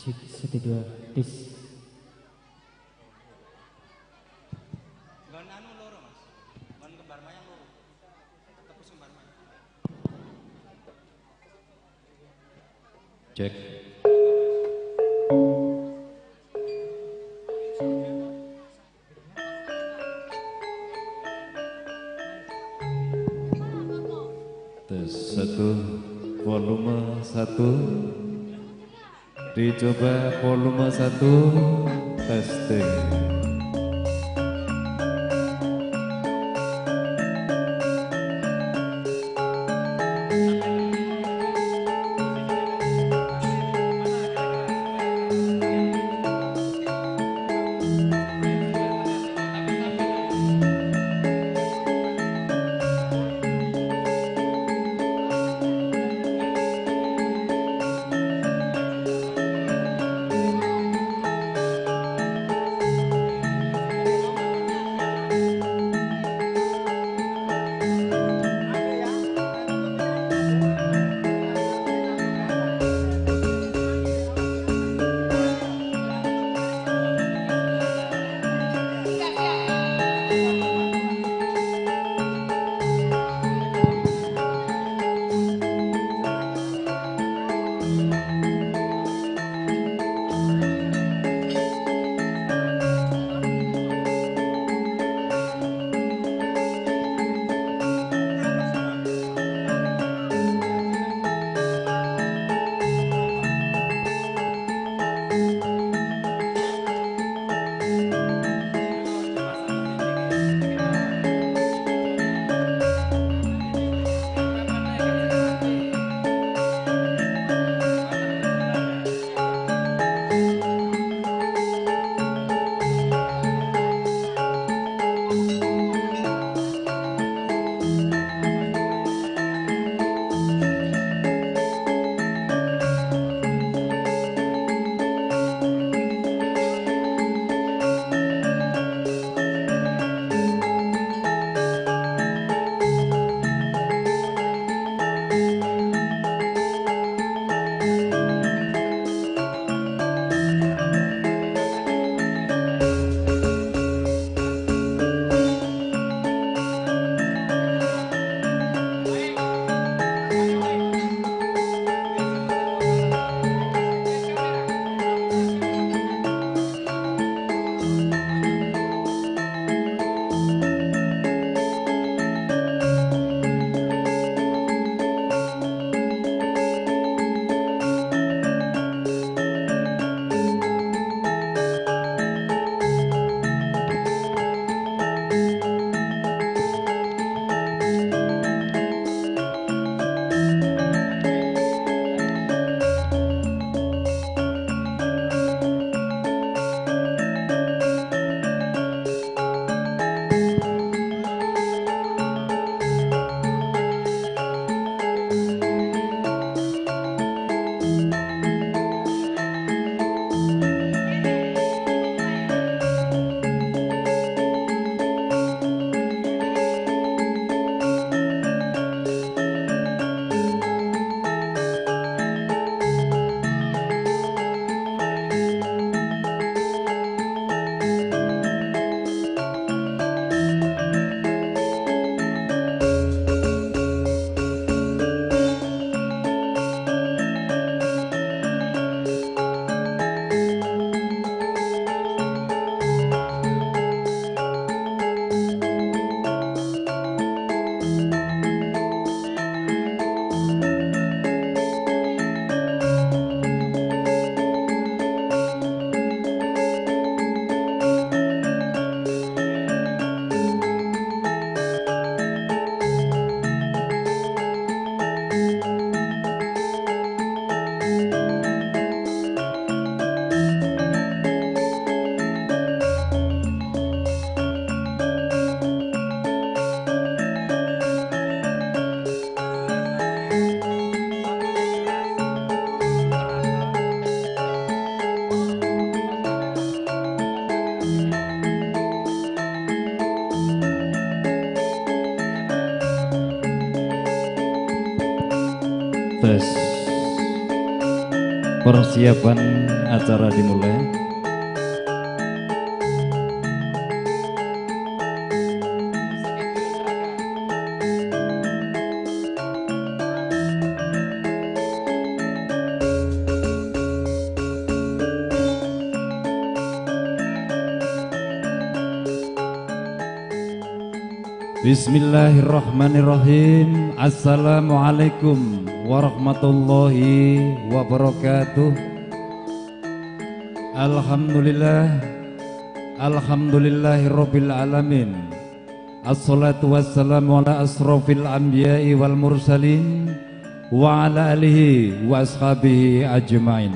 Cek 1 2 tis. Nggon anu loro Mas. Nggon kembar mayang loro. Tepus kembar mayang. Cek. Tes 1 volume 1. Dicoba volume 1 testing. Tes. Persiapan acara dimulai. Bismillahirrahmanirrahim. Assalamualaikum warahmatullahi wabarakatuh. Alhamdulillah, alhamdulillahirabbil alamin. Assalatu wassalamu ala asrofil anbiya'i wal mursalin wa ala alihi wa ashabihi ajmain.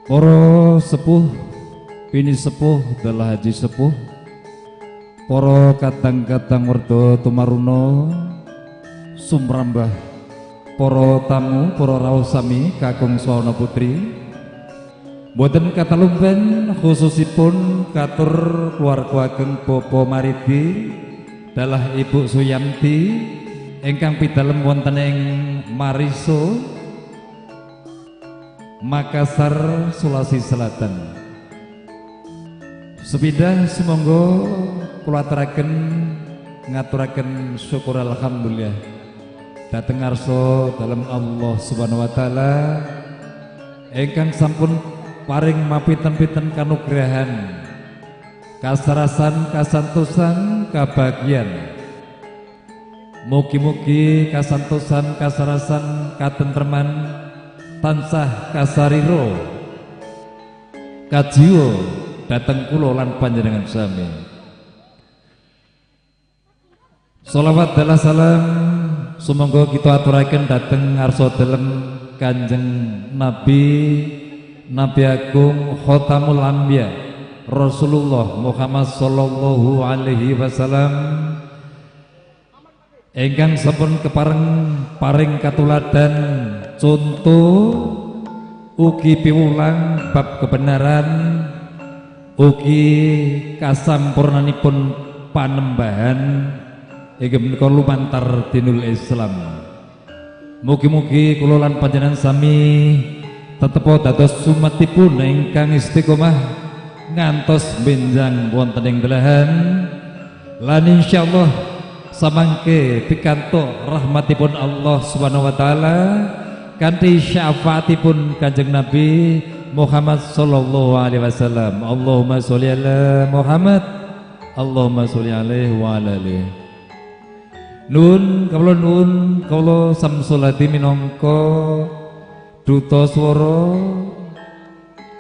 Para sepuh, pini sepuh dalah haji sepuh, para kadang-kadang werda tumaruna sumrambah, para tamu, para rawuh sami kakung swana putri, boten katalumpen khususipun katur keluarga ageng Bapak Maridi dalah Ibu Suyamti ingkang pidalem wonten ing Mariso, Makassar, Sulawesi Selatan. Sepindah sumangga kula aturaken ngaturaken syukur alhamdulillah dhateng ngarsa dalem Allah Subhanahu wa taala ingkang sampun paring mapinten-pinten kanugrahan, kasarasan, kasantosan, kabagian. Mugi-mugi kasantosan, kasarasan, katentreman tansah kasariro kajiwa dhateng kula lan panjenengan sami. Sholawat dalah salam sumangga kita aturaken dhateng ngarsa dalem Kanjeng Nabi, Nabi Agung Khotamul Anbiya Rasulullah Muhammad sallallahu alaihi wasallam ingkang sampun kepareng paring katuladan contoh ugi piwulang bab kebenaran ugi kasampurnanipun panembahan inggih menika lumantar dinul Islam. Mugi-mugi kula lan panjenengan sami tetepo dados umatipun ingkang istiqomah ngantos benjang wonten ing belahan lan insyaallah samangke pikantuk rahmatipun Allah Subhanahu wa taala kanthi syafaatipun Kanjeng Nabi Muhammad sallallahu alaihi wasallam. Allahumma sholli ala Muhammad, Allahumma sholli alaihi wa ala alihi. Nun kawula nuwun kawula Samsul Hadi minangka duta swara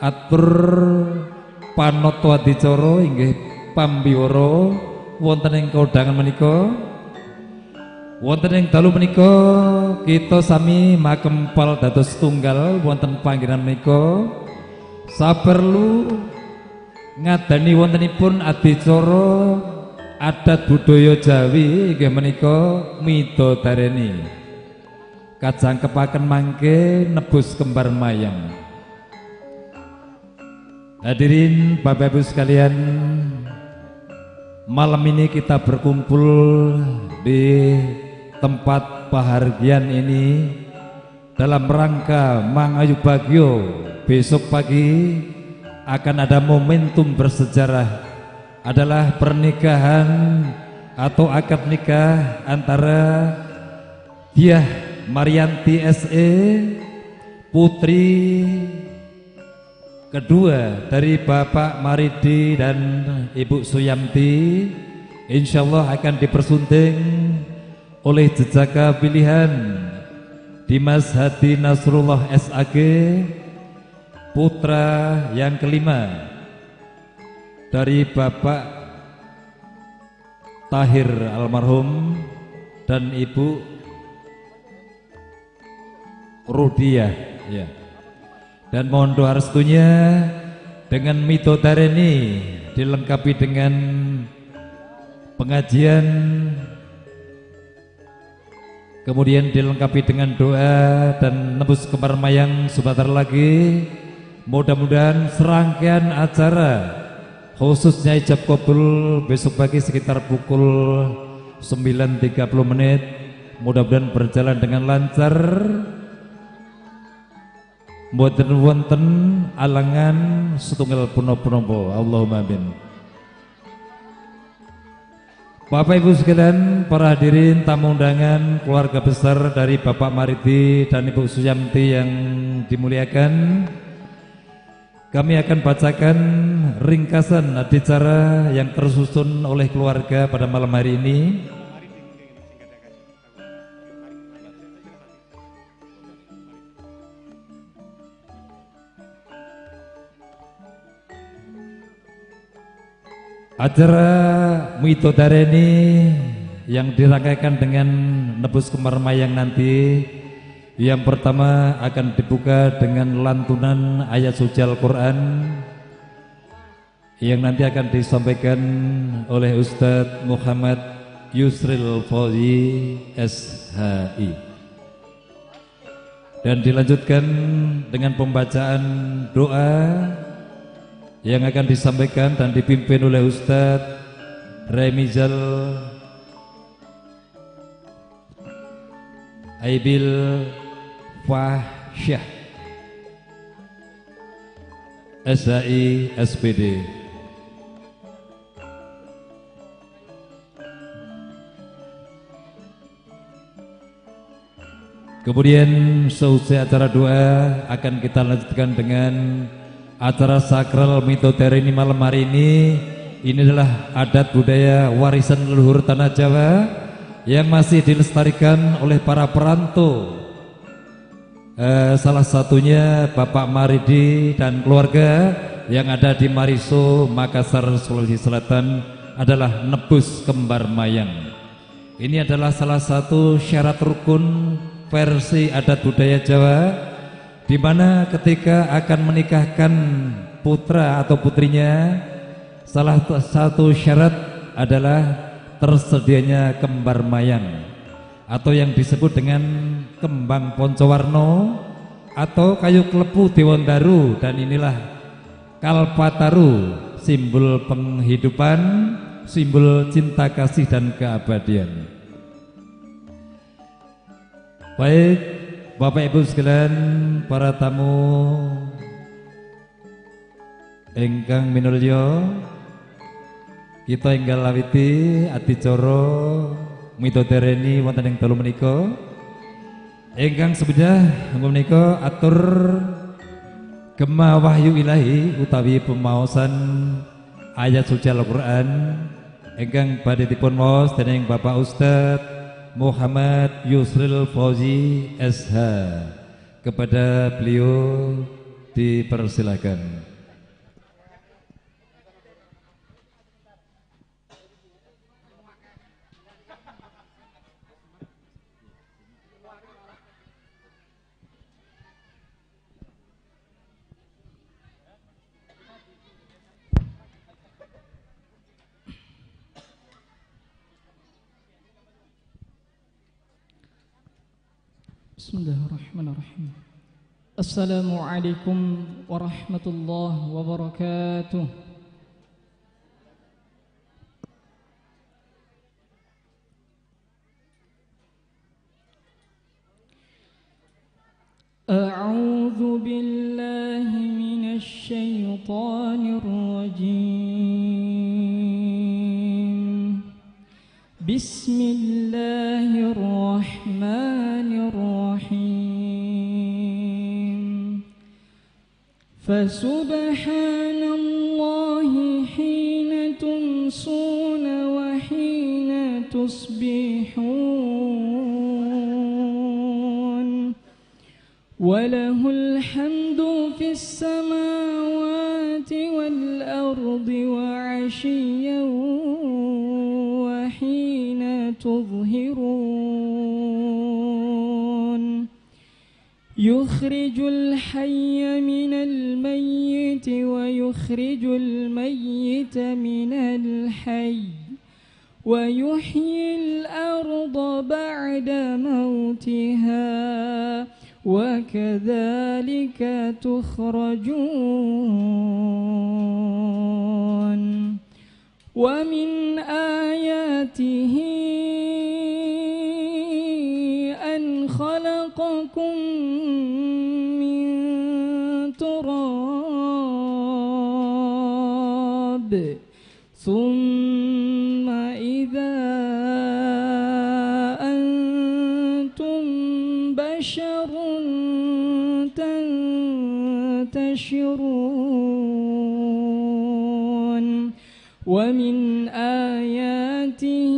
atur panata adicara inggih pambiwara wonten ing kondangan menika. Wonten ing dalu menika kita sami makempal dados tunggal wonten panggenan menika. Saperlu ngadani wontenipun adicara adat budaya Jawi inggih menika midodareni kajangkepaken mangke nebus kembar mayang. Hadirin Bapak Ibu sekalian, malam ini kita berkumpul di tempat pahargyan ini dalam rangka Mangayu Bagyo. Besok pagi akan ada momentum bersejarah, adalah pernikahan atau akad nikah antara Diah Marianti SE, putri kedua dari Bapak Maridi dan Ibu Suyamti. Insyaallah akan dipersunting oleh jejaka pilihan Dimas Hadi Nasrullah SAG, putra yang kelima dari Bapak Tahir almarhum dan Ibu Rudiah, ya. Dan mohon doa restunya dengan midodareni dilengkapi dengan pengajian, kemudian dilengkapi dengan doa dan nebus kembar mayang sebentar lagi. Mudah-mudahan serangkaian acara khususnya ijab kabul besok pagi sekitar pukul 9.30 menit Mudah-mudahan berjalan dengan lancar. Mboten wonten alangan setunggal punapa-punapa. Allahumma amin. Bapak Ibu sekalian, para hadirin tamu undangan, keluarga besar dari Bapak Maridi dan Ibu Suyamti yang dimuliakan, kami akan bacakan ringkasan adicara yang tersusun oleh keluarga pada malam hari ini. Acara midodareni yang dirangkaikan dengan nebus kembar mayang nanti, yang pertama akan dibuka dengan lantunan ayat suci Al-Quran yang nanti akan disampaikan oleh Ustadz Muhammad Yusril Fauzi SHI, dan dilanjutkan dengan pembacaan doa yang akan disampaikan dan dipimpin oleh Ustadz Remizal Aibil Fahsyah SHI SPD. Kemudian seusai acara doa akan kita lanjutkan dengan acara sakral midodareni malam hari ini. Ini adalah adat budaya warisan leluhur tanah Jawa yang masih dilestarikan oleh para perantau. Salah satunya Bapak Maridi dan keluarga yang ada di Mariso, Makassar, Sulawesi Selatan adalah nebus kembar mayang. Ini adalah salah satu syarat rukun versi adat budaya Jawa, di mana ketika akan menikahkan putra atau putrinya, salah satu syarat adalah tersedianya kembar mayang atau yang disebut dengan kembang poncowarno atau kayu klepu Dewandaru, dan inilah kalpataru, simbol penghidupan, simbol cinta kasih dan keabadian. Baik Bapak Ibu sekalian, para tamu ingkang minulya, kita enggal lawiti adicara midodareni wonten ing dalu menika. Ingkang sebejah menika atur gema wahyu ilahi utawi pemaosan ayat suci Al-Qur'an ingkang badhe dipun waos dening Bapak Ustadz Muhammad Yusril Fauzi SH. Kepada beliau dipersilakan. Bismillahirrahmanirrahim. Assalamualaikum warahmatullahi wabarakatuh. A'udzu billahi minasy syaithanir rajim. Bismillahirrahmanirrahim. Fasubhanallahi hina tumsuna wa hina tusbihun. Walahul hamdu fis samawati wal ardi wa 'ashiyyan wa hina tudhhirun. Yukhrijul hayya minal mayyiti wa yukhrijul mayyita minal hayy wa yuhyil arda ba'da mautiha wa kadzalika tukhrajun. Wa min ayatihi ثم إذا أنتم بشر تنتشرون. ومن آياته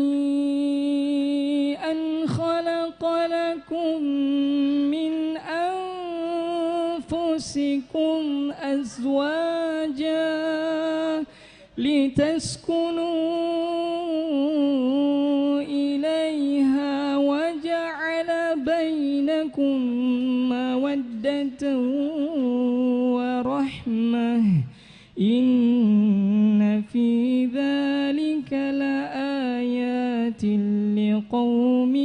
أن خلق لكم من أنفسكم أزواجا لتسكنوا إليها وجعل بينكم مودة ورحمة إن في ذلك لآيات لقوم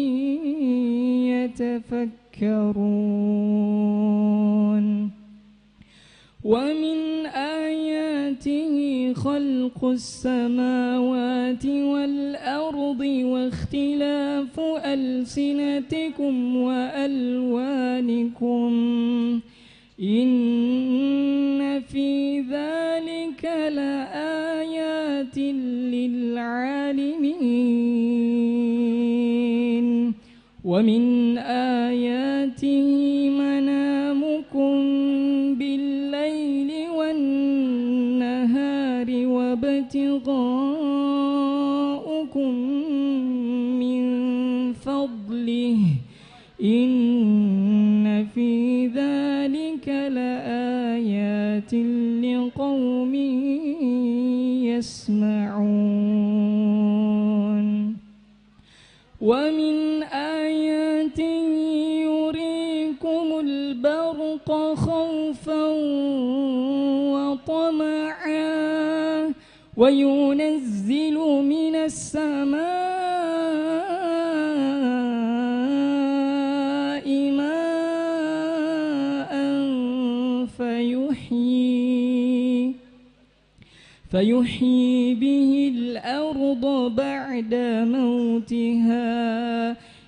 يتفكرون. ومن آياته خلق السماوات والأرض واختلاف ألسنتكم وألوانكم إن في ذلك لآيات للعالمين. ومن آياته منامكم بالليل والنهار وابتغاؤكم من فضله إن في ذلك لآيات لقوم يسمعون. ومن آياته يريكم البرق خوفا وطمعا وينزل من السماء ماء فيحيي به الأرض بعد موتها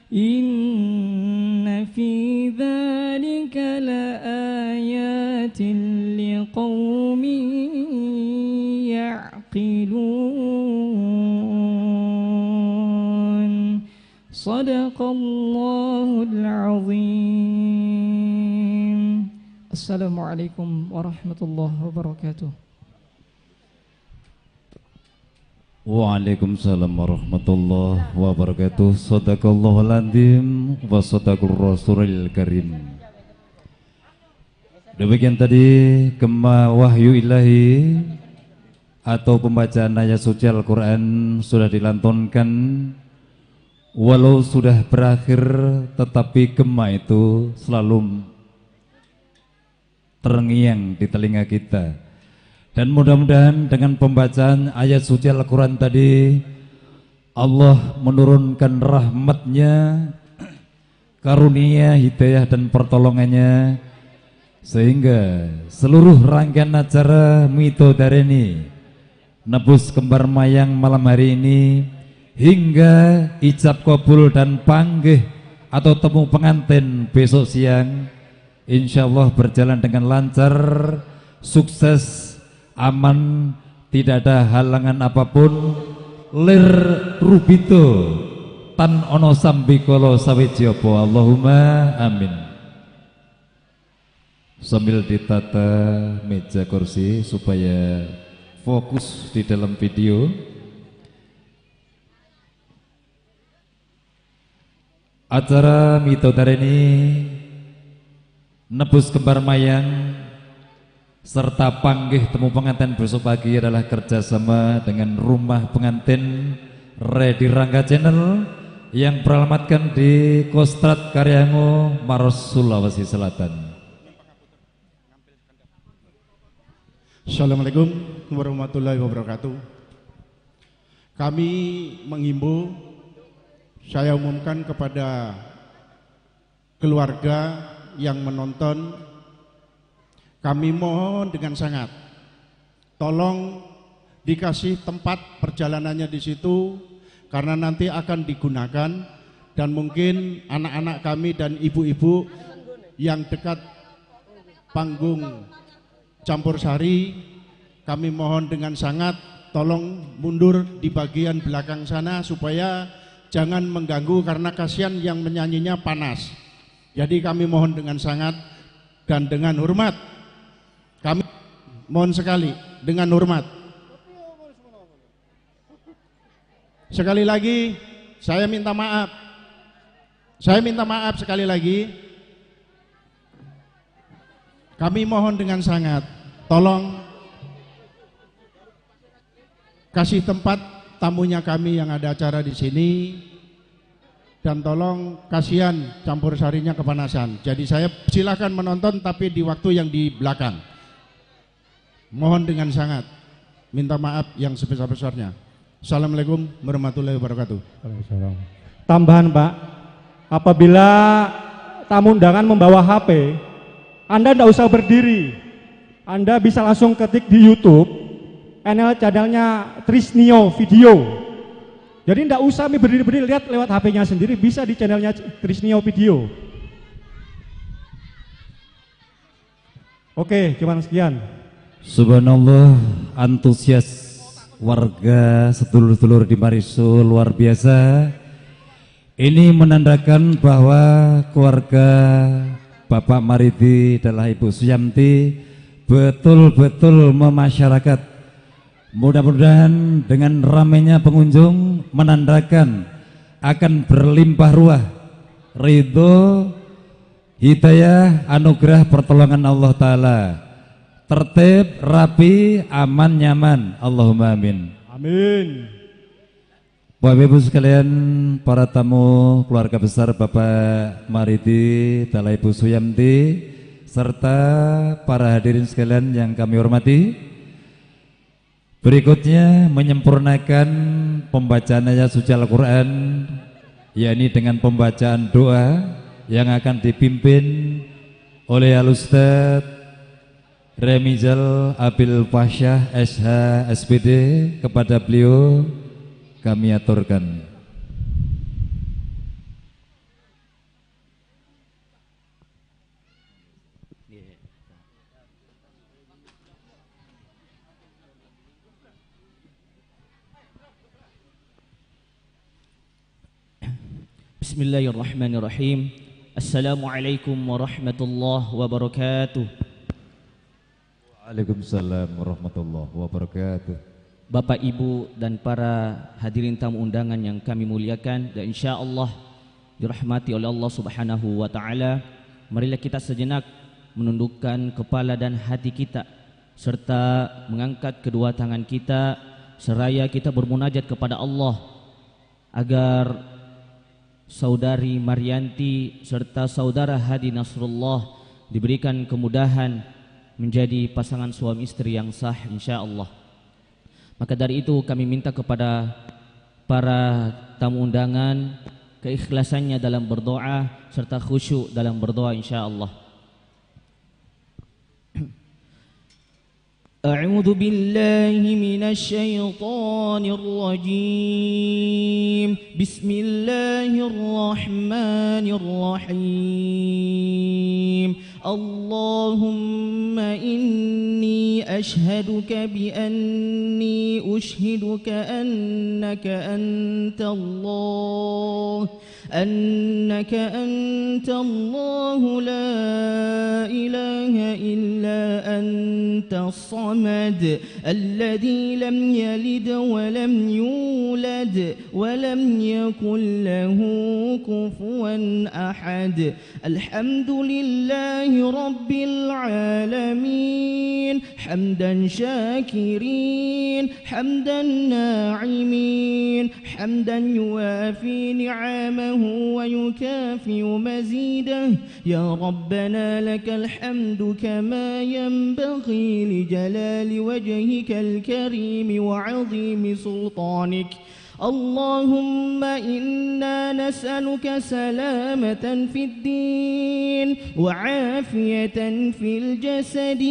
إن في ذلك لآيات لقوم يعقلون. صدق الله العظيم. السلام عليكم ورحمة الله وبركاته. Waalaikumsalam warahmatullahi wabarakatuh. Shadaqallahul azim wa shadaqur rasulil karim. Demikian tadi gema wahyu ilahi atau pembacaan ayat suci Al-Quran sudah dilantunkan. Walau sudah berakhir, tetapi gema itu selalu terngiang di telinga kita. Dan mudah-mudahan dengan pembacaan ayat suci Al-Quran tadi, Allah menurunkan rahmatnya, karunia, hidayah dan pertolongannya, sehingga seluruh rangkaian acara midodareni nebus kembar mayang malam hari ini hingga ijab kabul dan panggih atau temu pengantin besok siang, insya Allah berjalan dengan lancar, sukses, aman, tidak ada halangan apapun. Lir rubito tan ono sambikolo sawiji apa. Allahumma amin. Sambil ditata meja kursi supaya fokus di dalam video. Acara midodareni nebus kembar mayang serta panggih temu pengantin besok pagi adalah kerjasama dengan rumah pengantin Ready Rangga Channel yang beralamatkan di Kostrad Karyango, Maros, Sulawesi Selatan. Assalamualaikum warahmatullahi wabarakatuh. Kami menghimbau, saya umumkan kepada keluarga yang menonton, kami mohon dengan sangat, tolong dikasih tempat perjalanannya di situ, karena nanti akan digunakan dan mungkin anak-anak kami dan ibu-ibu yang dekat panggung campur sari, kami mohon dengan sangat tolong mundur di bagian belakang sana supaya jangan mengganggu karena kasihan yang menyanyinya panas. Jadi kami mohon dengan sangat dan dengan hormat. Kami mohon sekali dengan hormat. Sekali lagi saya minta maaf. Saya minta maaf sekali lagi. Kami mohon dengan sangat, tolong kasih tempat tamunya kami yang ada acara di sini, dan tolong kasihan campur sarinya kepanasan. Jadi saya silakan menonton tapi di waktu yang di belakang. Mohon dengan sangat, minta maaf yang sebesar-besarnya. Assalamualaikum warahmatullahi wabarakatuh. Tambahan Pak, apabila tamu undangan membawa HP, Anda tidak usah berdiri. Anda bisa langsung ketik di YouTube NL channelnya Trisnio Video. Jadi tidak usah berdiri-berdiri, lihat lewat HP-nya sendiri, bisa di channelnya Trisnio Video. Oke, cuman sekian. Subhanallah, antusias warga sedulur-sedulur di Mariso luar biasa. Ini menandakan bahwa keluarga Bapak Maridi adalah Ibu Suyamti betul-betul memasyarakat. Mudah-mudahan dengan ramainya pengunjung menandakan akan berlimpah ruah ridho, hidayah, anugerah, pertolongan Allah Ta'ala. Tertib, rapi, aman, nyaman. Allahumma amin. Amin. Bapak Ibu sekalian, para tamu keluarga besar Bapak Maridi dan Ibu Suyamti, serta para hadirin sekalian yang kami hormati. Berikutnya menyempurnakan pembacaan ayat suci Al-Quran, yakni dengan pembacaan doa yang akan dipimpin oleh Al-Ustadz Remizal Abil Fasyah SH SPD. Kepada beliau kami aturkan. Bismillahirrahmanirrahim. Assalamualaikum warahmatullahi wabarakatuh. Waalaikumsalam warahmatullahi wabarakatuh. Bapak, Ibu dan para hadirin tamu undangan yang kami muliakan dan insya Allah dirahmati oleh Allah Subhanahu wa Ta'ala, marilah kita sejenak menundukkan kepala dan hati kita serta mengangkat kedua tangan kita seraya kita bermunajat kepada Allah agar saudari Marianti serta saudara Hadi Nasrullah diberikan kemudahan menjadi pasangan suami istri yang sah insya Allah. Maka dari itu kami minta kepada para tamu undangan keikhlasannya dalam berdoa serta khusyuk dalam berdoa insya Allah. أعوذ بالله من الشيطان الرجيم. بسم الله الرحمن الرحيم. اللهم إني أشهدك بأني أشهدك أنك أنت الله، أنك أنت الله لا إله إلا أنت الصمد الذي لم يلد ولم يولد ولم يكن له كفوا أحد. الحمد لله رب العالمين حمدا شاكرين حمدا ناعمين حمدا يوافي نعمه ويكافئ مزيده. يا ربنا لك الحمد كما ينبغي لجلال وجهك الكريم وعظيم سلطانك. اللهم إنا نسألك سلامة في الدين وعافية في الجسد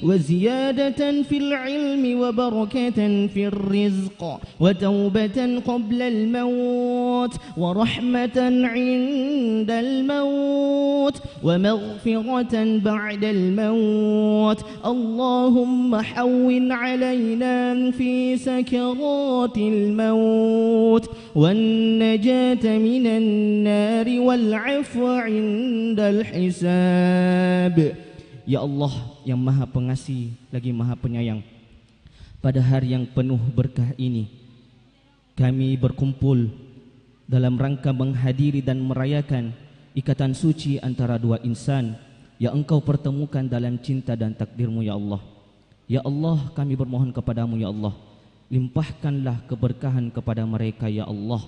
وزيادة في العلم وبركة في الرزق وتوبة قبل الموت ورحمة عند الموت ومغفرة بعد الموت. اللهم حون علينا في سكرات الموت والنجاة من النار والعفو عند الحساب. Ya Allah yang Maha Pengasih lagi Maha Penyayang, pada hari yang penuh berkah ini kami berkumpul dalam rangka menghadiri dan merayakan ikatan suci antara dua insan yang Engkau pertemukan dalam cinta dan takdirmu, ya Allah. Ya Allah, kami bermohon kepadamu, ya Allah, limpahkanlah keberkahan kepada mereka, ya Allah.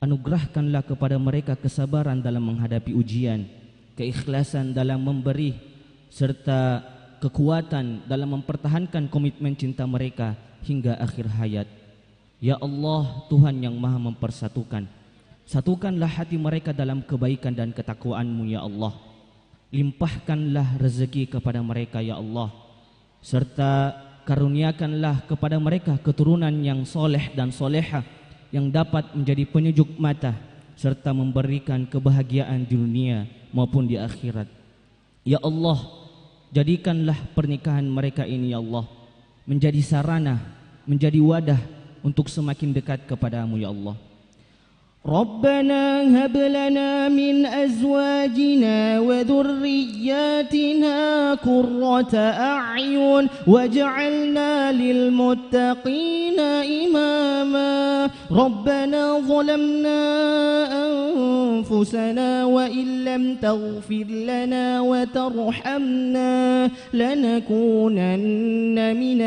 Anugerahkanlah kepada mereka kesabaran dalam menghadapi ujian, keikhlasan dalam memberi, serta kekuatan dalam mempertahankan komitmen cinta mereka hingga akhir hayat. Ya Allah, Tuhan yang Maha mempersatukan, satukanlah hati mereka dalam kebaikan dan ketakwaanmu, ya Allah. Limpahkanlah rezeki kepada mereka, ya Allah, serta karuniakanlah kepada mereka keturunan yang soleh dan soleha yang dapat menjadi penyejuk mata serta memberikan kebahagiaan di dunia maupun di akhirat. Ya Allah, jadikanlah pernikahan mereka ini, ya Allah, menjadi sarana, menjadi wadah untuk semakin dekat kepadamu, ya Allah. ربنا هب لنا من أزواجنا وذرياتنا قرة أعين واجعلنا للمتقين إماما. ربنا ظلمنا أنفسنا وإن لم تغفر لنا وترحمنا لنكونن من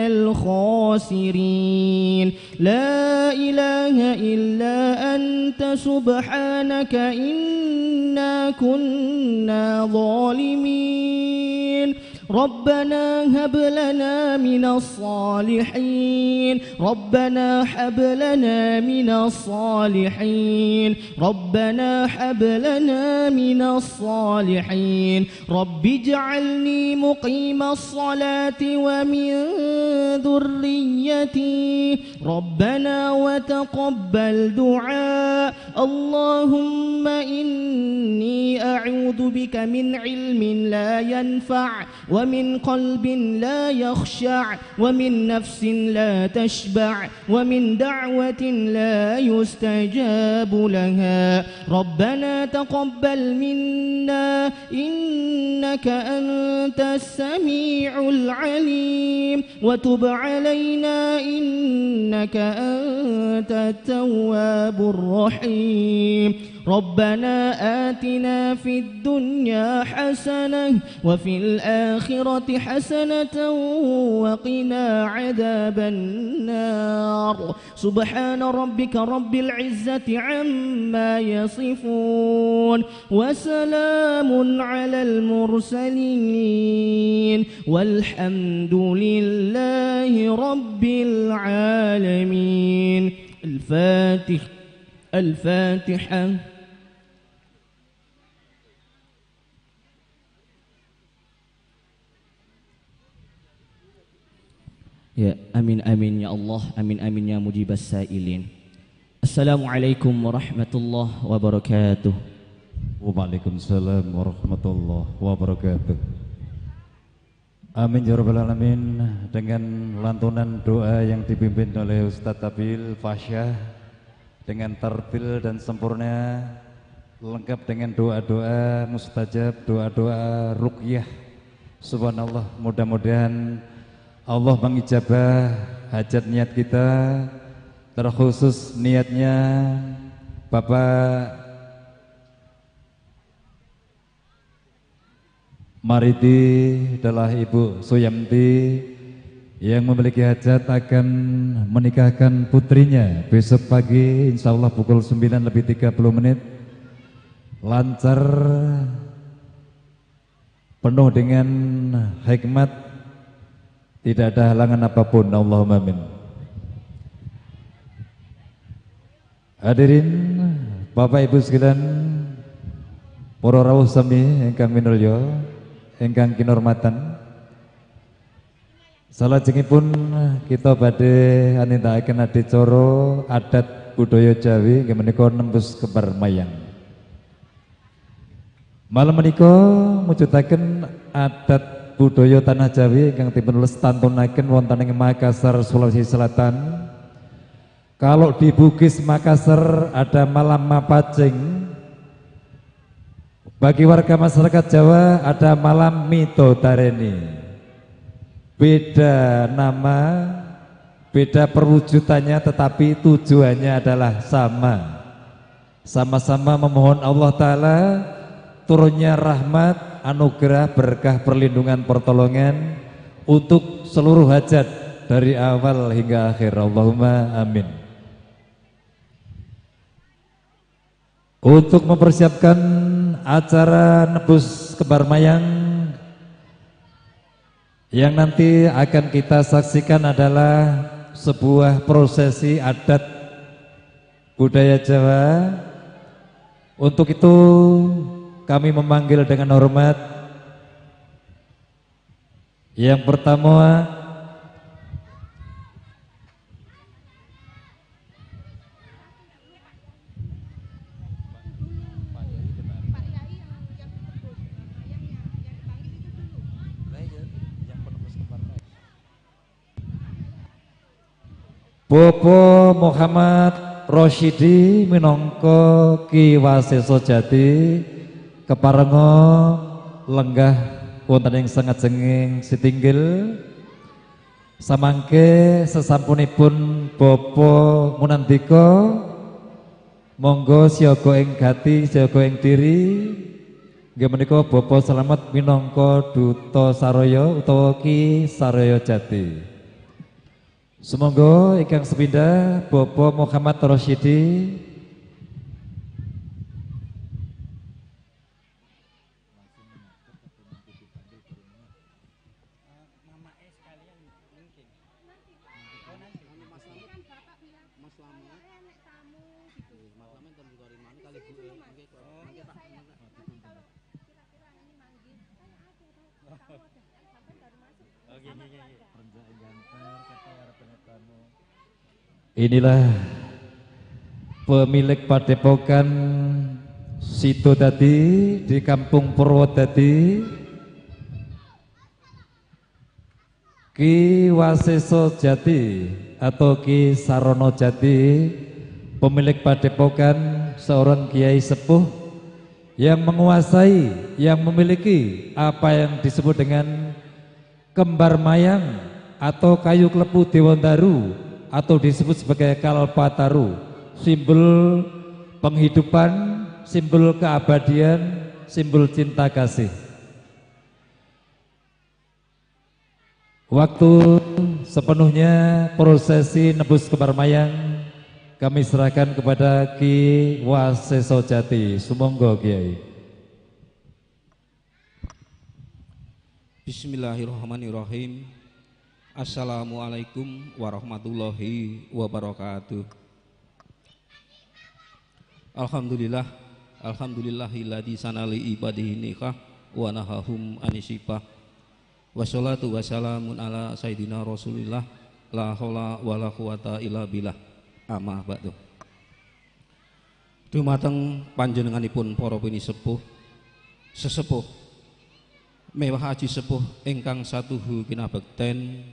الخاسرين. لا إله إلا أنت سبحانك إنا كنا ظالمين. ربنا هب لنا من الصالحين. ربنا هب لنا من الصالحين. ربنا هب لنا من الصالحين. رب اجعلني مقيم الصلاة ومن ذريتي. ربنا وتقبل دعاء. اللهم إني أعوذ بك من علم لا ينفع ومن قلب لا يخشع ومن نفس لا تشبع ومن دعوة لا يستجاب لها. ربنا تقبل منا إنك أنت السميع العليم وتب علينا إنك أنت التواب الرحيم. ربنا آتنا في الدنيا حسنة وفي الآخرة حسنة وقنا عذاب النار. سبحان ربك رب العزة عما يصفون وسلام على المرسلين والحمد لله رب العالمين. الفاتحة. الفاتحة. Ya, amin amin ya Allah, amin amin ya mujibas sailin. Assalamualaikum warahmatullahi wabarakatuh. Waalaikumsalam warahmatullahi wabarakatuh. Amin ya rabbal alamin. Dengan lantunan doa yang dipimpin oleh Ustadz Abil Fasyah dengan tartil dan sempurna, lengkap dengan doa-doa mustajab, doa-doa ruqyah. Subhanallah, mudah-mudahan Allah mengijabah hajat niat kita, terkhusus niatnya Bapak Mariti adalah Ibu Suyamti yang memiliki hajat akan menikahkan putrinya besok pagi, insya Allah pukul 9:30, lancar, penuh dengan hikmat, tidak ada halangan apapun. Allahumma amin. Hadirin Bapak Ibu sekalian, para rawuh sami ingkang minulya, ingkang kinurmatan. Salajengipun kita badhe anindakaken adicara adat budaya Jawi inggih menika nembus kembar mayang. Malam menika mujudaken adat budaya tanah Jawi ingkang dipun lestantunaken wonten ing Makassar, Sulawesi Selatan. Kalau di Bugis Makassar ada malam mapacing. Bagi warga masyarakat Jawa ada malam midodareni. Beda nama, beda perwujudannya, tetapi tujuannya adalah sama. Sama-sama memohon Allah Ta'ala turunnya rahmat, anugerah, berkah, perlindungan, pertolongan untuk seluruh hajat dari awal hingga akhir. Allahumma amin. Untuk mempersiapkan acara nebus kembar mayang yang nanti akan kita saksikan adalah sebuah prosesi adat budaya Jawa. Untuk itu kami memanggil dengan hormat yang pertama Bapak Muhammad Rosyidi minangka Ki Waseso Jati keparenga lenggah wonten ing sangajenging sitinggil. Samangke sesampunipun Bapak munandika, monggo siaga ing gati, siaga ing diri. Nggih menika Bapak Slamet minangka Duta Saraya utawa Ki Saraya Jati. Semoga ingkang sepindah Bapak Muhammad Rosyidi. Inilah pemilik padepokan Sidodadi di Kampung Purwodadi, Ki Waseso Jati atau Ki Sarono Jati, pemilik padepokan, seorang kiai sepuh yang menguasai, yang memiliki apa yang disebut dengan kembar mayang atau kayu klepu Dewandaru atau disebut sebagai Kalpataru, simbol penghidupan, simbol keabadian, simbol cinta kasih. Waktu sepenuhnya prosesi nebus kembar mayang kami serahkan kepada Ki Waseso Jati. Sumonggo Kiai. Bismillahirrahmanirrahim. Assalamualaikum warahmatullahi wabarakatuh. Alhamdulillah, alhamdulillahilladzi sanali ibadihi nikah wa nahahum anisipah. Wassalatu wassalamun ala sayyidina Rasulillah, la haula wala quwata illa billah. Amma ba'du. Dumateng panjenenganipun para pinisepuh, sesepuh, mewah aji sepuh ingkang satuhu kinabekten,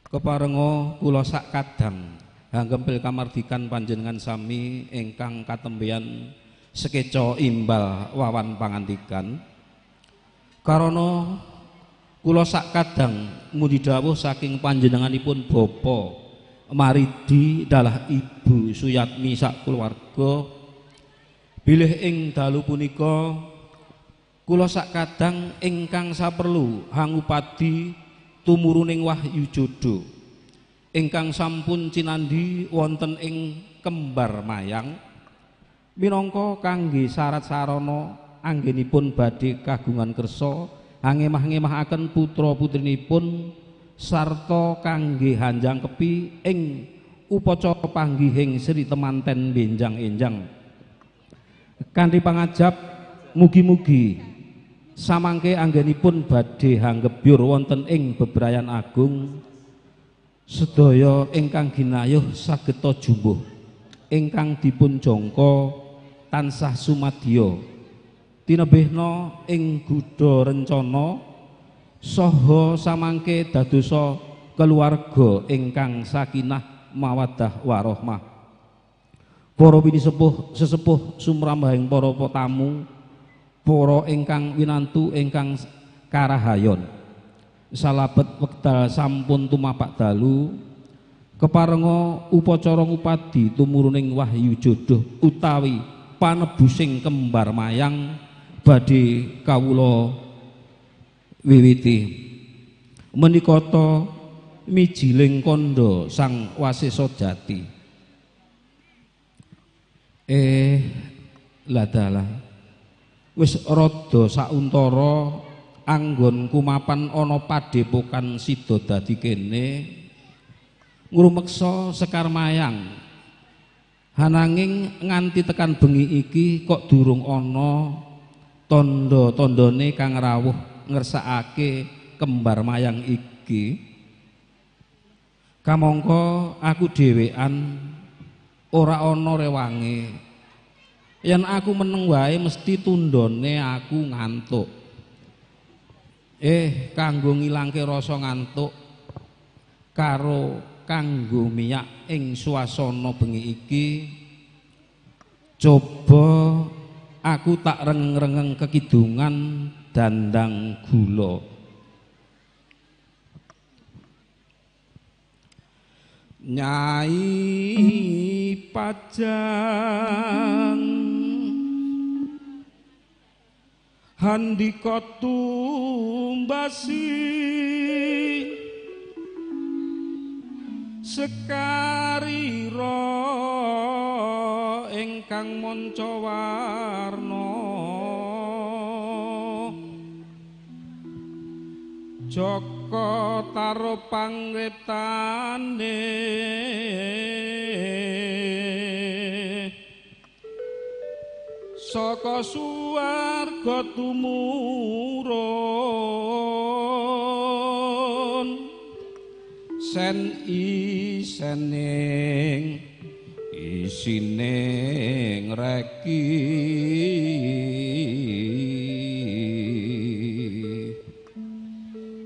keparenga kula sak kadang hanggempil kamardikan panjenengan sami ingkang katembeyan sekeca imbal wawan pangandikan. Karana kula sak kadang mundi dawuh saking panjenenganipun Bapak Maridi dalah Ibu Suyatmi sak keluarga, bilih ing dalu punika kula sak kadang ingkang saperlu hangupadi tumuruning wahyu jodoh ingkang sampun cinandhi wonten ing kembar mayang minangka kangge syarat sarana anggenipun badhe kagungan kersa hangemah-ngemahaken putra putrinipun sarta kangge hanjangkepi ing upacara panggihing Sri Temanten benjang-enjang. Kanthi pangajap mugi-mugi samangke anggenipun badhe hanggebyur wonten ing bebrayan agung sedaya ingkang ginayuh sageta jumbuh ingkang dipun jangka tansah sumadya tinebihna ing gudha rencana saha samangke dadosa keluarga ingkang sakinah mawaddah warahmah. Para pinisepuh sesepuh sumrambahing para tamu, para ingkang winantu ingkang karahayon, salabet wekdal sampun tumapak dalu keparenga upacara ngupadi tumuruning wahyu jodoh utawi panebusing kembar mayang badhe kawula wiwiti. Menika ta mijiling kandha Sang Wasesa Jati. Ladalah wis rada sauntara anggon kumapan ana padhepokan sida dadi kene ngrumeksa Sekar Mayang. Hananging nganti tekan bengi iki kok durung ana tandha-tandhane kang rawuh ngersakake kembar mayang iki. Kamangka aku dhewean ora ana rewange. Yen aku meneng wae mesti tundhone aku ngantuk. Kanggo ngilangke rasa ngantuk karo kanggo miyak ing suasana bengi iki, coba aku tak rengeng-rengeng kekidungan dandang gula. Nyai Pajang handika tumbasi sekarira ingkang manca warna Jaka taro pangretane saka suwarga tumurun sen isening isine ngreki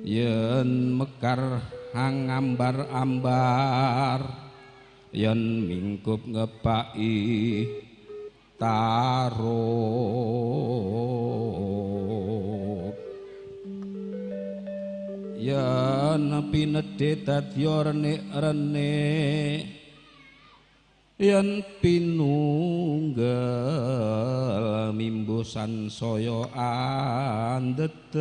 yen mekar hangambar-ambar yen mingkup ngebaki tarup yen pinedhe dadya renik-renik yen pinunggel mimbo sansaya andedel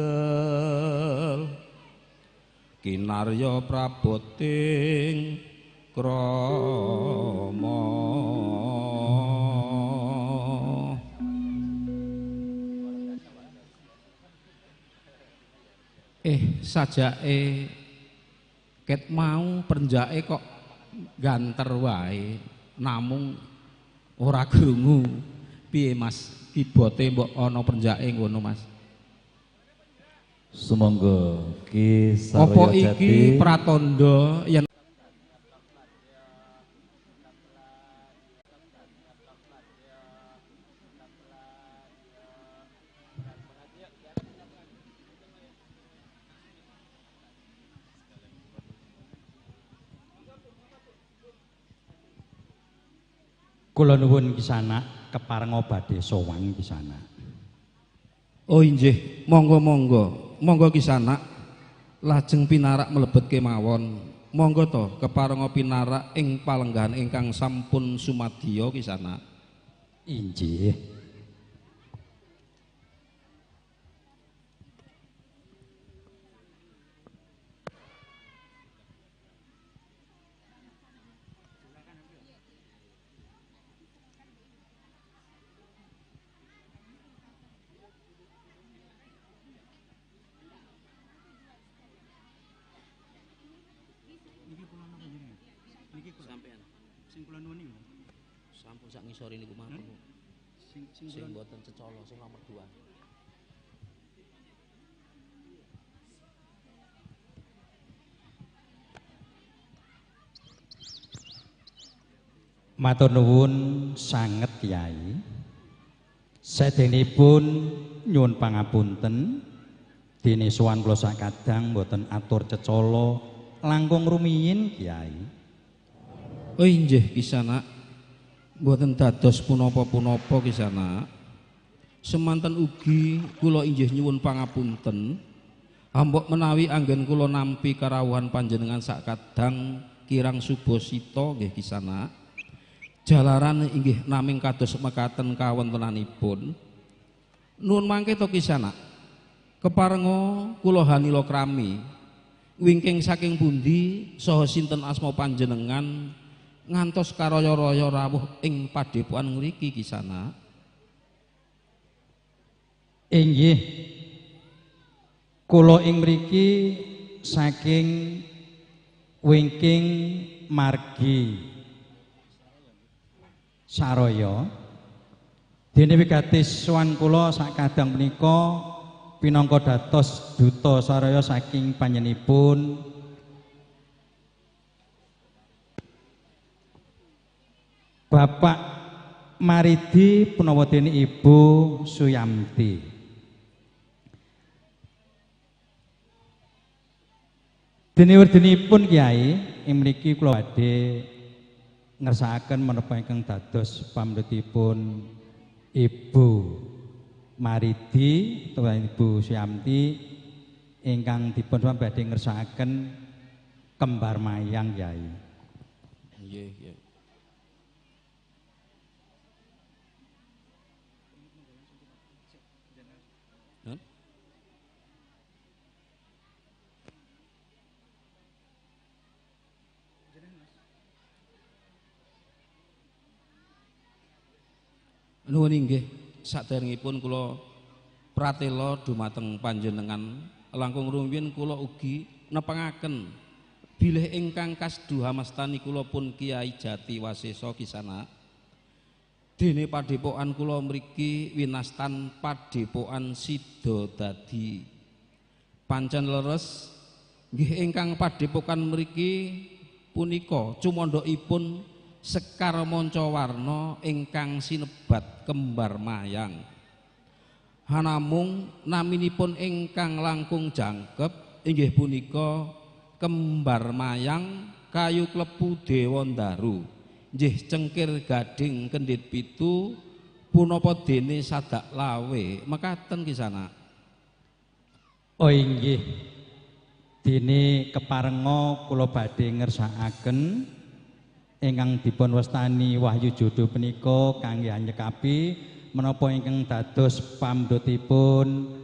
kinarya praboting krama. Sajake ket mau prenjake kok ganter wae namung ora krungu. Piye Mas kibote mbok ana prenjake ngono Mas? Sumangga Ki Saryo Apa Jati. Iki pratandha yen Kula nuwun Kisanak keparenga badhe sowan Kisanak. Oh injih, monggo-monggo. Monggo Kisanak lajeng pinarak mlebet kemawon. Monggo to keparenga pinarak ing palenggahan ingkang sampun sumadya Kisanak. Injih. Sing kula nuwun niku. Sampun sak ngisor niku mawon. Sing mboten cecala sing nomor 2. Matur nuwun sanget Kyai. Saderengipun nyuwun pangapunten dene sowan kula sakadang mboten atur cecala langkung rumiyin Kyai. Oh inggih Kisana. Mboten dados punapa-punapa Kisana. Semanten ugi kula inggih nyuwun pangapunten. Ambok menawi anggen kula nampi karawuhan panjenengan sakadang kirang subasita nggih Kisana. Jalaran inggih naming kados mekaten kawontenanipun. Nuwun mangke to Kisana. Keparenga kula hanila krami wingking saking pundi saha sinten asma panjenengan ngantos karaya-raya rawuh ing padepokan ngriki Kisana. Inggih. Kula ing mriki saking wingking margi Saraya. Dene wigatis sowan kula sakadang punika pinangka dados duta saraya saking panjenenganipun Bapak Maridi punapa dene Ibu Suyamti. Dene werdinipun Kyai ing mriki kula badhe ngersakaken menapa ingkang dados pamrihipun Ibu Maridi utawa Ibu Suyamti ingkang dipun badhe ngersakaken kembar mayang Kyai. Nggih, nggih. Nuwun inggih, saderengipun kula pratela dumateng panjenengan langkung rumiyin kula ugi nepangaken bilih ingkang kasduhamastani kula pun Kyai Jati Wasesa Kisana. Dene padepokan kula mriki winastan Padepokan Sidodadi. Pancen leres nggih ingkang padepokan mriki punika cumandhakipun Sekar Mancawarna ingkang sinebat kembar mayang. Hanamung naminipun ingkang langkung jangkep inggih punika kembar mayang kayu klepu Dewandaru. Nggih cengkir gading kendhit pitu punapa dene sadak lawe mekaten Kisana. Oh inggih. Dene keparenga kula badhe ngersakaken ingkang dipun wastani wahyu jodoh punika kangge nyekapi menapa ingkang dados pamdutipun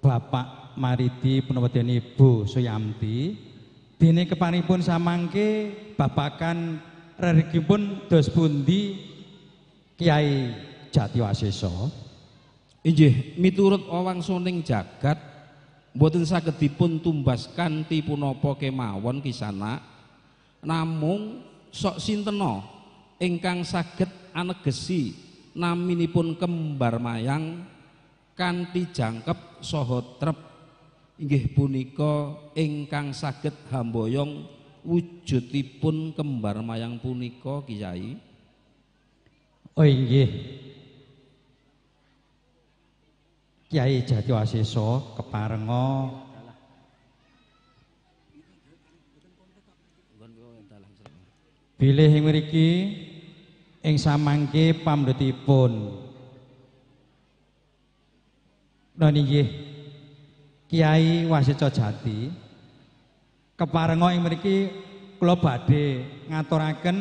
Bapak Maridi punapa dene Ibu Suyamti. Dene keparipun samangke babakan reregipun dos pundi Kyai Jati Wasesa? Inggih, miturut wawangsuning jagat mboten saged dipun tumbas kanthi punapa kemawon Kisana. Namung sok sintena ingkang saged anegesi naminipun kembar mayang kanthi jangkep saha trep inggih punika ingkang saged hamboyong wujudipun kembar mayang punika Kyai. Oh inggih. Kyai Jati Wasesa keparenga bilih ing mriki ing samangke pamrihipun nggih Kyai Wasesa Jati keparenga ing mriki kula badhe ngaturaken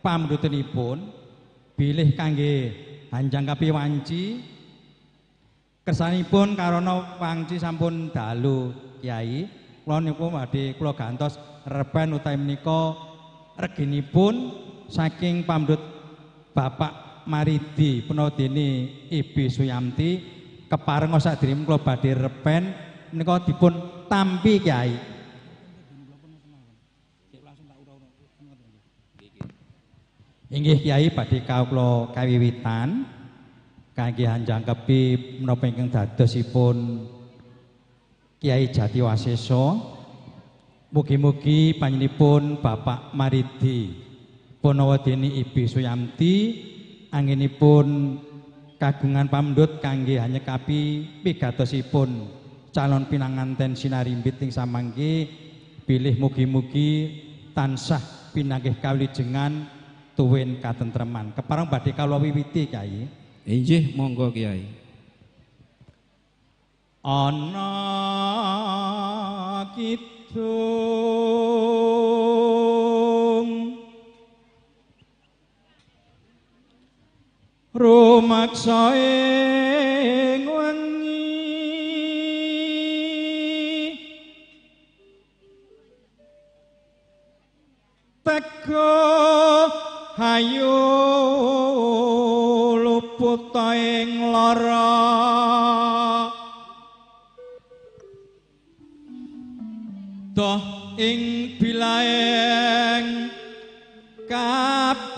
pamrihipun bilih kangge hanjangkapi wanci kersanipun karana wanci sampun dalu Kyai kula niku badhe kula gantos reben utawi menika reginipun saking pamdut Bapak Maridi punapa dene Ibu Suyamti keparenga sadèrèngipun kula badhe repen menika dipun tampi Kyai. Inggih Kyai, badhe kawula kawiwitan kangge hanjangkepi menapa ingkang dadosipun Kyai Jatiwasesa. Mugi-mugi panjenenganipun Bapak Maridi Ponawadeni Ibi Suyamti anggenipun kagungan pamundhut kangge hanyekapi pigatosipun calon pinanganten sinarimbit ing samangke, bilih mugi-mugi tansah pinanggih kawilujengan tuwin katentreman. Kepareng badhe kawula wiwiti Kyai. Inggih, monggo Kyai. Ana kidung rumaksa ing wengi, teko hayu luput ing lara, doh ing bilaeng kabeh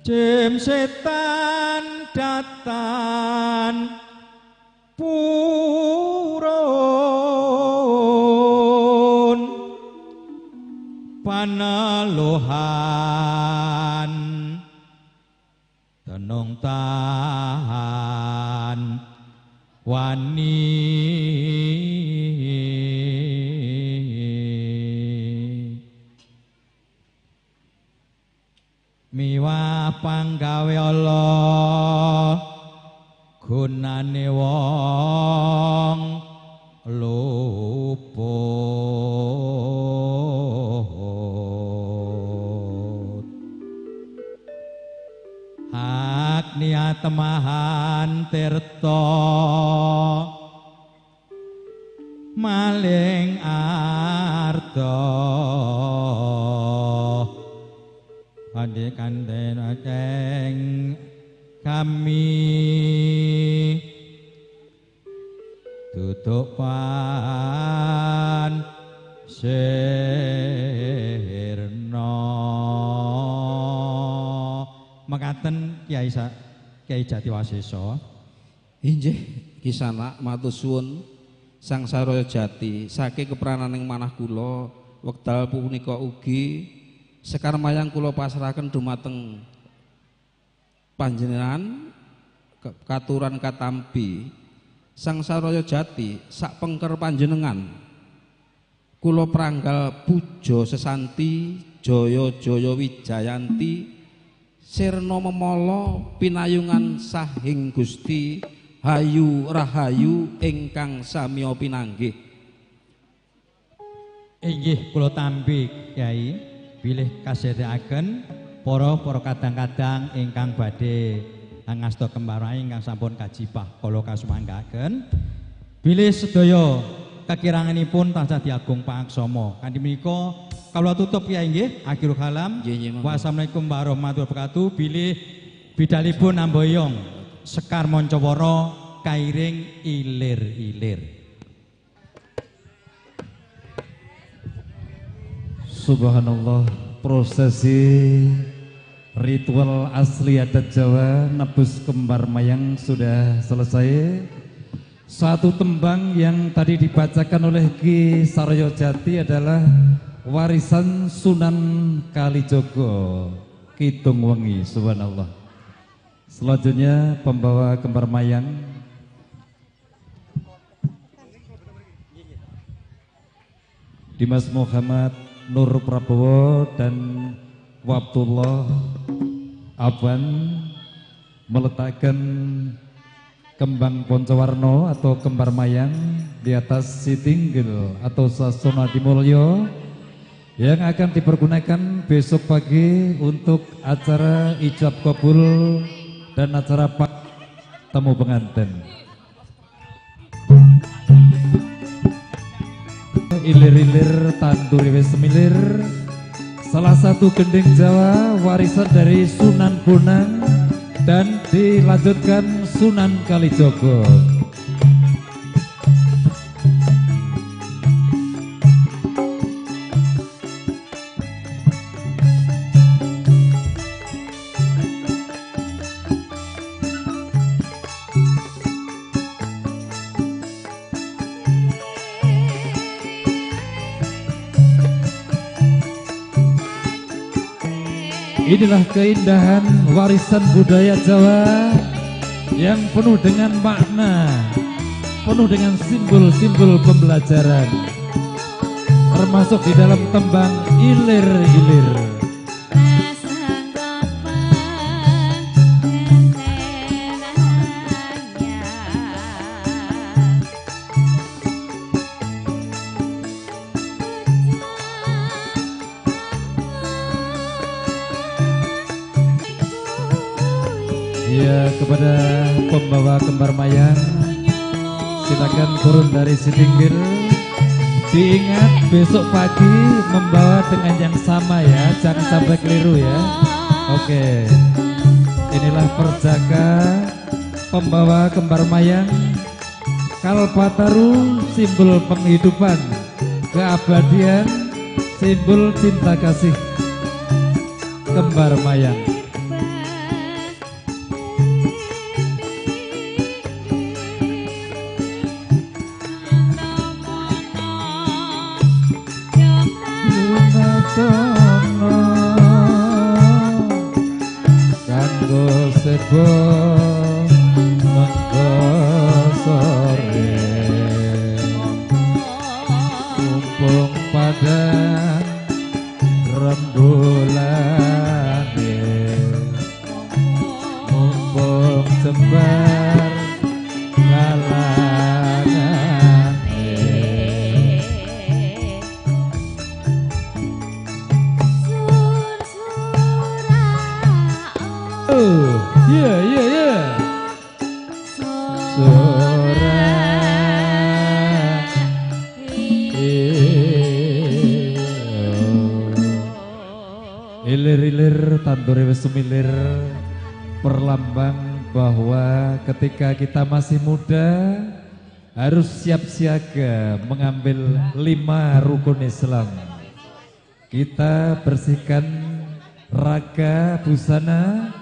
jim setan datan purun paneluhan tenung tahan wani. Miwah panggawe Allah gunane wong luput, hak niat mahan tirta maling arta ande kanden aceng kami tutupan sirna. Mekaten Kyai Kyai Jatiwasesa. Inggih Kisanak, matur suwun Sang Saraya Jati saking keprananing manah kula wekdal punika ugi sekar mayang kula pasrahaken dumateng panjenengan katuran katampi Sang Saraya Jati sak pengker panjenengan kula pranggal puja sesanti jaya jaya wijayanti sirna memala pinayungan sahing Gusti hayu rahayu ingkang samiya pinanggih. Inggih kula tampi Kyai, bilih kasedhekaken para-para kadang-kadang ingkang badhe ngasta kembarai ingkang sampun kajipah kala kasumanggaaken, bilih sedaya kekiranganipun tansah diagung pangaksama. Kanthi menika kawula tutup Kyai nggih, akhirul kalam. Wassalamualaikum warahmatullahi wabarakatuh. Bilih bidalipun amboyong sekar mancawara kairing ilir-ilir. Subhanallah, prosesi ritual asli adat Jawa nebus kembar mayang sudah selesai. Satu tembang yang tadi dibacakan oleh Ki Saryo Jati adalah warisan Sunan Kalijogo, Kidung Wengi. Subhanallah. Selanjutnya pembawa kembar mayang Dimas Muhammad Nur Prabowo dan Wabdullah Aban meletakkan kembang poncowarno atau kembar mayang di atas sitinggil atau sasona dimulyo yang akan dipergunakan besok pagi untuk acara ijab kabul dan acara pak temu pengantin. Ilir-ilir tanduri wis semilir, salah satu gending Jawa warisan dari Sunan Bonang dan dilanjutkan Sunan Kalijogo. Inilah keindahan warisan budaya Jawa yang penuh dengan makna, penuh dengan simbol-simbol pembelajaran, termasuk di dalam tembang ilir-ilir. Ya, kepada pembawa kembar mayang, silakan turun dari sitinggil. Diingat besok pagi membawa dengan yang sama ya, jangan sampai keliru ya. Oke, inilah perjaka pembawa kembar mayang Kalpataru, simbol penghidupan, keabadian, simbol cinta kasih kembar mayang. Kanggo sebo mengko sore, mumpung padang rembulane, mumpung jembar kalangane. Yeah, yeah, yeah. Sora ilir-ilir tandure wis sumilir, perlambang bahwa ketika kita masih muda harus siap siaga mengambil 5 rukun Islam. Kita bersihkan raga busana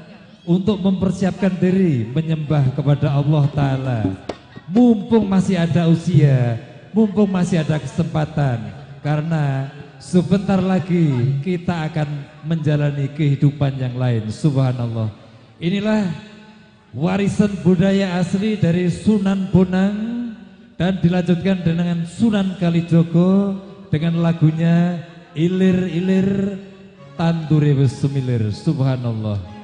untuk mempersiapkan diri menyembah kepada Allah Ta'ala. Mumpung masih ada usia, mumpung masih ada kesempatan, karena sebentar lagi kita akan menjalani kehidupan yang lain. Subhanallah. Inilah warisan budaya asli dari Sunan Bonang dan dilanjutkan dengan Sunan Kalijogo dengan lagunya Ilir-ilir Tandure Wis Sumilir. Subhanallah.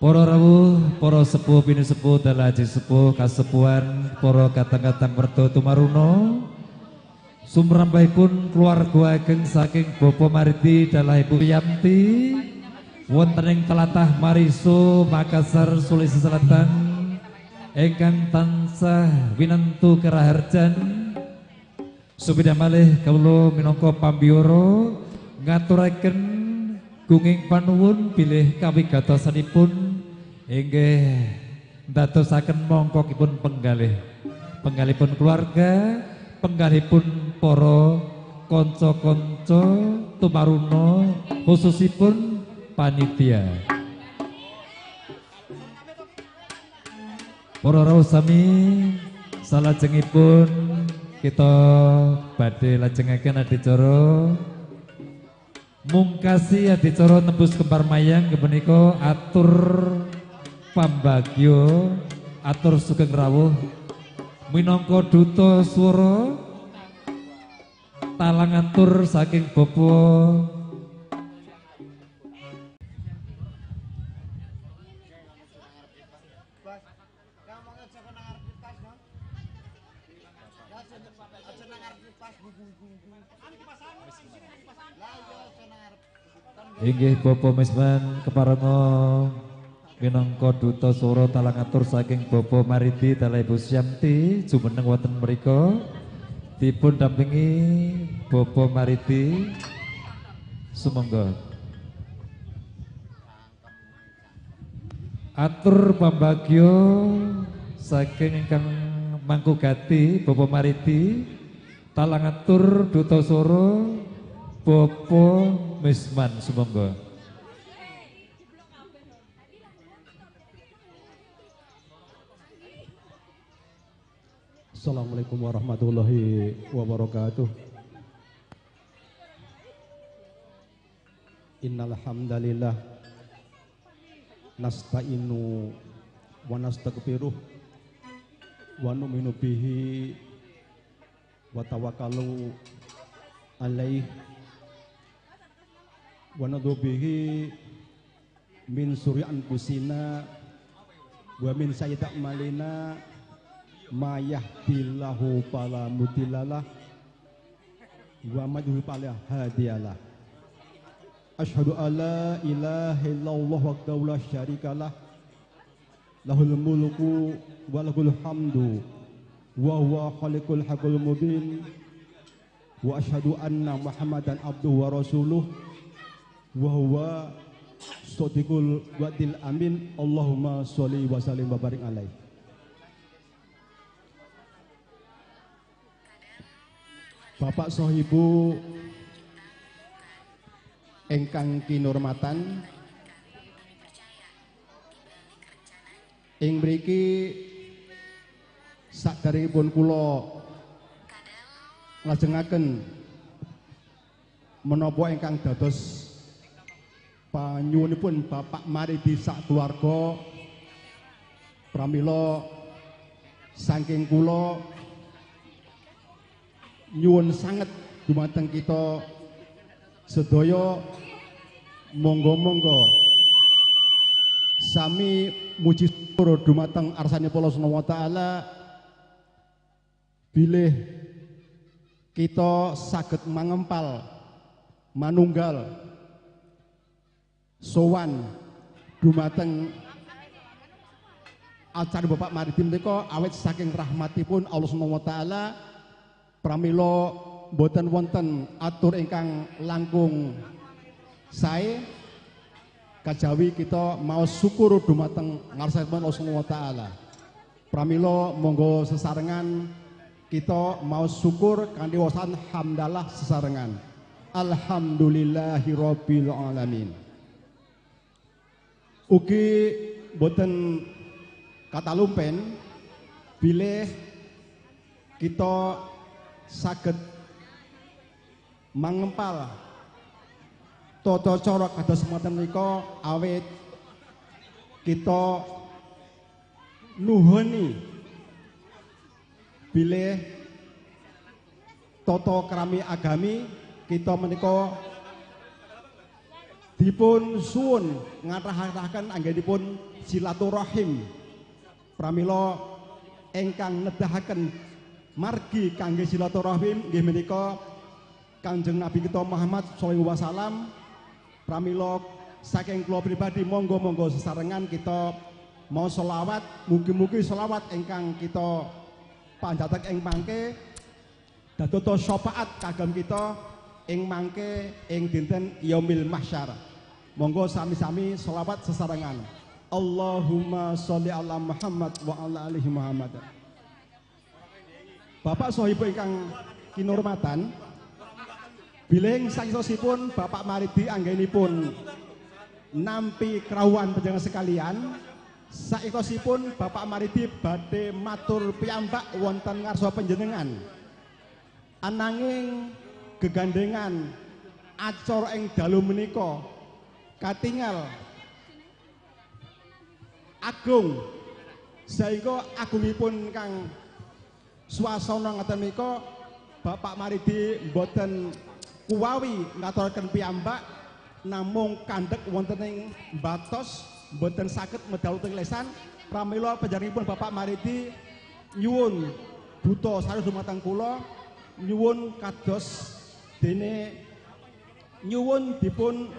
Para rawuh, para sepuh pinisepuh, dalaji sepuh, kasepuhan, para katang-katang merto tumaruno, sumrambahipun keluarga ageng saking Bapak Mariti dalah Ibu Yamti, wonten ing telatah Mariso, Makassar, Sulawesi Selatan, ingkang tansah winentu keraharjan. Sepindah malih kawula minangka pambiyara ngaturaken gunging panuwun bilih kawigatosanipun inggih ndadosaken mongkokipun penggalih, penggalihipun keluarga, penggalihipun para kanca-kanca tumaruna, khususipun panitia. Para rawuh sami salajengipun kita badhe lajengaken adicara mungkasi adicara tembus kembar mayang kepunika atur pambagyo, atur sugeng rawuh minangka duta swara talang atur saking Bapak inggih Bapak Misman keparenga minangka duta swara talang atur saking Bapak Mariti dalah Ibu Syamti jumeneng wonten mriku dipun dampingi Bapak Mariti. Sumangga atur pambagyo saking ingkang mangku gati Bapak Mariti talang atur duta swara Bapak Misman. Sumangga. Assalamualaikum warahmatullahi wabarakatuh. Innal hamdalillah nasta'inu wa nastaghfiruh wa nu'minu bihi wa tawakkalu alaihi wa nadhu bihi min suri anfusina wa min sayyiati a'malina ma yahdihillahu fala mudhillalah wa may yudlil fala hadiyalah. Asyhadu alla ilaha illallah wahdahu la syarikalah lahul mulku wa lahul hamdu wa huwa khaliqul haqqul mubin wa asyhadu anna Muhammadan abduhu wa rasuluh wa huwa shadiqul wa'dil amin. Allahumma sholli wa sallim wa barik alaihi. Bapak Sohibu ingkang kinurmatan, ing mriki saderengipun kula nglajengaken menapa ingkang dados panyuwunipun Bapak Maridi sak keluarga, pramila saking kula nyuwun sanget dumateng kita sedaya, monggo-monggo sami muji syukur dumateng arsanipun Allah Subhanahu wa taala bilih kita saged mangempal manunggal sowan dumateng acara Bapak Maridi menika awit saking rahmatipun Allah Subhanahu wa taala. Pramila boten wonten atur ingkang langkung sae kajawi kita mau syukur dumateng ngarsanipun Allah Subhanahu wa taala. Pramila monggo sesarengan kita mau syukur kanthi waosan hamdalah sesarengan. Alhamdulillahirabbil alamin. Ugi boten katalumpen bilih kita saged mangempal tata cara kados mekaten menika awit kita nuhuni bilih tata krami agami kita menika dipun suwun ngathah-athahaken anggenipun silaturahim. Pramila ingkang nedahaken margi kangge silaturahim nggih menika Kanjeng Nabi kita Muhammad sallallahu alaihi wasallam. Pramila saking kula pribadi monggo-monggo sesarengan kita mau selawat, mugi-mugi selawat ingkang kita panjataken ing mangke dadosa syafaat kagem kita ing mangke ing dinten yaumil mahsyar. Monggo sami-sami selawat sesarengan. Allahumma sholli ala Muhammad wa ala alihi Muhammad. Bapak Sohibu ingkang kinurmatan, bilih saksosipun Bapak Maridi anggenipun nampi kerawuhan panjenengan sekalian, saikosipun Bapak Maridi badhe matur piyambak wonten ngarsa panjenengan. Ananging gegandengan acara ing dalu menika katingal agung, sehingga agungipun kang suasana ngaten menika Bapak Maridi mboten kuwawi ngaturaken piyambak, namung kandhek wonten ing batos mboten saged medal teng lesan. Pramila panjenenganipun Bapak Maridi nyuwun buta sareng dumateng kula, nyuwun kados dene nyuwun dipun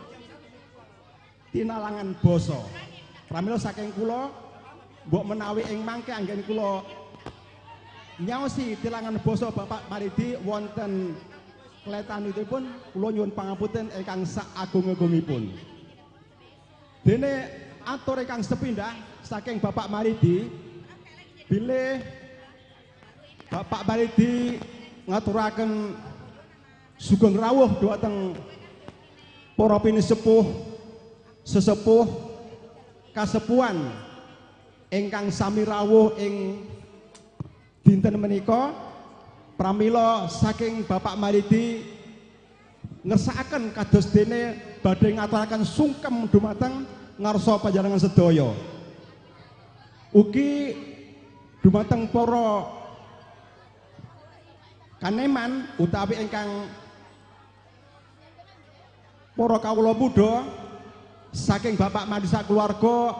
tinalangan basa. Pramila saking kula mbok menawi ing mangke anggen kula nyaosi tilangan basa Bapak Maridi wonten kletanipun, kula nyuwun pangapunten ingkang sak agung-agungipun. Dene atur ingkang sepindah saking Bapak Maridi, bilih Bapak Maridi ngaturaken sugeng rawuh dhumateng para pinisepuh, sesepuh, kasepuhan ingkang sami rawuh ing dinten menika. Pramila saking Bapak Maridi ngersakaken kados dene badhe ngaturaken sungkem dumateng ngarsa panjenengan sedaya. Ugi dumateng para kaneman utawi ingkang para kawula muda saking Bapak Mardi keluarga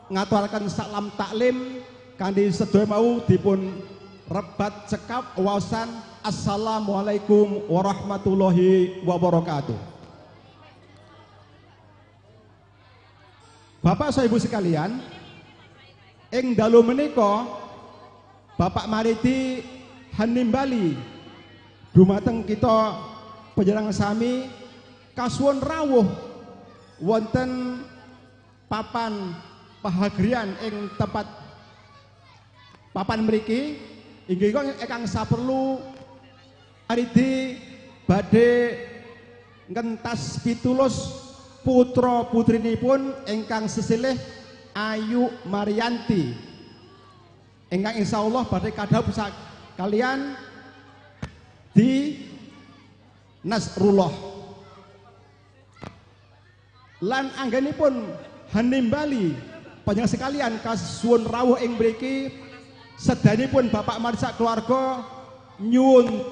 ngaturaken salam taklim kanthi sedaya mau dipun rebat cekap waosan assalamualaikum warahmatullahi wabarakatuh. Bapak saya Ibu sekalian, ing dalu menika Bapak Maridi hanimbali dumateng kita panjenengan sami kasuwun rawuh wonten papan pahagrian ing tempat papan mriki inggih ingkang saperlu Maridi badhe ngentas pitulus putra putrinipun ingkang sesilih Ayu Marianti ingkang insyaallah badhe kadhawup kalian di Nasrullah. Lan anggenipun hanimbali panjenengan sekalian kasuwun rawuh ing mriki sedanipun Bapak Mardi keluarga nyuwun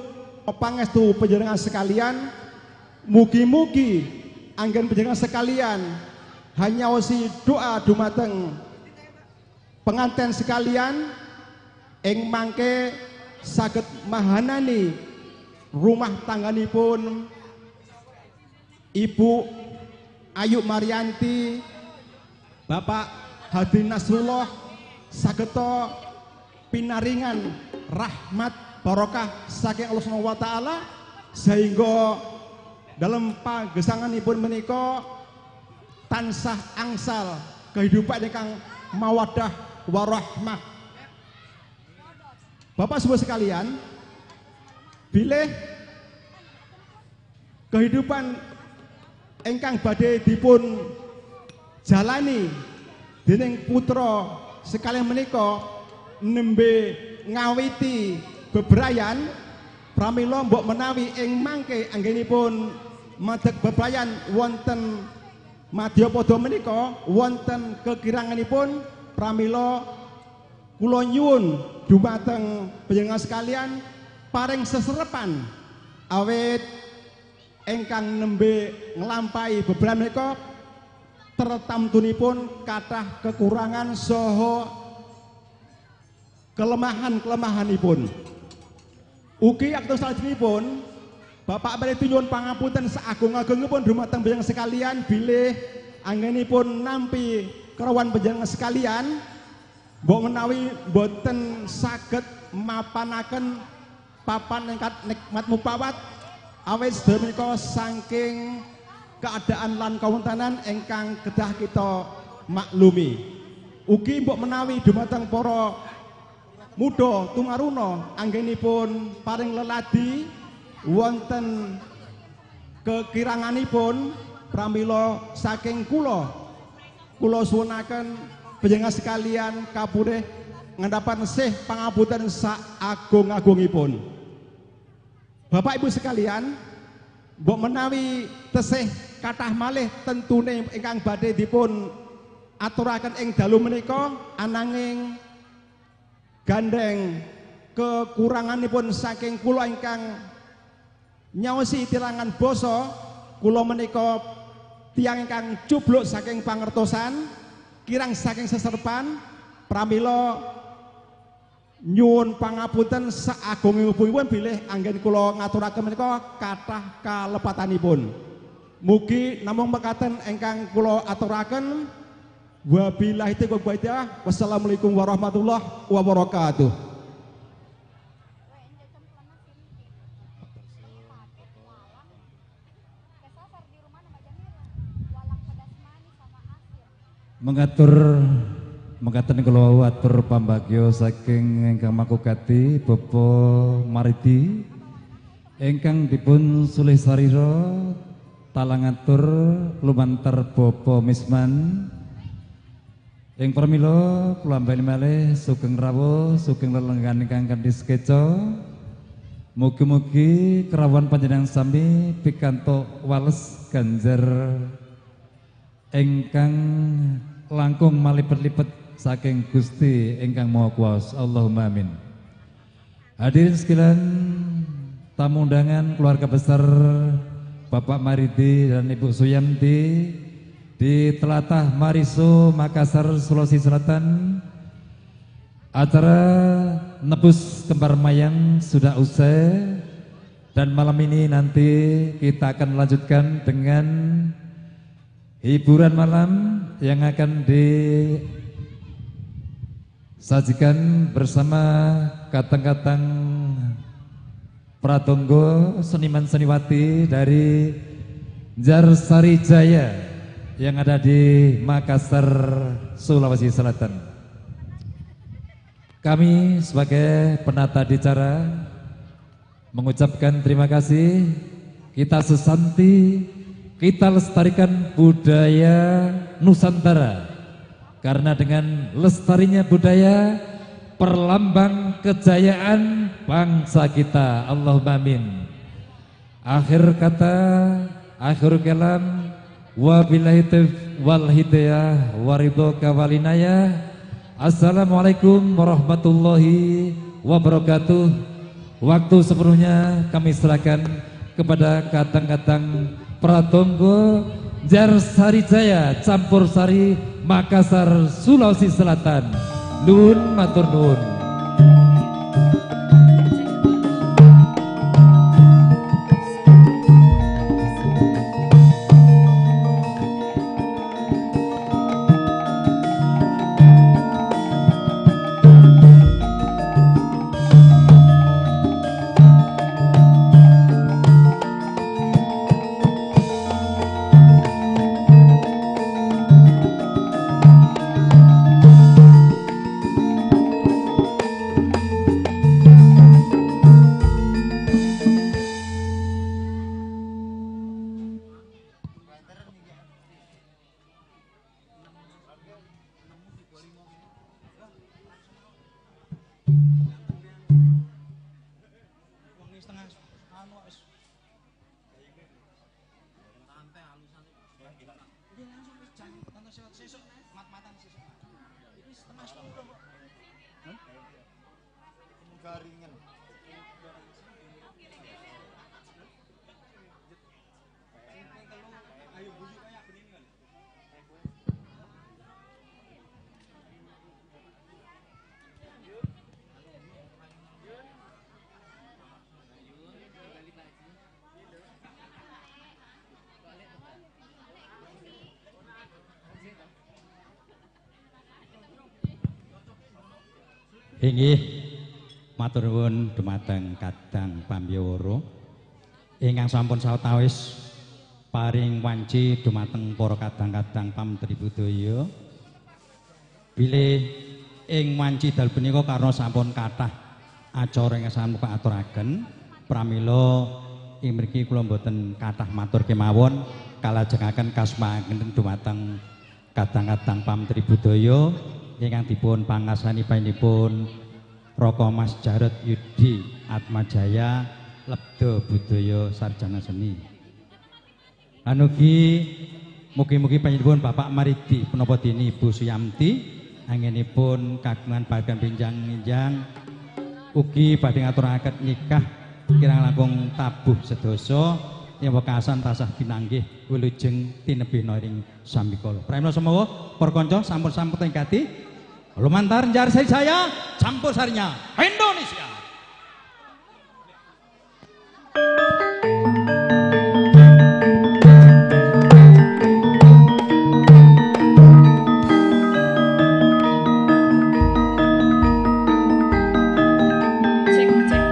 pangestu panjenengan sekalian, mugi-mugi anggen panjenengan sekalian hanyaosi doa dumateng pengantin sekalian ing mangke saged mahanani rumah tangganipun Ibu Ayu Marianti, Bapak Hadi Nasrullah sageta pinaringan rahmat barokah saking Allah Subhanahu wa taala sehingga dalam pagesanganipun menika tansah angsal kehidupan ingkang mawadah warahmah. Bapak semua sekalian, bilih kehidupan ingkang badhe dipun jalani dening putra sekalian menika nembe ngawiti bebrayan, pramila mbok menawi ing mangke anggenipun madeg bebrayan wonten madyapada menika wonten kekiranganipun, pramila kula nyuwun dumateng panjenengan sekalian paring seserepan awit ingkang nembe nglampahi bebrayan menika tertamtunipun kathah kekurangan saha kelemahan-kelemahanipun. Ugi aktus salajengipun Bapak Maridi nyuwun pangapunten sagung-agungipun dumateng panjenengan sekalian bilih anggenipun nampi kerawuhan panjenengan sekalian mbok menawi boten saged mapanaken papan ingkang nikmat mupawat awit sedaya menika saking keadaan lan kawontenan ingkang kedah kita maklumi. Ugi mbok menawi dumateng para muda tumaruna anggenipun paring leladi wonten kekiranganipun, pramila saking kula kula suwunaken panjenengan sekalian kapurih ngandhapan sih pangapunten sagung-agungipun. Bapak Ibu sekalian, mbok menawi tesih kathah malih tentune ingkang badhe dipun aturaken ing dalu menika, ananging gandeng kekuranganipun saking kula ingkang nyaosi tilangan basa, kula menika tiyang ingkang cubluk saking pangertosan, kirang saking seserpan, pramila nyuwun pangapunten saagungipun bilih anggen kula ngaturaken menika kathah kalepatanipun. Mugi namung mekaten ingkang kula aturaken. Wabillahi taufiq wal hidayah. Wassalamualaikum warahmatullahi wabarakatuh. Mengatur mekaten kula wau atur pambagya saking ingkang makugati Bapak Maridi ingkang dipun sulih sarira talangatur lumantar Bapak Misman. Ing pramila kula ambani malih sugeng rawuh sugeng lelenggan ingkang kanthi sekeca. Mugi-mugi kerawan panjenengan sami pikantuk wales ganjar ingkang langkung malipet-lipet saking Gusti ingkang Maha Kuwasa. Allahumma amin. Hadirin sekalian, tamu undangan keluarga besar Bapak Maridi dan Ibu Suyamti di Telatah Mariso, Makassar, Sulawesi Selatan. Acara nebus kembar mayang sudah usai dan malam ini nanti kita akan lanjutkan dengan hiburan malam yang akan disajikan bersama katang-katang pratonggo seniman seniwati dari Jarsari Jaya yang ada di Makassar, Sulawesi Selatan. Kami sebagai penata acara mengucapkan terima kasih. Kita sesanti, kita lestarikan budaya Nusantara. Karena dengan lestarinya budaya, perlambang kejayaan bangsa kita. Allahumma amin. Akhir kata, akhir kalam, wabillahi taufiq wal hidayah waridho kawalinayah. Assalamualaikum warahmatullahi wabarakatuh. Waktu sepenuhnya kami serahkan kepada katang-katang pratonggo Jarsari Jaya Campur Sari Makassar, Sulawesi Selatan. Nuhun matur nuhun. Inggih, matur nuwun dumateng Kadang Pambiyawara ingkang sampun sawetawis paring wanci dumateng para kadang-kadang pamentri budaya. Bilih ing wanci dalu punika karna sampun kathah acara ingkang sampun kaaturaken, pramila ing mriki kula mboten kathah matur kemawon, kalajengaken kasumangaken dumateng kadang-kadang pamentri budaya ingkang dipun pangasani panjenenganipun Raka Mas Jarot Yudi Atmajaya Lebda Budaya Sarjana Seni. Anugi mugi-mugi panjenenganipun Bapak Maridi punapa dene Ibu Suyamti anggenipun kagungan bagian pinjang-injang ugi badhe ngaturaken nikah kirang langkung tabuh sedasa ing wekasan tasah pinanggih wilujeng tinebihna ing sambikala. Pramila semawa para kanca sampun-sampun ing gati lumantar Jarsari Jaya campur sarinya Indonesia. Cek cek.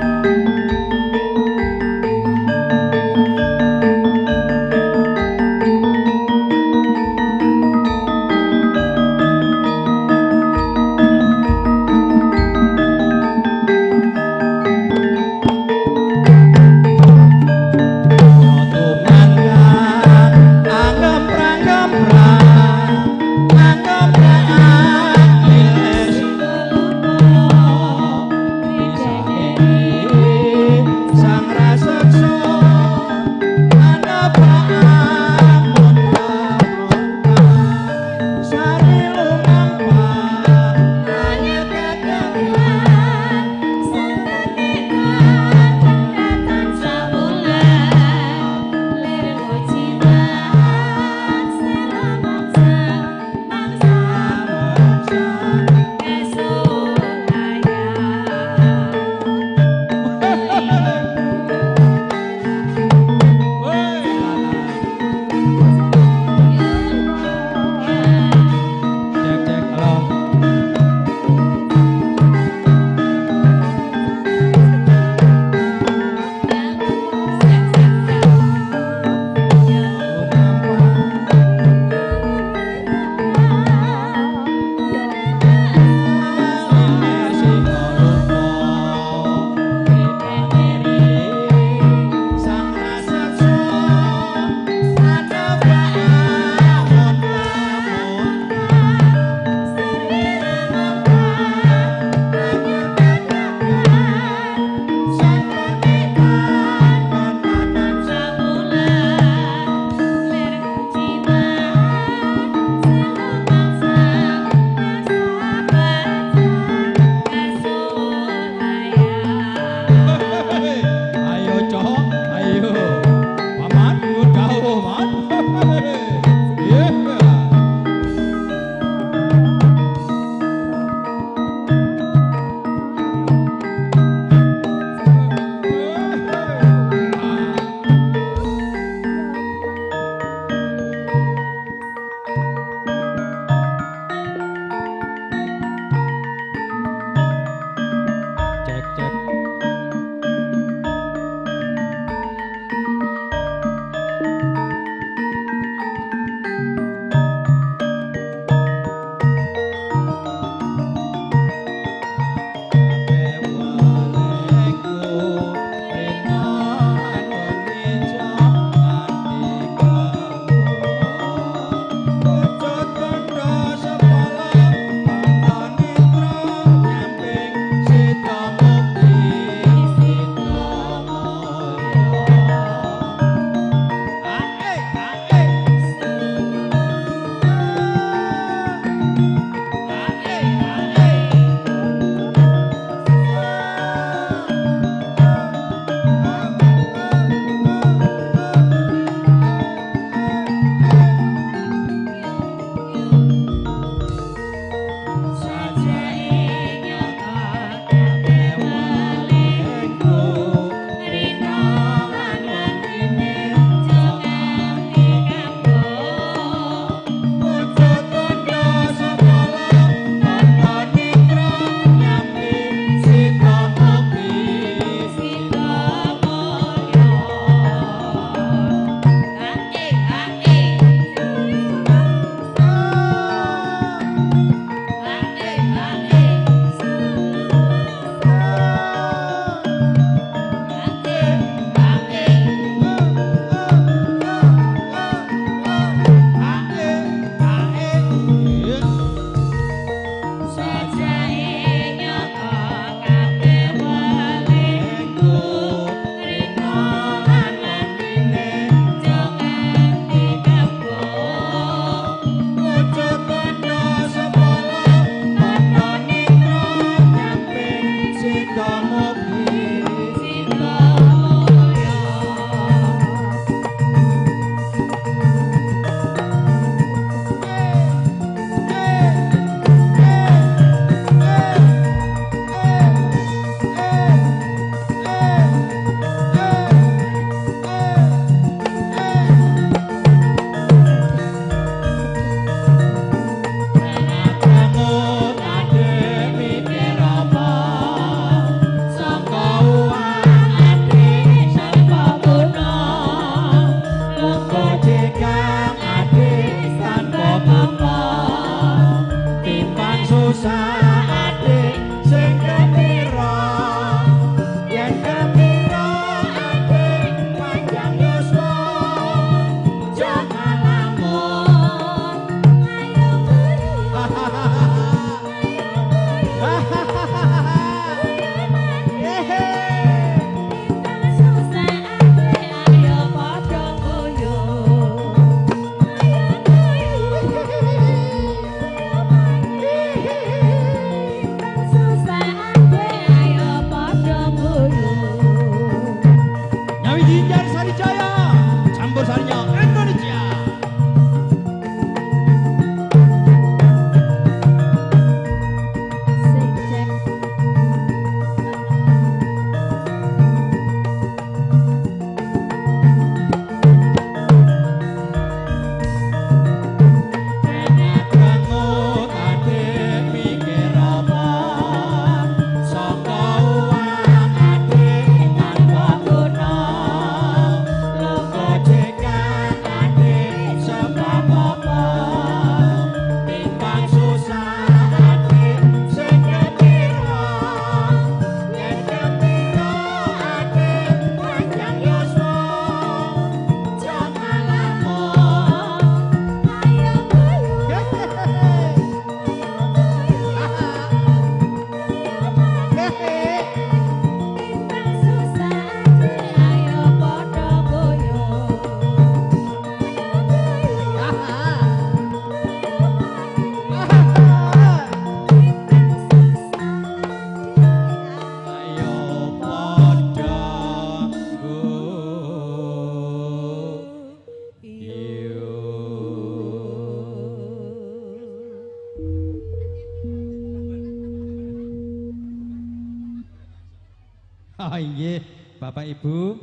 Oh nggih, Bapak Ibu.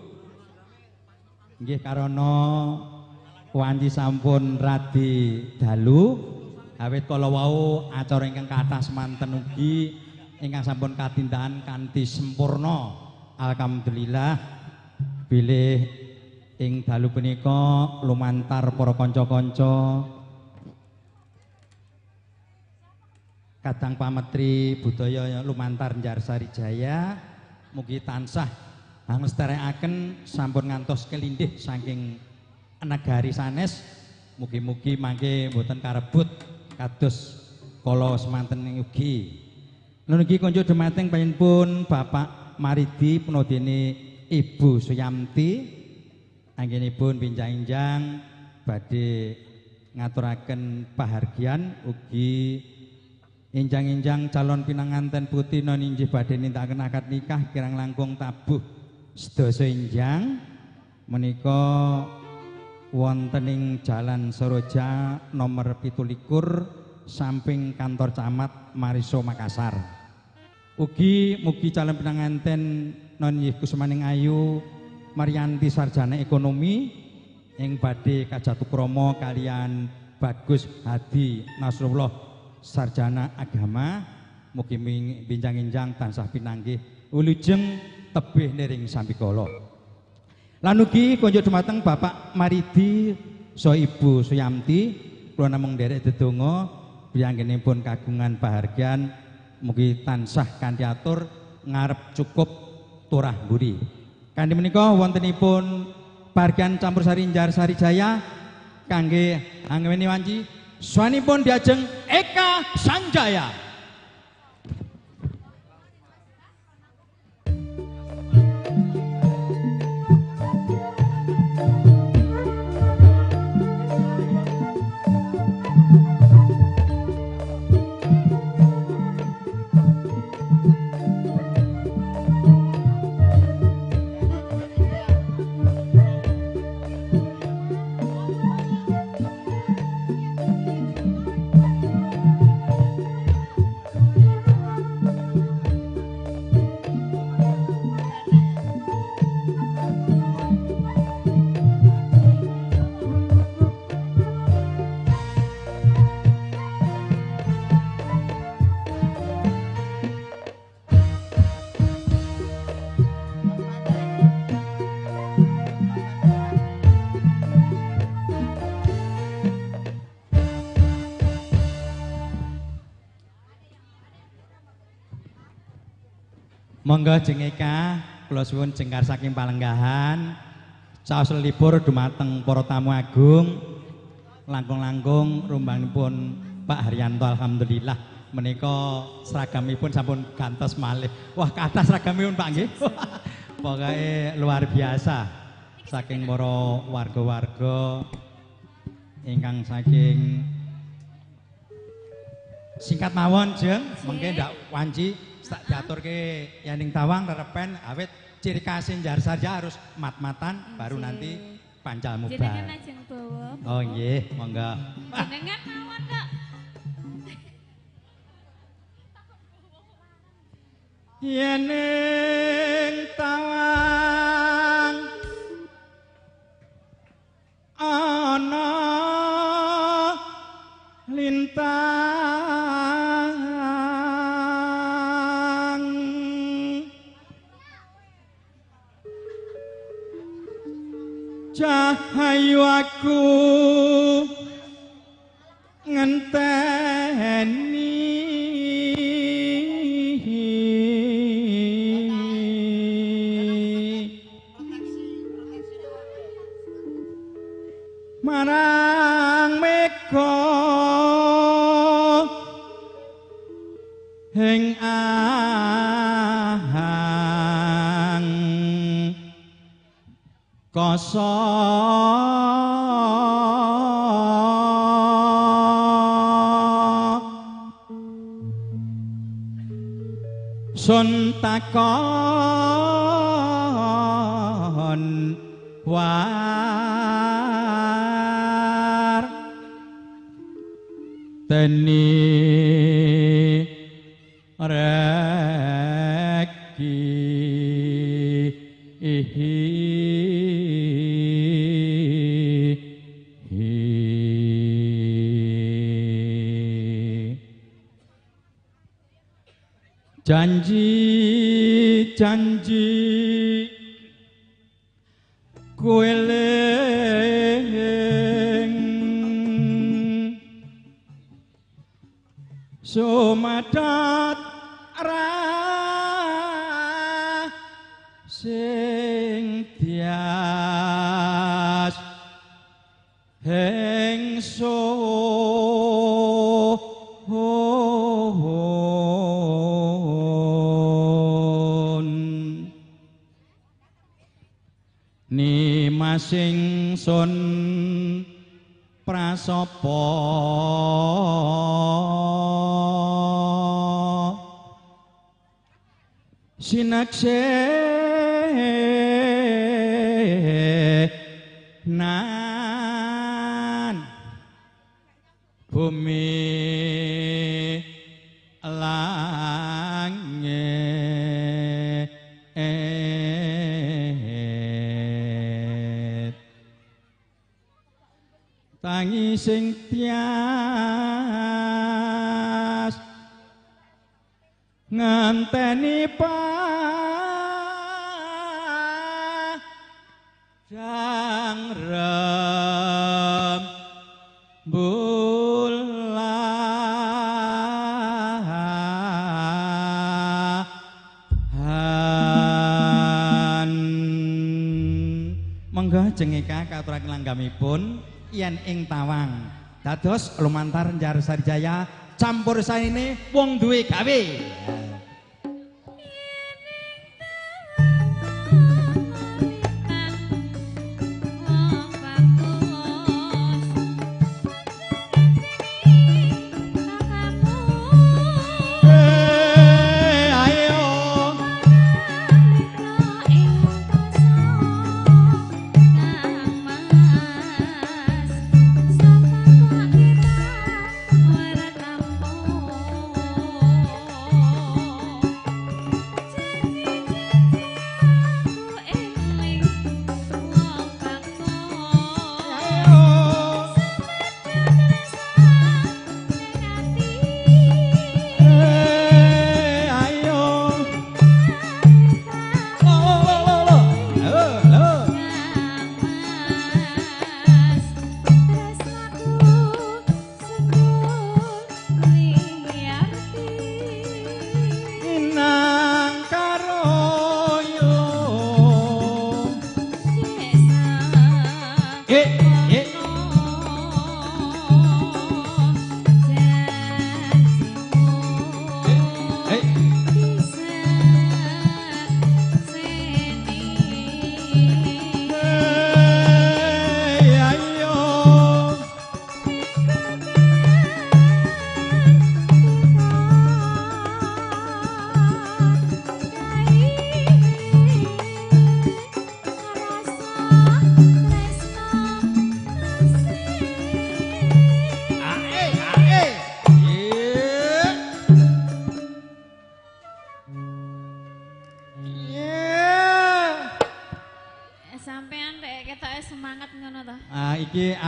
Nggih karana wanci sampun radi dalu, awit kala wau acara ingkang kathah semanten ugi ingkang sampun katindakan kanthi sempurna. Alhamdulillah bilih ing dalu punika lumantar para kanca-kanca kadang pametri budaya lumantar Njarsari Jaya mugi tansah hangesterekaken sampun ngantos kelindih saking negari sanes, mugi-mugi mangke mboten karebut kados kala semanten ugi. Nun ugi konjuk dumateng panjenenganipun Bapak Maridi punodene Ibu Suyamti anggenipun binjang-injang badhe ngaturaken pahargyan ugi injang-injang calon pinanganten putih non injih badhe nindakaken akad nikah kirang langkung tabuh sedasa injang menika wonten ing Jalan Soroja nomor 27 samping kantor camat Mariso Makassar. Ugi mugi calon pinanganten non injih kusumaning ayu Marianti sarjana ekonomi ing badhe kajatukrama kalian Bagus Hadi Nasrullah sarjana agama mugi binjang-injang tansah pinanggih wilujeng tebih niring sambikala. Lan ugi konjuk dumateng Bapak Maridi saha Ibu Suyamti kula namung nderek dedonga piyanggenipun kagungan pahargyan mugi tansah kanthi atur ngarep cukup turah mburi. Kanthi menika wontenipun pahargyan campursari Njarsari Jaya kangge angweni wanci swanipun diajeng Eka Sanjaya. Monggo jeng Eka, kula suwun jengkar saking palenggahan. Saos lipur dumateng para tamu agung. Langkung-langkung rumbanipun Pak Haryanto alhamdulillah menika seragamipun sampun gantos malih. Wah, kathah seragamipun Pak nggih. Pokoke luar biasa saking para warga-warga ingkang saking singkat mawon jeng, mengke ndak wanci tak diaturke yaning tawang rerepen awit ciri khas Njarsari harus mat-matan baru nanti pancal mubar. Jenengan ajeng bawa. Oh nggih, monggo. Jenengan mawon kok. Yening tawang ana lintang cahayu aku ngenteni marang mega ing ahang kosong sun takon war teni reki. Janji janji kueling sumadat ra sing tias hengso Nimasing sun prasapa sinakse nan bumi langit tangi sing tias nganteni padang rembulan. Monggo jengeka katuraken langgamipun yen ing tawang dados lumantar Njarsari Jaya campur saine wong duwe gawe.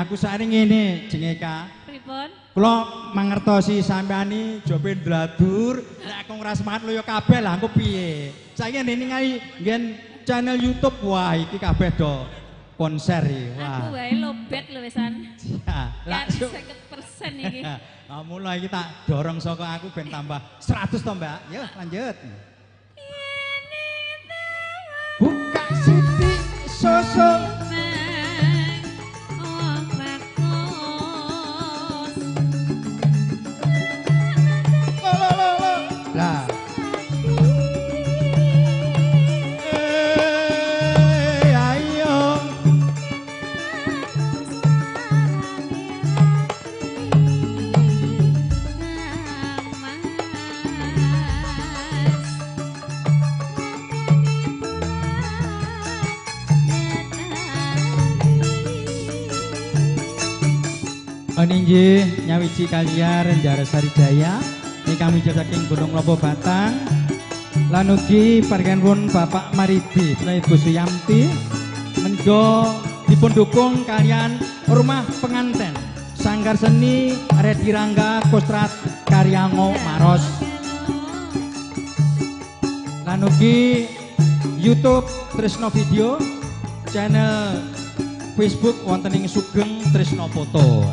Aku saat ini ngene jengeka. Pripun? Kula mangertosi sampean iki jobe ndladur, nek aku ora semangat lho ya kabeh lah aku piye. Saiki ngene ningali nggen channel YouTube, wah iki kabeh do konser iki. Wah. Aku wae lobet lho wisan. Ya, 50% iki. Lah mulai iki tak dorong saka aku ben tambah 100 to, Mbak. Yo lanjut. Buka sithik sosok Inggih nyawiji kaliyan Njarsari Jaya ingkang mijil saking Gunung Lopo Batang. Lan ugi panjenenganipun Bapak Maridi lan Ibu Suyamti menika dipun dukung kalian rumah penganten Sanggar Seni Redi Rangga Kostrat Karyango Maros. Lan ugi YouTube Trisno Video, channel Facebook wonten ing Sugeng Trisno Foto.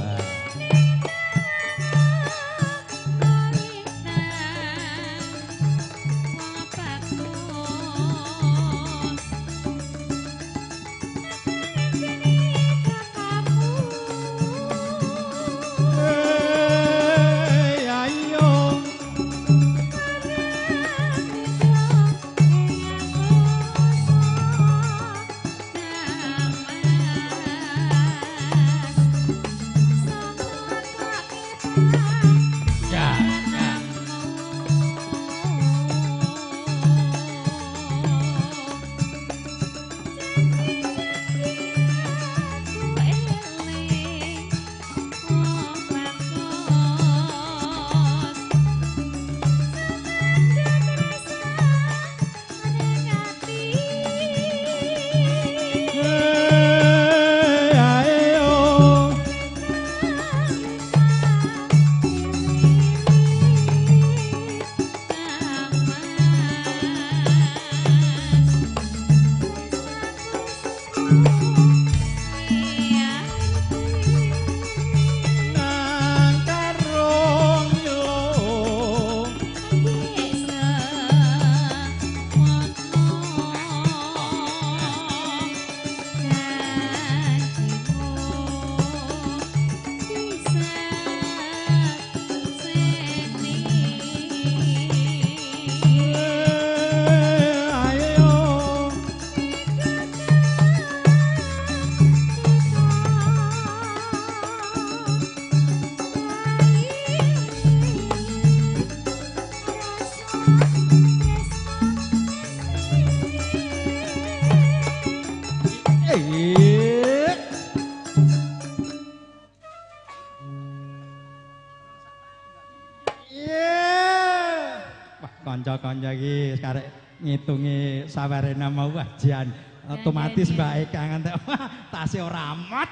Kanca-kanca iki karek ngitungi sawerena mau wajian otomatis Mbak Eka ngantek wah tase ora amat.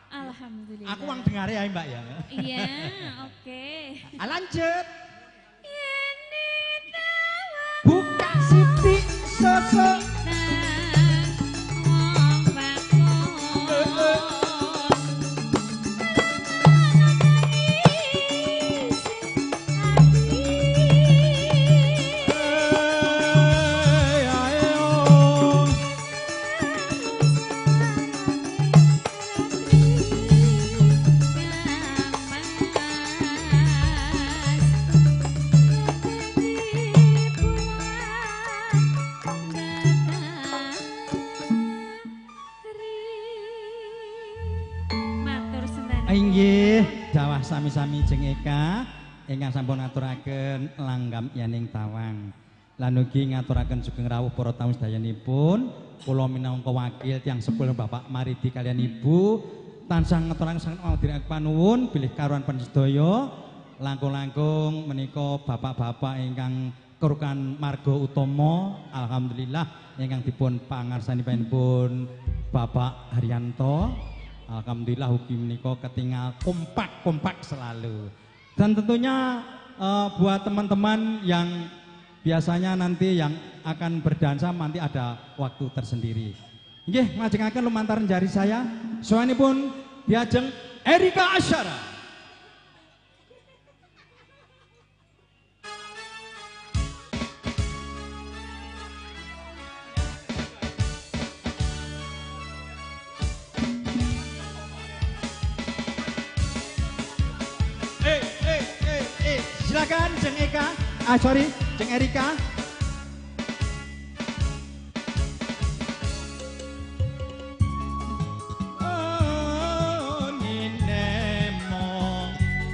Alhamdulillah. Aku wong dengare ae Mbak ya. Iya, oke. Lanjut. Buka sithik sosok sami-sami jeng Eka ingkang sampun ngaturaken langgam yening tawang. Lan ugi ngaturaken sugeng rawuh para tamu sedayanipun. Kula minangka wakil tiyang sepuh Bapak Maridi kalian Ibu tansah ngaturaken sanget wangdiraken panuwun bilih karuan panjenengan langkung-langkung menika bapak-bapak ingkang kerukan marga utama alhamdulillah ingkang dipun pangarsanipun Bapak Haryanto. Alhamdulillah ugi menika ketinggal kompak-kompak selalu. Dan tentunya buat teman-teman yang biasanya nanti yang akan berdansa nanti ada waktu tersendiri. Nggih, nglajengaken lumantar jari saya. Sowanipun diajeng Erika Asyara. Silakan Jeng Eka, sorry, Jeng Erika. Oh, ninemo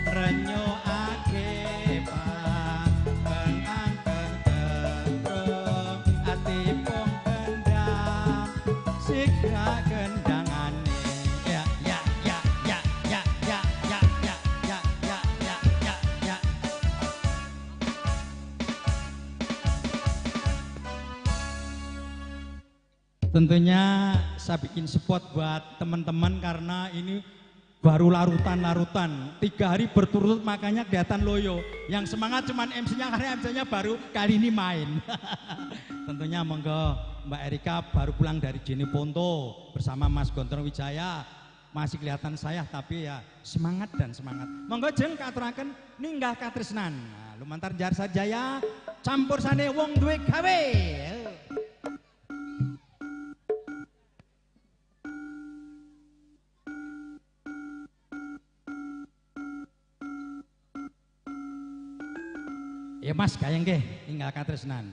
renyo ake pa pengangkeng tetrem ati pong kendang sigra kendangane ya ya ya ya ya ya ya ya ya ya ya ya ya. Tentunya saya bikin spot buat teman-teman karena ini baru larutan-larutan 3 hari berturut-turut, makanya kelihatan loyo. Yang semangat cuman MC-nya karena MC-nya baru kali ini main. Tentunya monggo Mbak Erika baru pulang dari Jeneponto bersama Mas Gondrong Wijaya. Masih kelihatan saya tapi ya semangat dan semangat. Monggo jeng katuraken ninggah katresnan. Nah, lumantar Jar Jaya campur sane wong duwe gawe. Ya Mas gayeng nggih ninggal katresnan.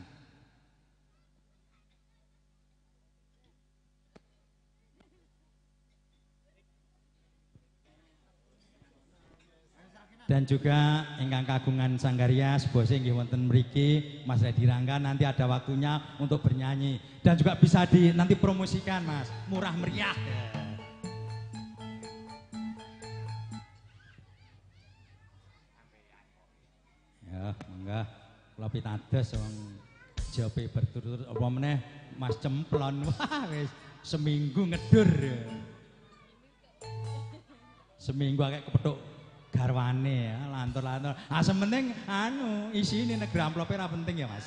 Dan juga ingkang kagungan Sanggaria sebose nggih wonten mriki Mas Redi Rangga, nanti ada waktunya untuk bernyanyi dan juga bisa di nanti promosikan Mas, murah meriah. Ya, monggo kula pitados wong jope berturut-turut apa meneh Mas Cemplon. Wah wis seminggu ngedur. Seminggu akeh kepethuk garwane ya, lantur-lantur. Ah sementing anu isine negeri amplope ora penting ya Mas.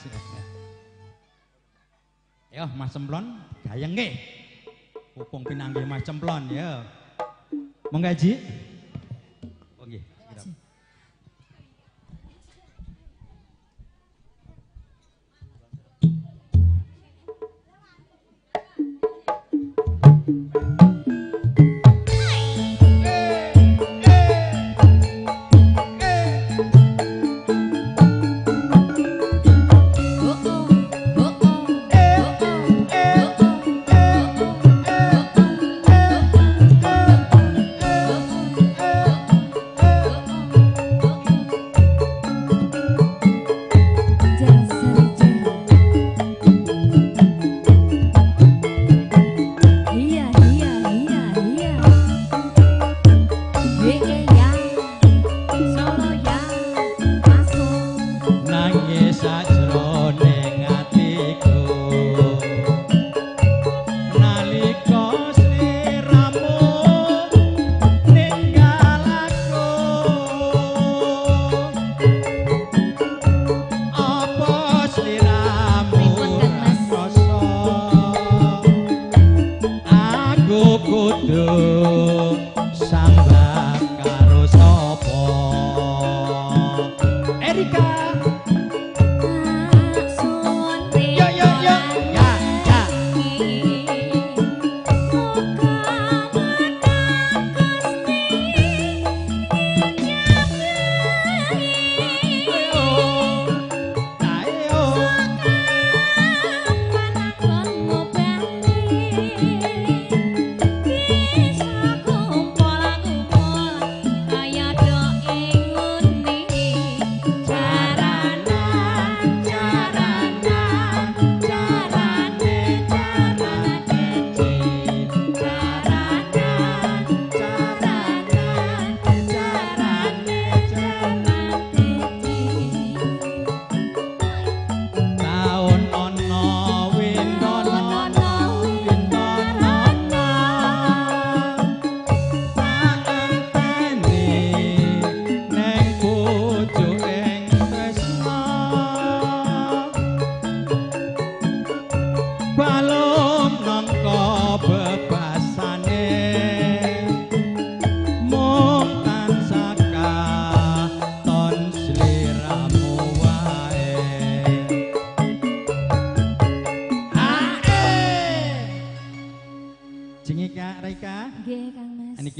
Yo Mas Cemplon gayeng nggih. Pupung pinanggih Mas Cemplon ya. Monggo Ji. Oh nggih.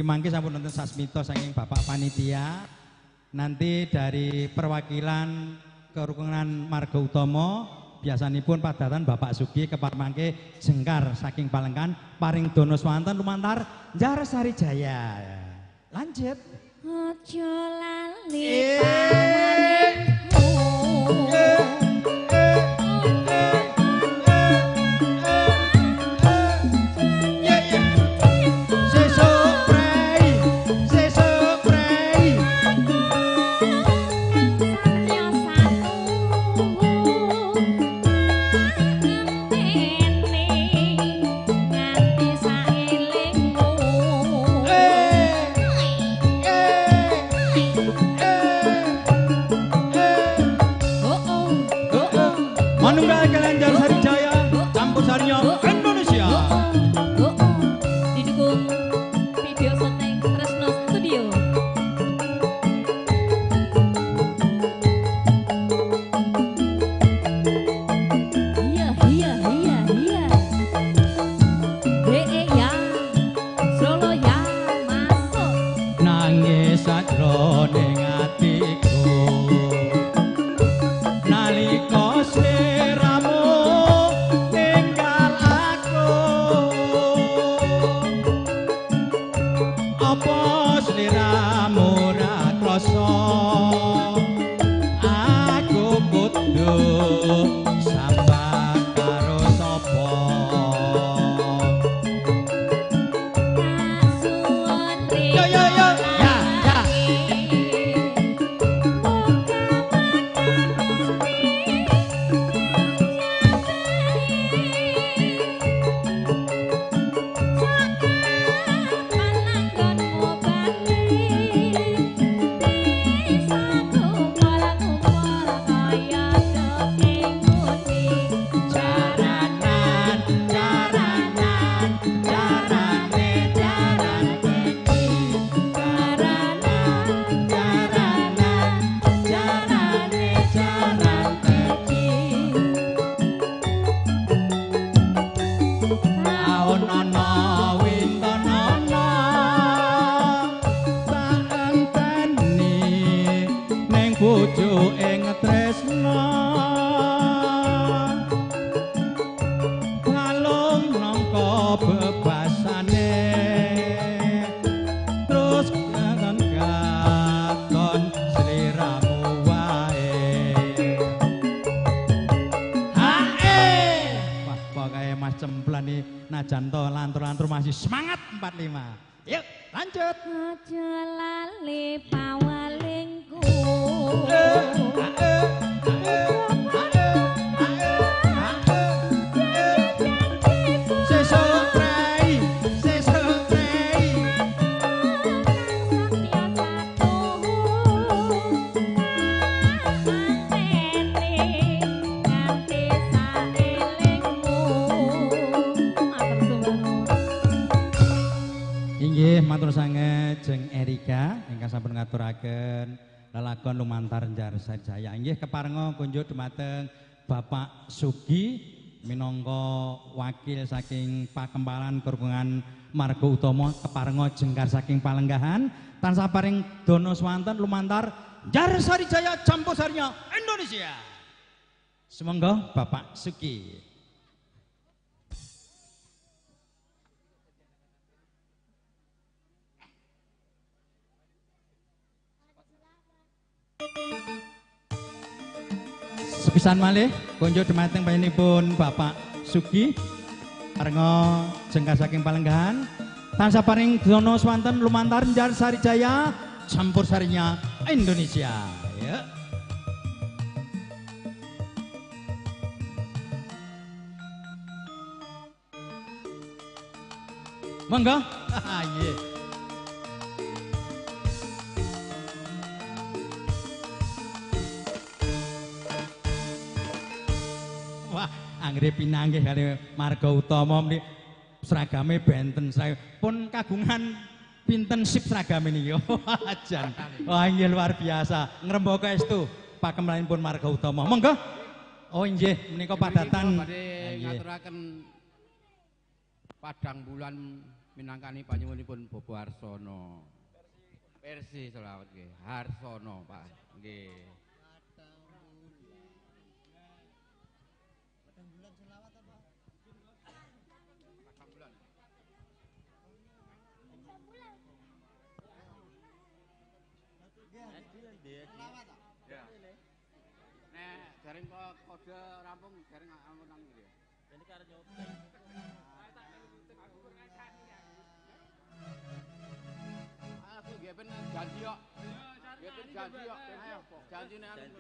Mangke sampun nonton sasmito saking Bapak Panitia. Nanti dari perwakilan kerukunan Marga Utomo biasanipun padatan Bapak Sugi kepar mangke jengkar saking Palengkan paring dono swanten lumantar Jarsari Jaya. Lanjut. Ojo lali pawanmu. Bebasane terus katon katon sliramu wae. Hae. Wah, pokoke Mas Cemplan iki najan to lantur-lantur masih semangat 45. Yuk, lanjut. Aja lali pawalingku. Sesuk prei, sesuk prei. Inggih, matur sanget jeng Erika ingkang sampun ngaturaken lelakon lumantar Njar Jaya. Inggih keparenga kunjuk dumateng Bapak Sugi minangka wakil saking Pakempalan Kerukungan Marga Utama keparenga jengkar saking Palenggahan tansah paring dana swanten lumantar Njar Sarijaya Campursarinya Indonesia. Sumangga Bapak Sugi. Sepisan malih kunjuk dumateng panjenenganipun Bapak Sugi parenga jengkar saking Palenggahan tansah paring dana swanten lumantar Njar Sarijaya Campursarinya Indonesia. Ya. Monggo. Nggih. Wah, anggere pinanggih kali marga utama meni seragame benten seragam. Pun kagungan pinten sip seragame niki. Wah, jan. Wah, inggih luar biasa. Ngrembaka estu pakemelanipun marga utama. Monggo. Oh inggih, menika padatan. Badhe ngaturaken padang bulan minangkani panyuwunipun Bobo Harsono. Versi selawat nggih, Harsono, Pak. Nggih. Nek dereng kok kode rampung dereng ampun nang nggih. Aku nggih ben janji kok. Nggih ben janji kok. Ayo janji nek anu.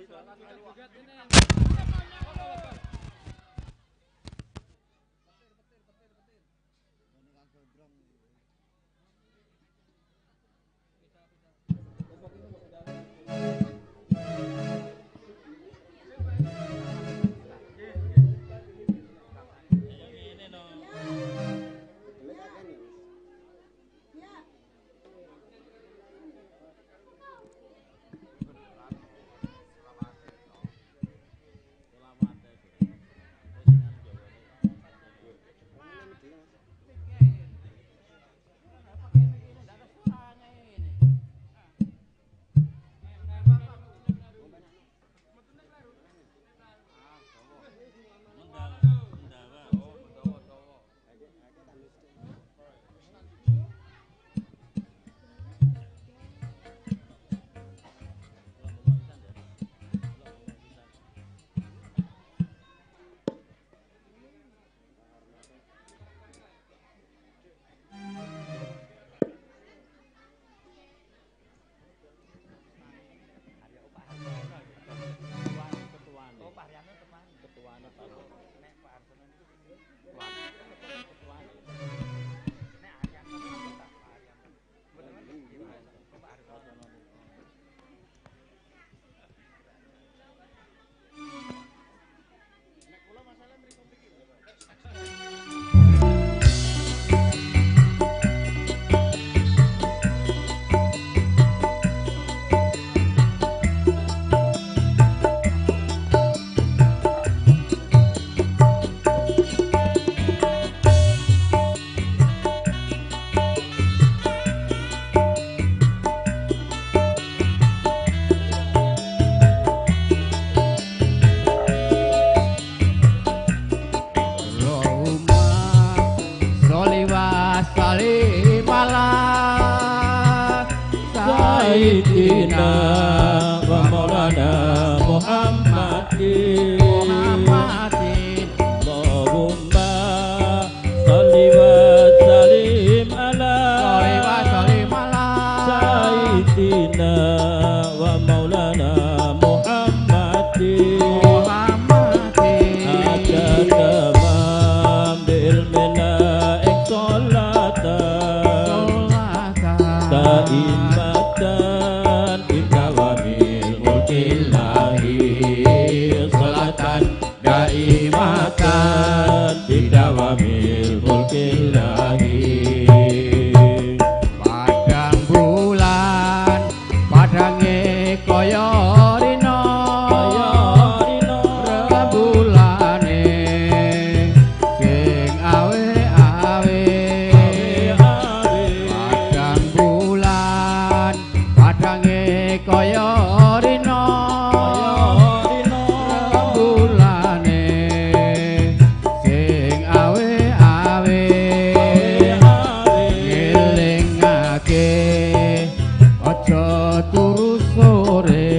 bidawamil mulkillahi. Padang bulan padange kaya rina, rembulane sing awe-awe. Padang bulan padange kaya rina, rembulane sing awe-awe. Ngelingake aja turu sore,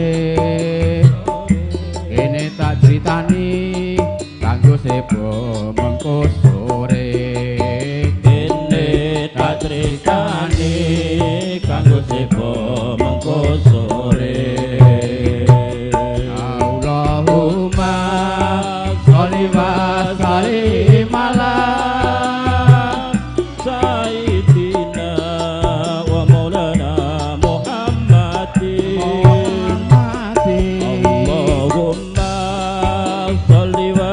kene tak critani kanggo sebo mengko sore. Kene tak critani kanggo sebo mengko sore. Allahumma sholli wa sallim ala Sayyidina wa Maulana Muhammadin. Allahumma sholli wa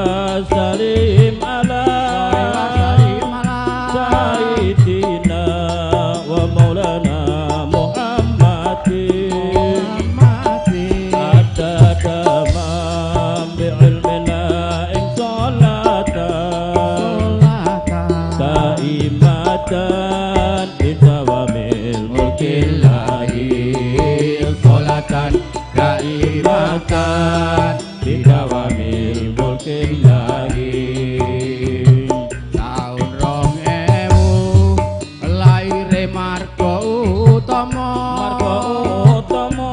sallim ala Sayyidina wa Maulana Muhammadin. Adada ma bi'ilmina ing sholatan daimatan bidawamil mulkillahi. Sholatan daimatan bidawamil mulkillahi. Taun 2000 laire Margo Utama, Margo Utama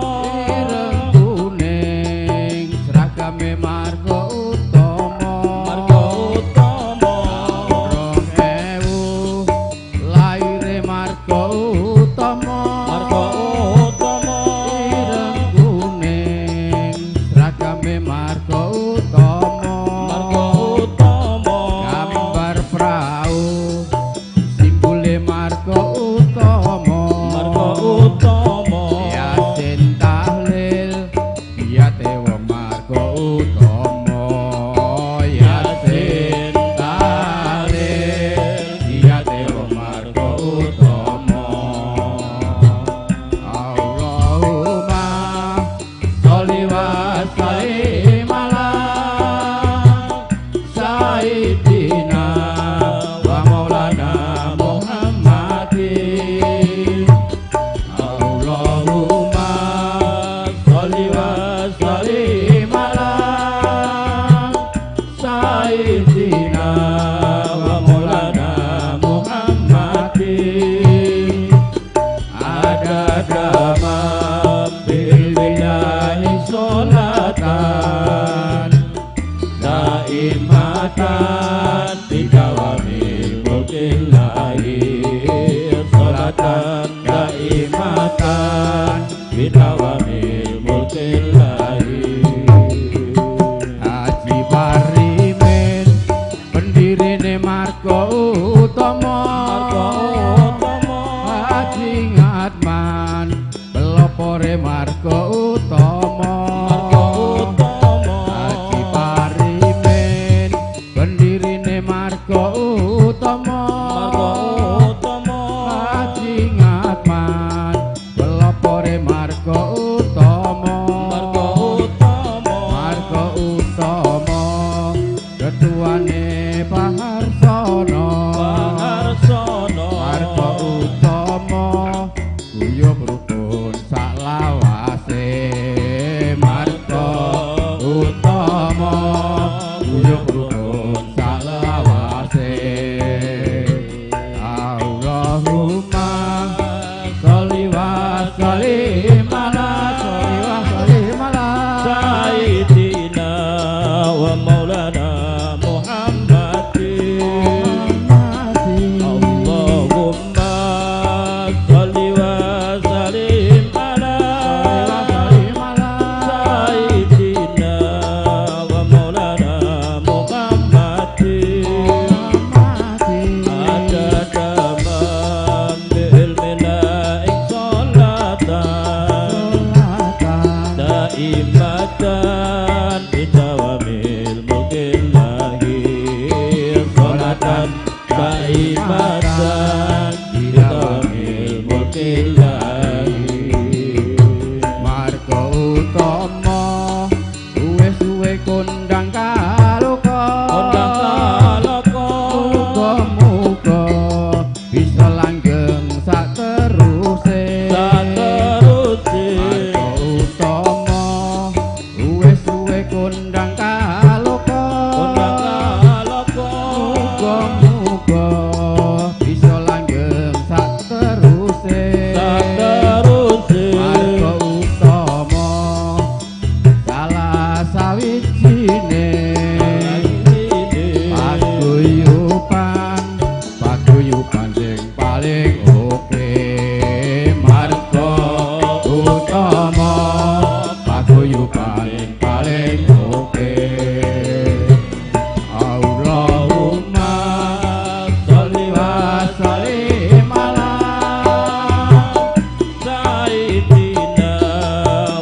ireng kuning seragame Margo Utama. Margo Utama Taun 2000 laire Margo Utama, Margo Utama ireng kuning seragame Margo Utama. Margo Utama Gambar prau simbole Margo Utama. Margo Utama Yasin tahlil biyate wong Margo Utama. Yasin tahlil biyate wong Margo Utama. Allahumma sholli wa sallim ala Sayyidina wa Maulana Muhammadin. Allahumma sholli wa sallim ala Sayyidina wa Maulana Muhammadin. Adada ma billahi sholatan daimatan bidawamil mulkillahi. Sholatan daimatan bidawamil mulkillahi. Haji Parimin pendirine Margo Utama. Margo Utama Haji Ngatman pelopore Margo Utama. Margo Utama Haji Parimin pendirine Margo Utama. Margo Utama Haji Ngatman pelopore Margo Utama. Margo Utama Margo Utama ketuane Pak Harsono. Pak Harsono Margo Utama guyub rukun saklawase. Margo Utama guyub rukun saklawase. Allahumma sholli wa sallim ala, sholli wa sallim ala Sayyidina wa Maulana Muhammadin. Daimatan bidawamil mulkillahi. Marga utama wis suwe kondang kaloka, kondang kaloka, muga-muga bisa langgeng sateruse, sateruse. Marga utama wis suwe kondang kaloka, kondang kaloka, muga-muga bisa langgeng sateruse, sateruse. Marga utama salah sawijine paguyuban, paguyuban sing paling oke. Marga utama paguyuban paling oke. Allahumma sholli wa sallim ala Sayyidina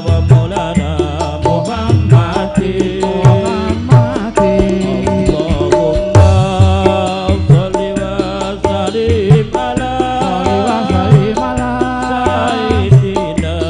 wa Maulana Muhammadin. Muhammadin. Allahumma sholli wa sallim ala Sholli wa sallim ala Sayyidina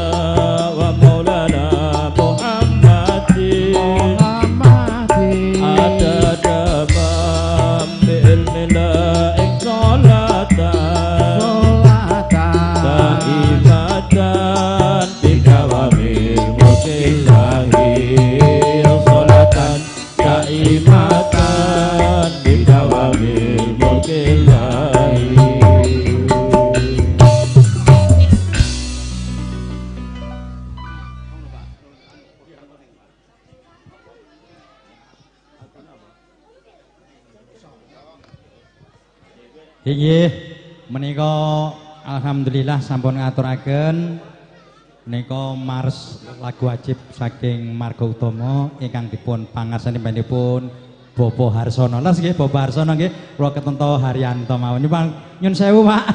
wa Maulana Muhammadin. Muhammadin. Adada ma bi'ilmillah ing sholatan, Sholatan daimatan bidawamil mulkillahi. Sholatan daimatan bidawamil mulkillahi. Inggih, menika alhamdulillah sampun ngaturaken menika mars lagu wajib saking Marga Utama ingkang dipun pangarsani-panipun Bapak Harsono. Las nggih Bapak Harsono nggih, kula ketento Haryanto mawon. Nyuwun nyun sewu Pak,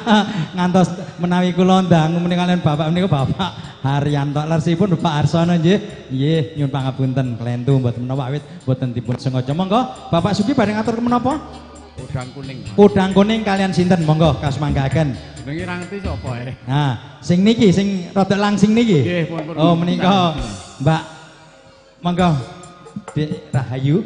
ngantos menawi kula ndangu menika kalian bapak menika Bapak Haryanto. Lersipun Bapak Harsono nggih. Nggih, nyun pangapunten klentu mboten menapa awit mboten dipun sengaja. Monggo Bapak Sugi badhe ngatur menapa? Podang kuning. Podang kuning kalian sinten monggo kasmanggaken. Jenenge ra ngerti sapa eh. Nah, sing niki sing rada langsing niki. Nggih, pun pun. Oh, menika Mbak monggo Dik Rahayu.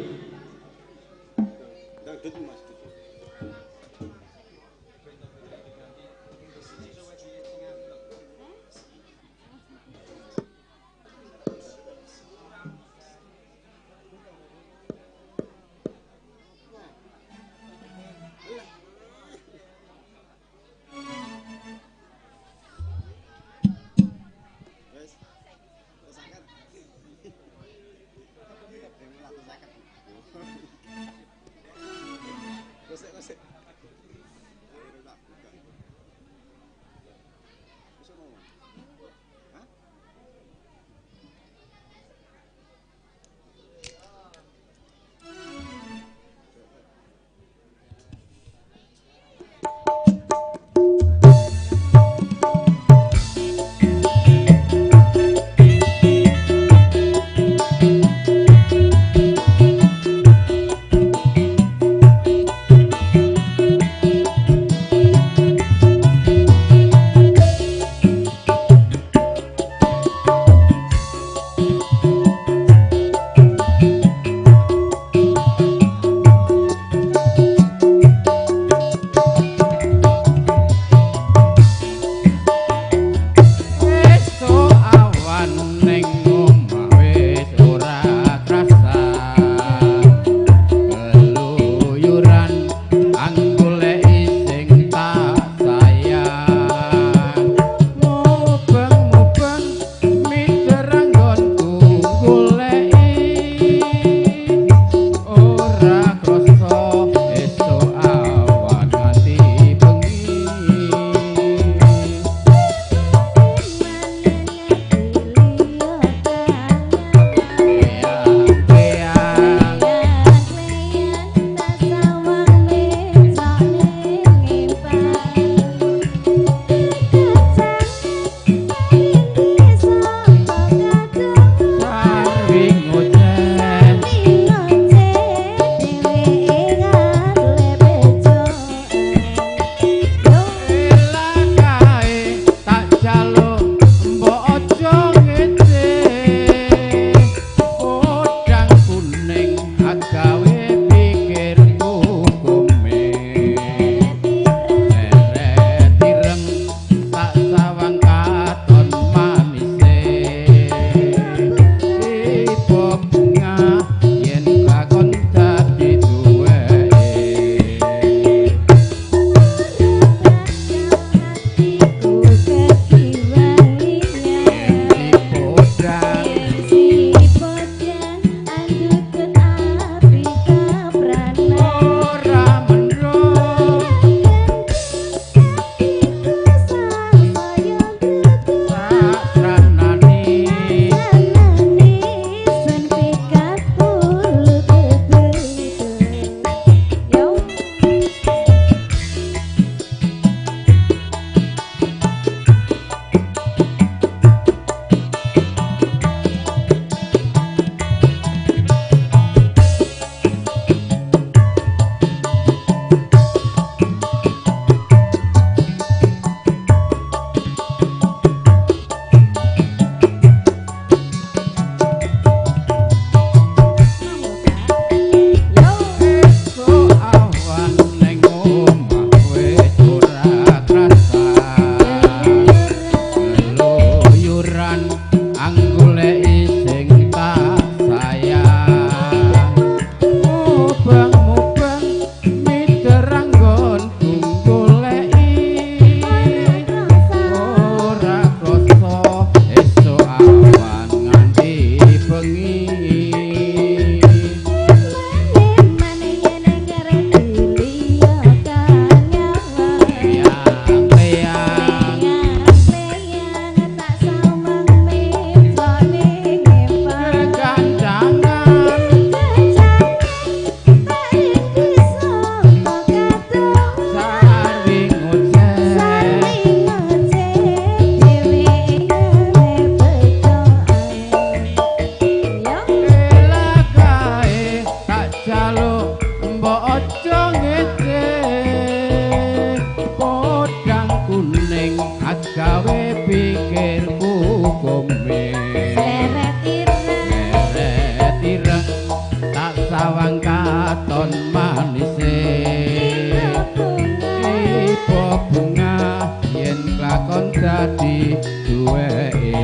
Tiba bunga yen lakon dadi duweke.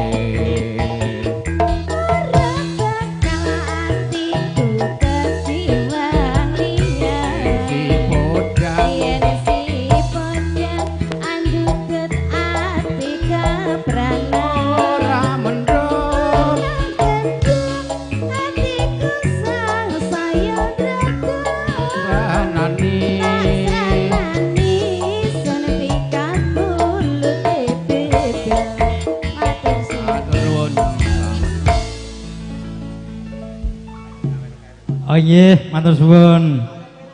Ora bakal atiku ketimbang liya. Si podang Yen si podang andutut ati kepranan. Ora mendung Atiku sang saya ndredeg. Ranani Rasani sun pikat mulute beda. Matur suwun. Matur nuwun. Oh nggih, matur suwun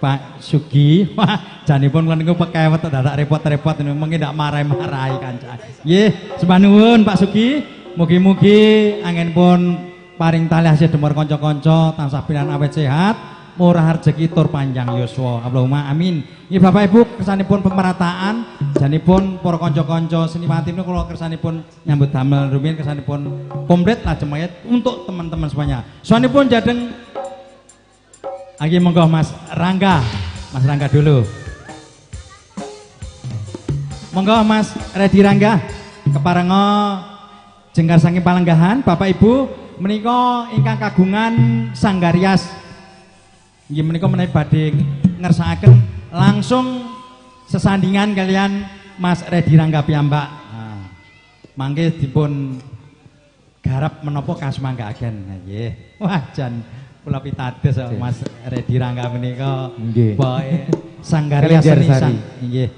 Pak Sugi. Wah, janipun kula niku pekewet dadak repot-repot niku mengki ndak marai-marai kanca. Nggih, sembah nuwun Pak Sugi. Mugi-mugi anggenipun paring talih hasil demor kanca-kanca tansah pinan awet sehat, murah rezeki tur panjang yuswa. Allahumma amin. Nggih Bapak Ibu, kersanipun pemerataan janipun para kanca-kanca seniwati menika kula kersanipun nyambut damel rumiyin kersanipun komplit lajeng mayat untuk teman-teman semuanya. Soanipun jadeng lagi monggo Mas Rangga, Mas Rangga dulu. Monggo Mas Redi Rangga keparenga jengkar saking palenggahan Bapak Ibu menika ingkang kagungan sanggar rias. Nggih menika menawi badhe ngersakaken langsung sesandingan kalian Mas Redi Rangga piyambak. Nah, mangke dipun garap menapa kasumanggaaken. Nggih. Wah jan kula pitados Mas Redi Rangga menika. Nggih. Pokoke sanggar rias Kelenjar seni sari. sang. Nggih.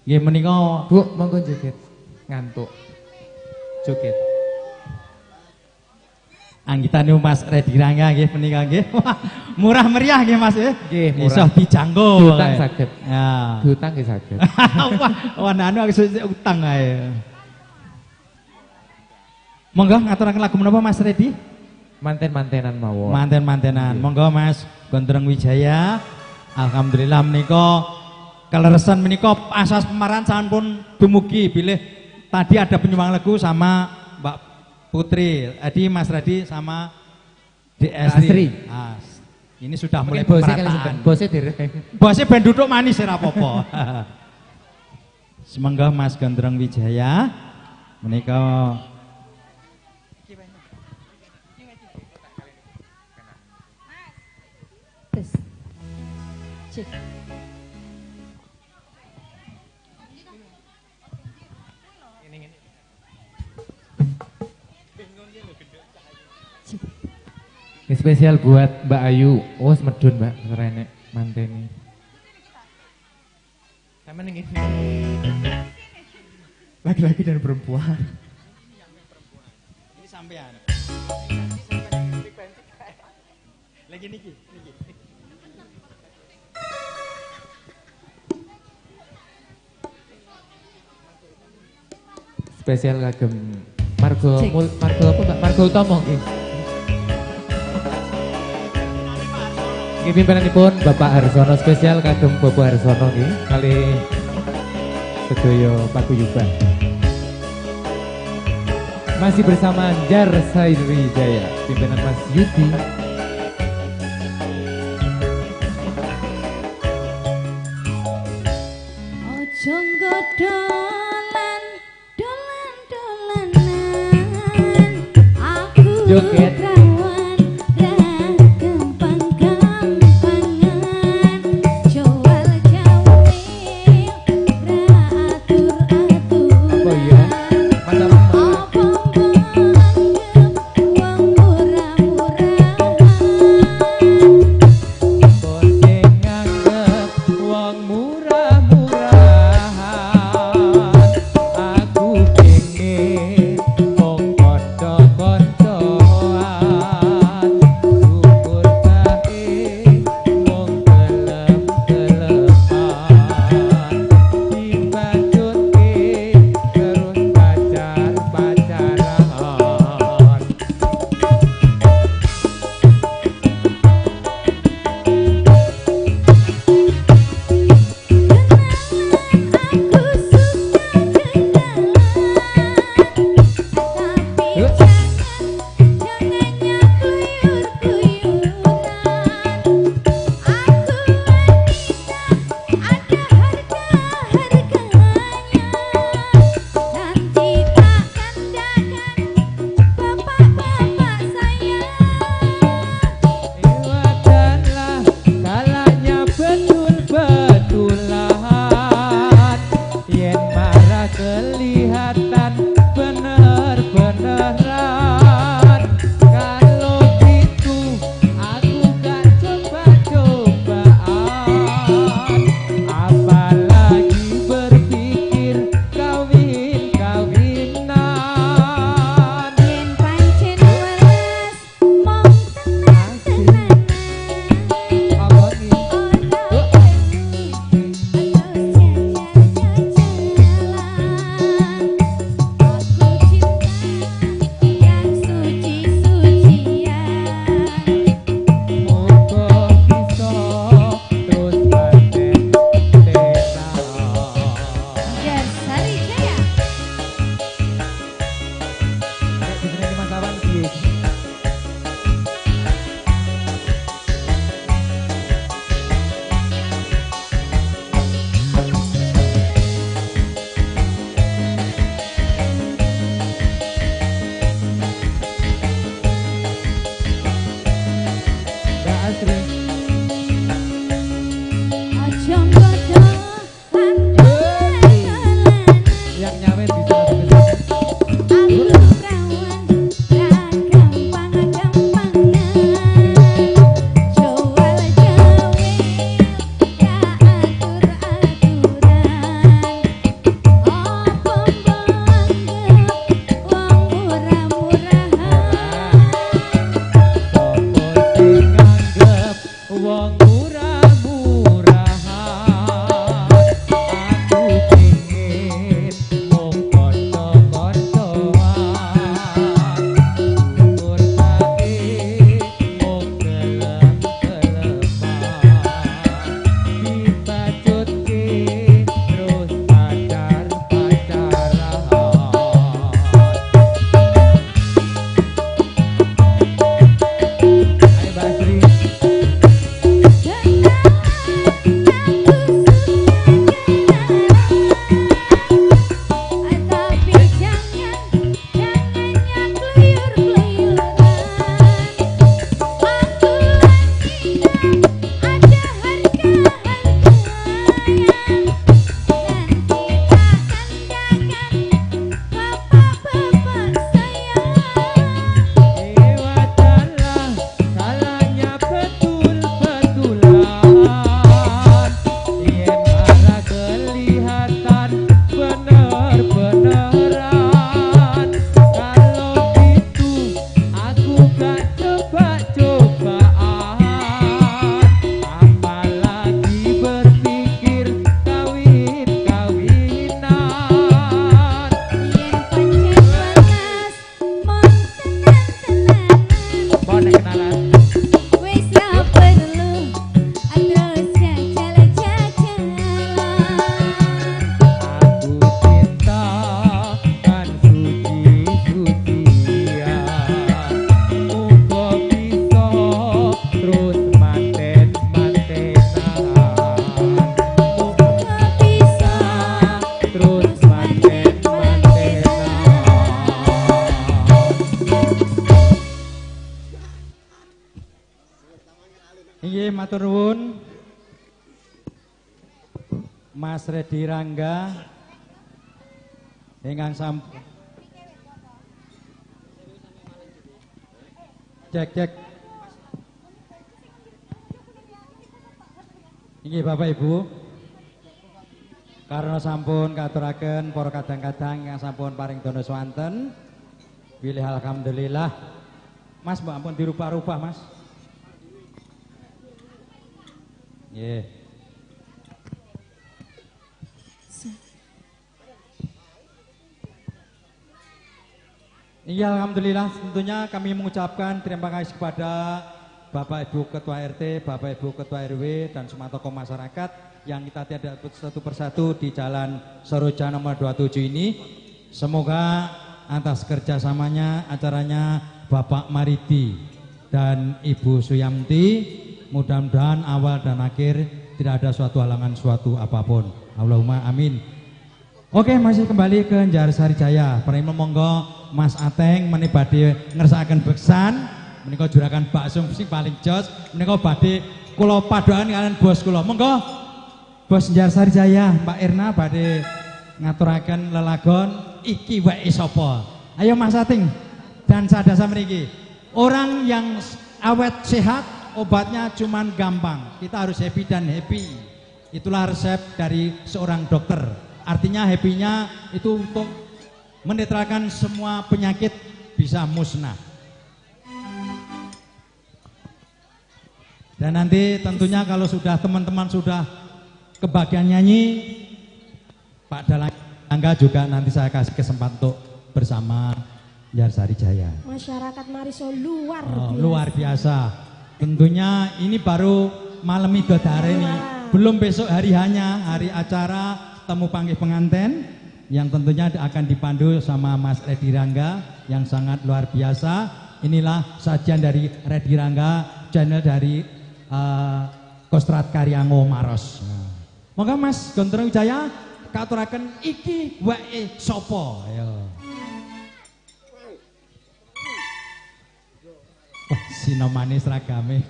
Nggih menika Bu, monggo joget. Ngantuk. Joget. Anggitane Mas Redi Rangga nggih menika nggih. Wah, murah meriah nggih Mas nggih. Nggih, murah. Iso dijanggo. Diutang saged. Ya. Diutang nggih saged. Wah, wah anu aku utang ae. Monggo ngaturaken lagu menapa Mas Redi? Manten-mantenan mawon. Manten-mantenan. Monggo Mas Gondrong Wijaya. Alhamdulillah menika keleresan menika asas pemarahan sampun dumugi bilih tadi ada penyumbang lagu sama Mbak Putri, Edi Mas Redi sama DS. Nah, ini sudah mulai pemerataan. Bose dereng. Bose ben duduk manis ora apa-apa. Semoga Mas Gondrong Wijaya menika Tes. Cek. Ini spesial buat Mbak Ayu. Oh, medun Mbak, renek manteni. Sama ning ini. Laki-laki dan perempuan. Ini sampean. Lagi niki, niki. Spesial kagem Margo Mul, Margo apa Mbak? Margo Utomo nggih. Nggih pimpinanipun Bapak Harsono spesial kagem Bapak Harsono nggih kali sedaya paguyuban. Masih bersama Jar Sairi Jaya, pimpinan Mas Yudi. Ojo nggo dolan, dolan dolanan. Aku joget. Rawan ra gampang-gampangan. Jowal jawil ra atur-aturan. Oh iya. Mantap. Apa mbok wong murah-murahan. Bose nganggep wong murah-murahan. Aku pengen wong kanca-kancoan. Mas Redi Rangga ingkang sampun cek cek. Inggih Bapak Ibu, karena sampun katuraken para kadang-kadang yang sampun paring dono swanten, bilih alhamdulillah. Mas mbok ampun dirubah-rubah Mas. Nggih. Iya, alhamdulillah tentunya kami mengucapkan terima kasih kepada Bapak Ibu Ketua RT, Bapak Ibu Ketua RW dan semua tokoh masyarakat yang kita tiada satu persatu di Jalan Soroja nomor 27 ini. Semoga atas kerjasamanya acaranya Bapak Maridi dan Ibu Suyamti, mudah-mudahan awal dan akhir tidak ada suatu halangan suatu apapun. Allahumma amin. Oke, masih kembali ke Njarsari Jaya. Pranipun monggo Mas Ateng menika badhe ngersakaken beksan, menika juragan bakso sing paling jos, menika badhe kula padhokan kalian bos kula. Monggo Bos Njarsari Jaya, Mbak Erna badhe ngaturaken lelagon iki weke sapa. Ayo Mas Ateng dan sadasa mriki. Orang yang awet sehat obatnya cuman gampang. Kita harus happy dan happy. Itulah resep dari seorang dokter. Artinya happy-nya itu untuk menetralkan semua penyakit bisa musnah. Dan nanti tentunya kalau sudah teman-teman sudah kebagian nyanyi, Pak Dalang Angga juga nanti saya kasih kesempatan untuk bersama Njarsari Jaya. Masyarakat Mariso luar biasa. Luar biasa. Tentunya ini baru malam midodare ini. Belum besok hari hanya hari acara temu panggih pengantin yang tentunya akan dipandu sama Mas Redi Rangga yang sangat luar biasa. Inilah sajian dari Redi Rangga, channel dari Kostrad Karyango Maros. Monggo Mas Gondrong Wijaya katuraken iki weke sapa. Ayo. Wah, sinomane seragame.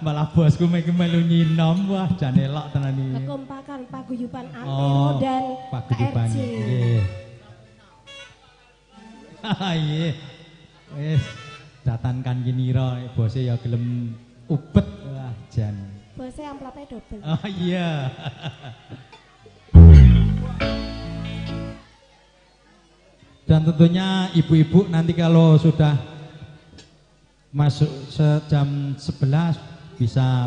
malah bosku melu nyinom, wah jan elok tenan iki. Kekompakan paguyuban Antero dan paguyuban. KRJ. Nggih. Nggih. Wis datan kan kinira bose ya gelem ubet, wah jan. Bose amplope dobel. Oh iya. Dan tentunya ibu-ibu nanti kalau sudah masuk jam 11 bisa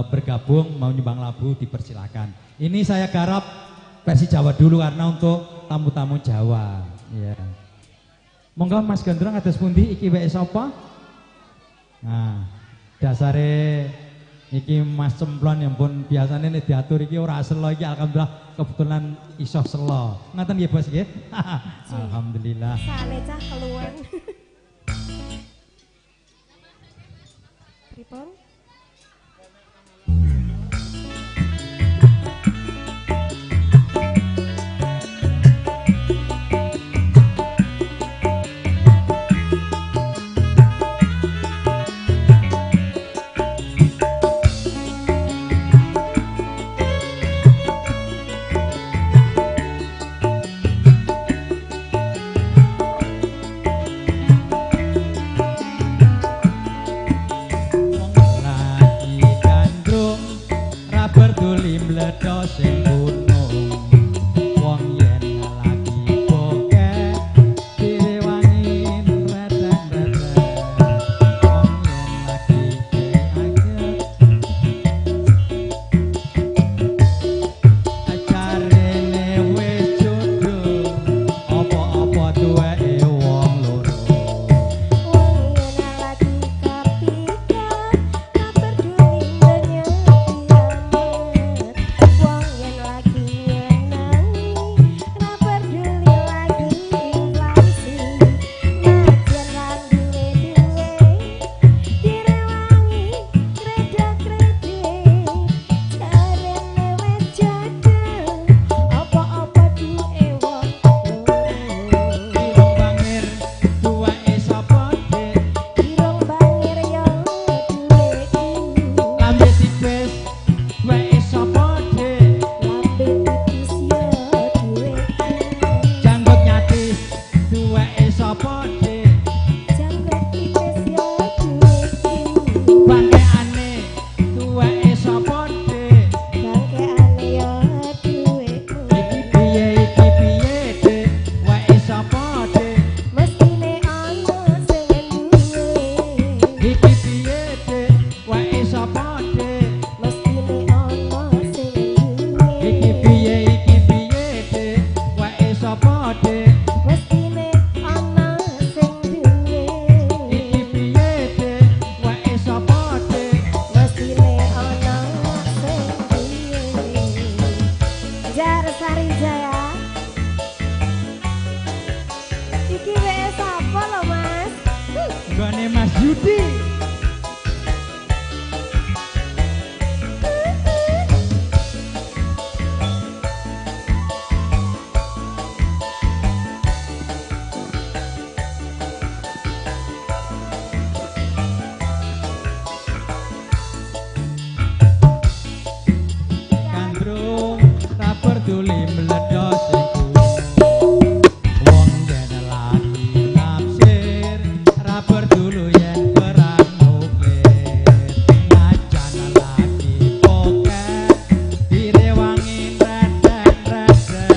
bergabung mau nyumbang lagu dipersilakan. Ini saya garap versi Jawa dulu karena untuk tamu-tamu Jawa. Ya. Monggo Mas Gondrong atas pundi iki weke sapa? Nah, dasare iki Mas Cemplon yang pun biasanya nek diatur iki ora selo iki alhamdulillah kebetulan iso selo. Ngaten nggih Bos nggih. Alhamdulillah. Sale cah keluwen. Pripun? Sarijaya. Iki WS apa lho Mas? Gone Mas Yudi. Gandrung tak peduli meledos iku. Wong yen lagi nafsir ra peduli yen perang nuklir. Najan lagi poket direwangi redek-redek.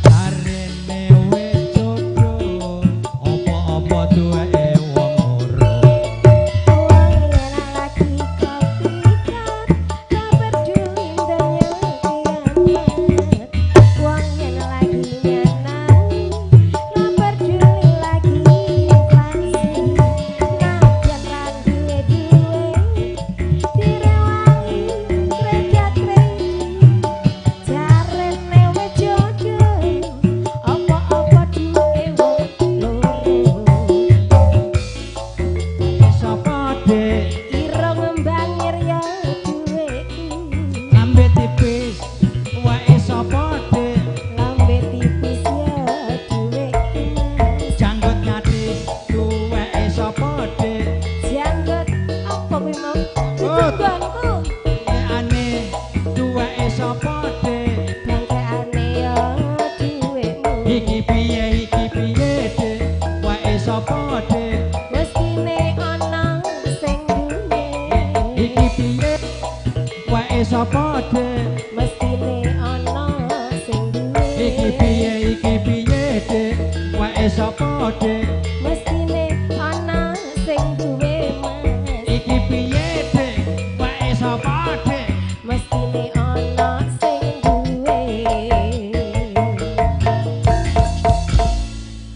Jarene wis jodoh apa-apa duweke wong loro. Wong yen lagi kepikat tak peduli donya kiamat. Wong yen lagi nyenangi ra peduli lagi inflasi. Najan ra duwe duwe direwangi kredit-kredit. Jarene wis jodoh apa-apa duwe wong loro. Sapa Dek? Irung mbangir ya duweku. Lambe tipis wae sapa Dek? Lambe tipis ya duweku Mas. Janggut ngatis duweke sapa Dek? Janggut apa kuwi mau? Ditunggonku. Ane duweke sapa Dek? Bangkeane ya duwekmu. Iki piye Dek? Wae sapa Dek? Mestine ana sing duwe. Iki piye wae sapa Dek? Mestine ana sing duwe. Iki piye Dek? Wae sapa Dek? Mestine ana sing duwe Mas. Iki piye Dek? Wae sapa Dek? Mestine ana sing duwe.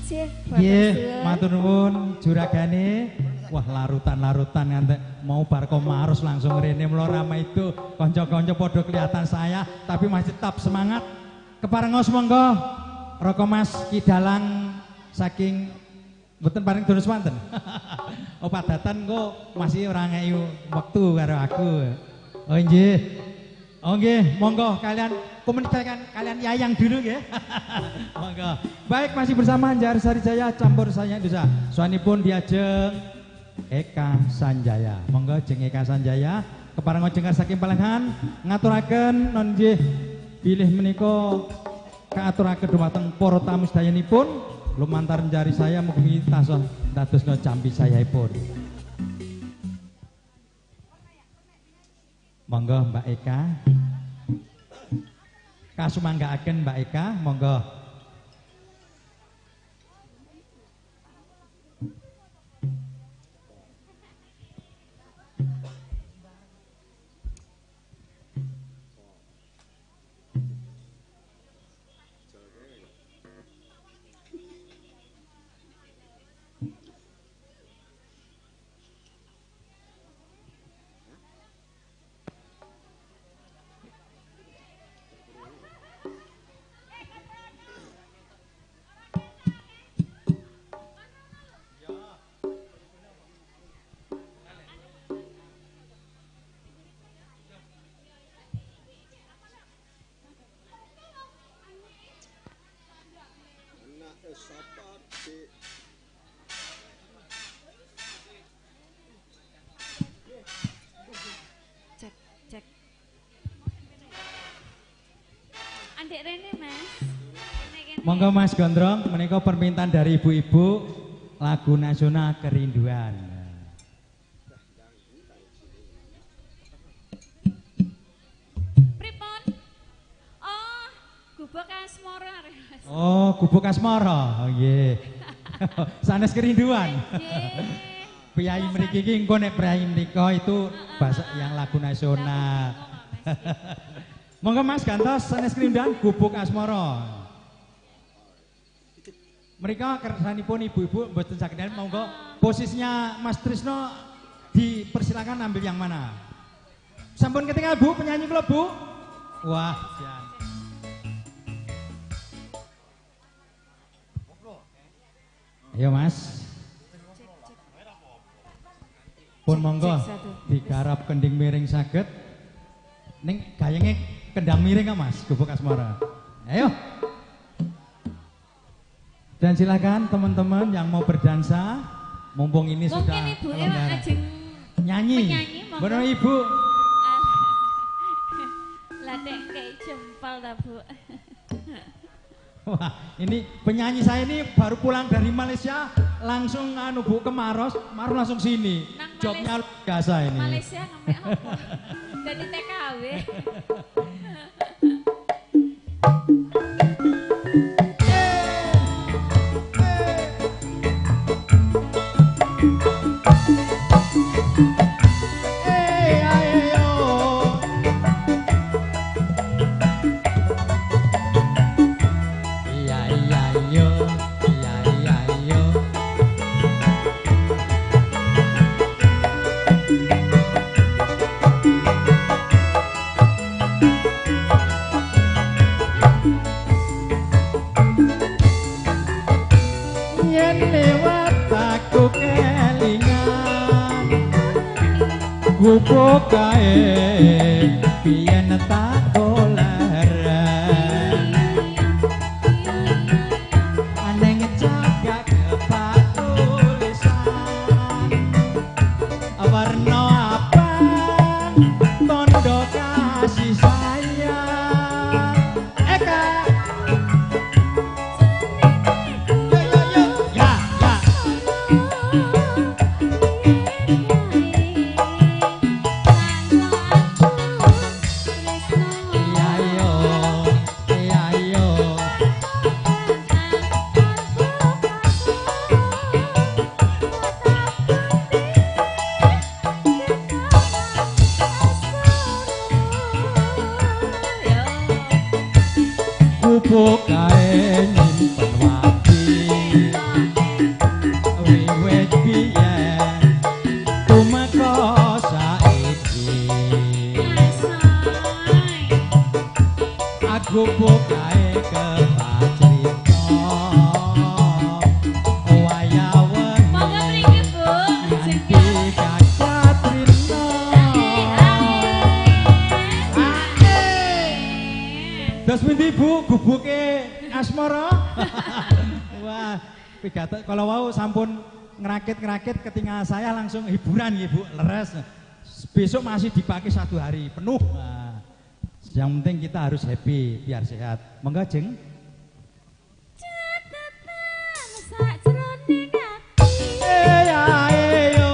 Cih, Nggih, matur nuwun juragane. Wah, larutan-larutan ngantek mau bar komarus langsung rene mula ramai itu kanca-kanca padha kelihatan saya tapi masih tetap semangat. Keparengos monggo Roko Mas Ki Dalang saking mboten paring dono swanten. Oh padatan kok masih ora ngeki wektu karo aku. Oh nggih. Oh nggih, monggo kalian komunikasikan kalian yayang dulu nggih. Monggo. Baik, masih bersama Anjar Sarijaya campur saya Indonesia. Soanipun diajeng Eka Sanjaya. Monggo jeng Eka Sanjaya keparenga jengkar saking Palenghan ngaturaken non nggih bilih menika kaaturaken dumateng para tamu sedayanipun lumantar jari saya mugi tansah dadosna jampi sayahipun. Monggo Mbak Eka. Kasumanggaaken Mbak Eka, monggo. Cek, cek. Andek rene Mas. Kene kene. Monggo Mas Gondrong, menika permintaan dari ibu-ibu lagu nasional Kerinduan. Pripun? Oh, gubuk asmara Mas. Oh, gubuk asmara. Oh nggih. Sanes Kerinduan. Nggih. Priyayi mriki iki engko nek priyayi mriko itu bahasa yang lagu nasional. Monggo Mas gantos sanes Kerinduan gubuk asmara. Mereka kersanipun ibu-ibu mboten saged monggo posisinya Mas Trisno dipersilakan ambil yang mana. Sampun ketinggal Bu penyanyi kula Bu. Wah, jan. Ayo Mas. Pun monggo digarap kending miring saged. Ning gayenge kendang miring kok Mas, Gubuk Asmara. Ayo. Dan silakan teman-teman yang mau berdansa, mumpung ini mungkin sudah ibu ajeng nyanyi. Bener Ibu. Lah nek kei jempol ta, Bu. Wah, ini penyanyi saya ini baru pulang dari Malaysia, langsung anu Bu ke Maros, Maros langsung sini. Nang jobnya biasa ini. Malaysia ngemek apa? Jadi TKW. Gubuk kae biyen tak dolaren aneng cagak kepak tulisan warna abang tondo kasih sayang. Eka yo yo yo ya ya. Gubuk kae nyimpen wati wiwit biyen tumeka saiki gubuk kae kepacrita wayah wengi monggo mriki Bu nganti kacatrina. Terus pundi Bu gubuke Asmara? Wah, pigato kalau wau sampun ngerakit-ngerakit ketinggalan saya langsung hiburan ya Bu, leres. Besok masih dipakai satu hari penuh. Nah, yang penting kita harus happy biar sehat. Monggo Jeng. Catatan sakjroning ati. Ayo.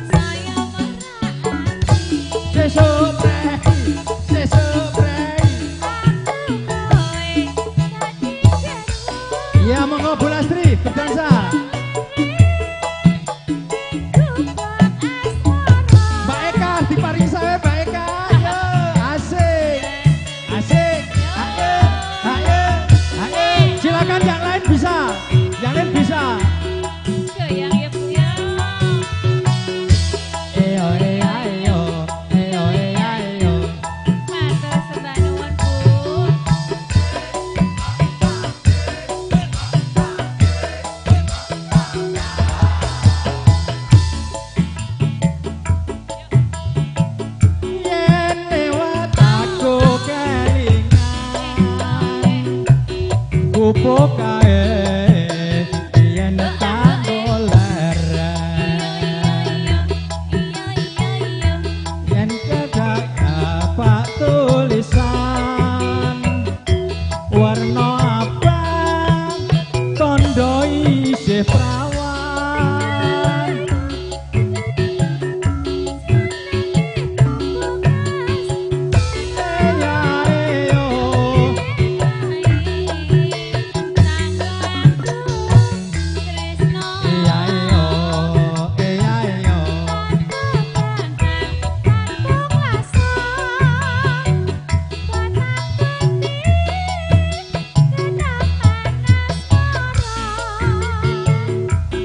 Saya merati. Sesuk prei, sesuk prei. Ya monggo Bu Lastri berdansa. Mbak Eka diparingi sawe Mbak Eka. Yo asik. Asik. Ayo, ayo, ayo. Silakan yang lain bisa. Yang lain bisa. Goyang ya Bu ya. Eyo ayo, eyo ayo. Matur sembah nuwun Bu. Yen lewat aku kelingan gubuk kae yen tak dolaren yen kedak apa tulisan warna abang tondo isih prawan.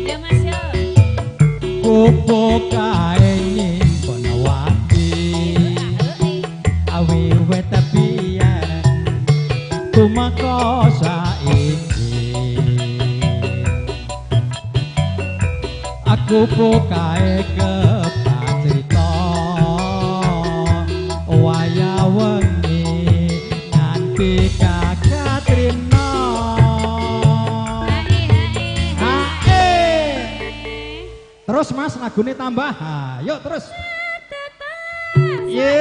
Ya Mas yo. Gubuk kae nyimpen wati awiwit biyen tumeka saiki. Aku pokae kepacrita waya wengi nganti kakatrina. Terus Mas lagune tambah. Ha, yuk terus. Ye.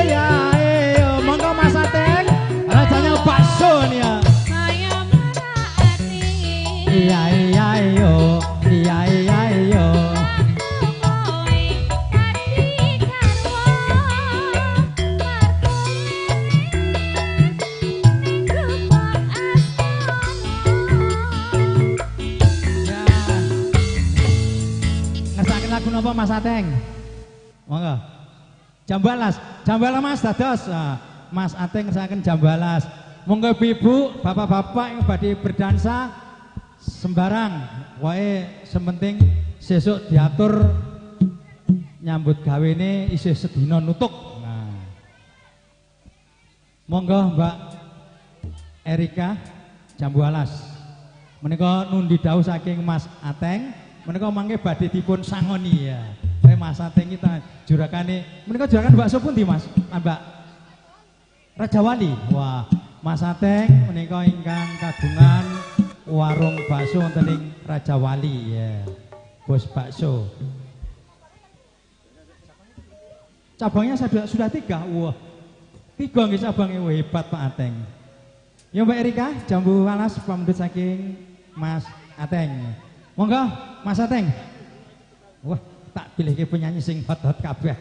Ya, monggo Mas Ateng. Rajanya bakso nih ya. Iya iya yo, iya iya yo. Ngersakaken lagu napa Mas Ateng? Monggo. Jambalas, jambalas Mas dados. Mas Ateng ngersakaken jambalas. Monggo ibu-ibu, bapak-bapak yang badhe berdansa sembarang, wae sementing sesuk diatur nyambut gawene isih sedina nutuk. Nah. Monggo Mbak Erika Jambu Alas. Menika nundi dawuh saking Mas Ateng, menika mangke badhe dipun sangoni ya. Wae Mas Ateng kita jurakane, menika jurakan bakso pundi Mas? Mbak Raja Wali. Wah, Mas Ateng menika ingkang kagungan warung bakso wonten ing Raja Wali ya. Bos bakso. Cabangnya sudah 3. Wah. 3 nggih cabangnya, wah, hebat Pak Ateng. Ya Mbak Erika, Jambu Alas pamundhut saking Mas Ateng. Monggo Mas Ateng. Wah, tak pilihke penyanyi sing hot-hot kabeh.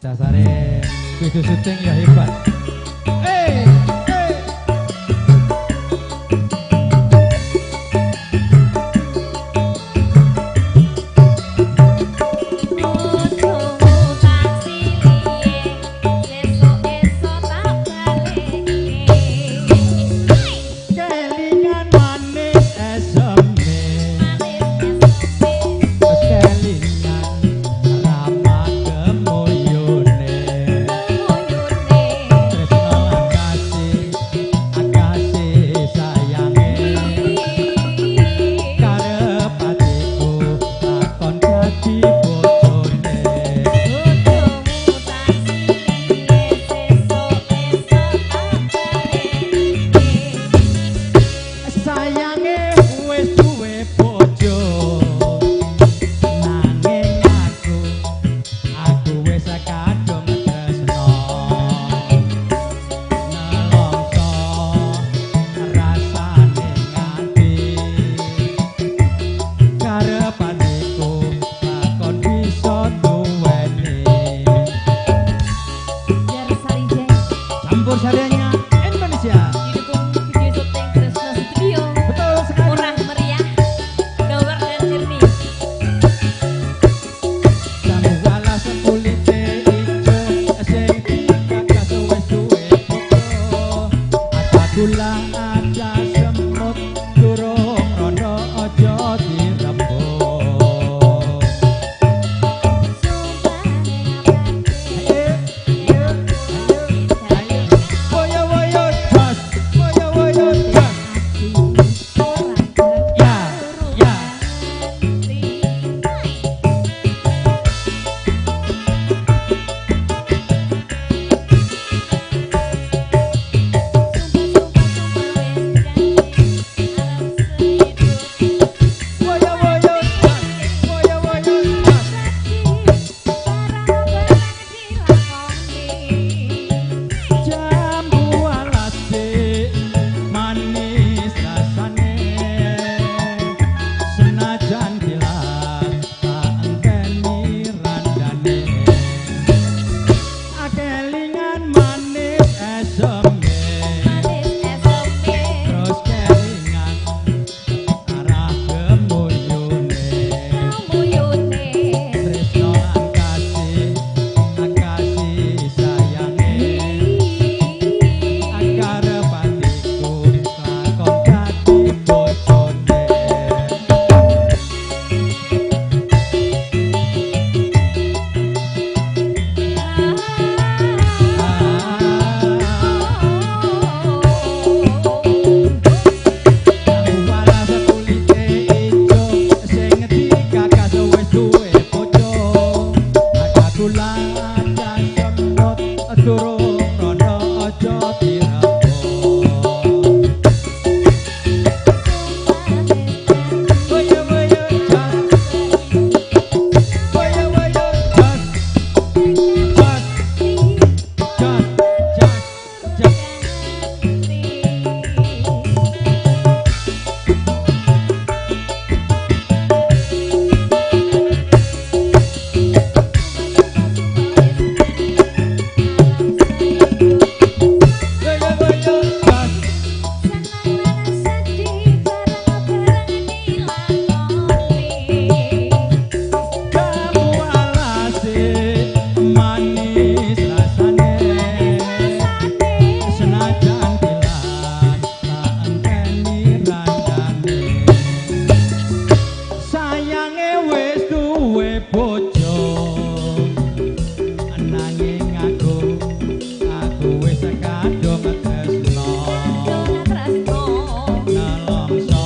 Dasare video syuting ya hebat. durung rondo aja dirabot. Waya waya jas, waya waya jas, jas, jas, jas, jas. Waya waya jas. Kamu alase manis rasane, senajan tilas tak enteni randane. Sayange wis duwe bojo, nanging aku wis kadung tresno. Nelongso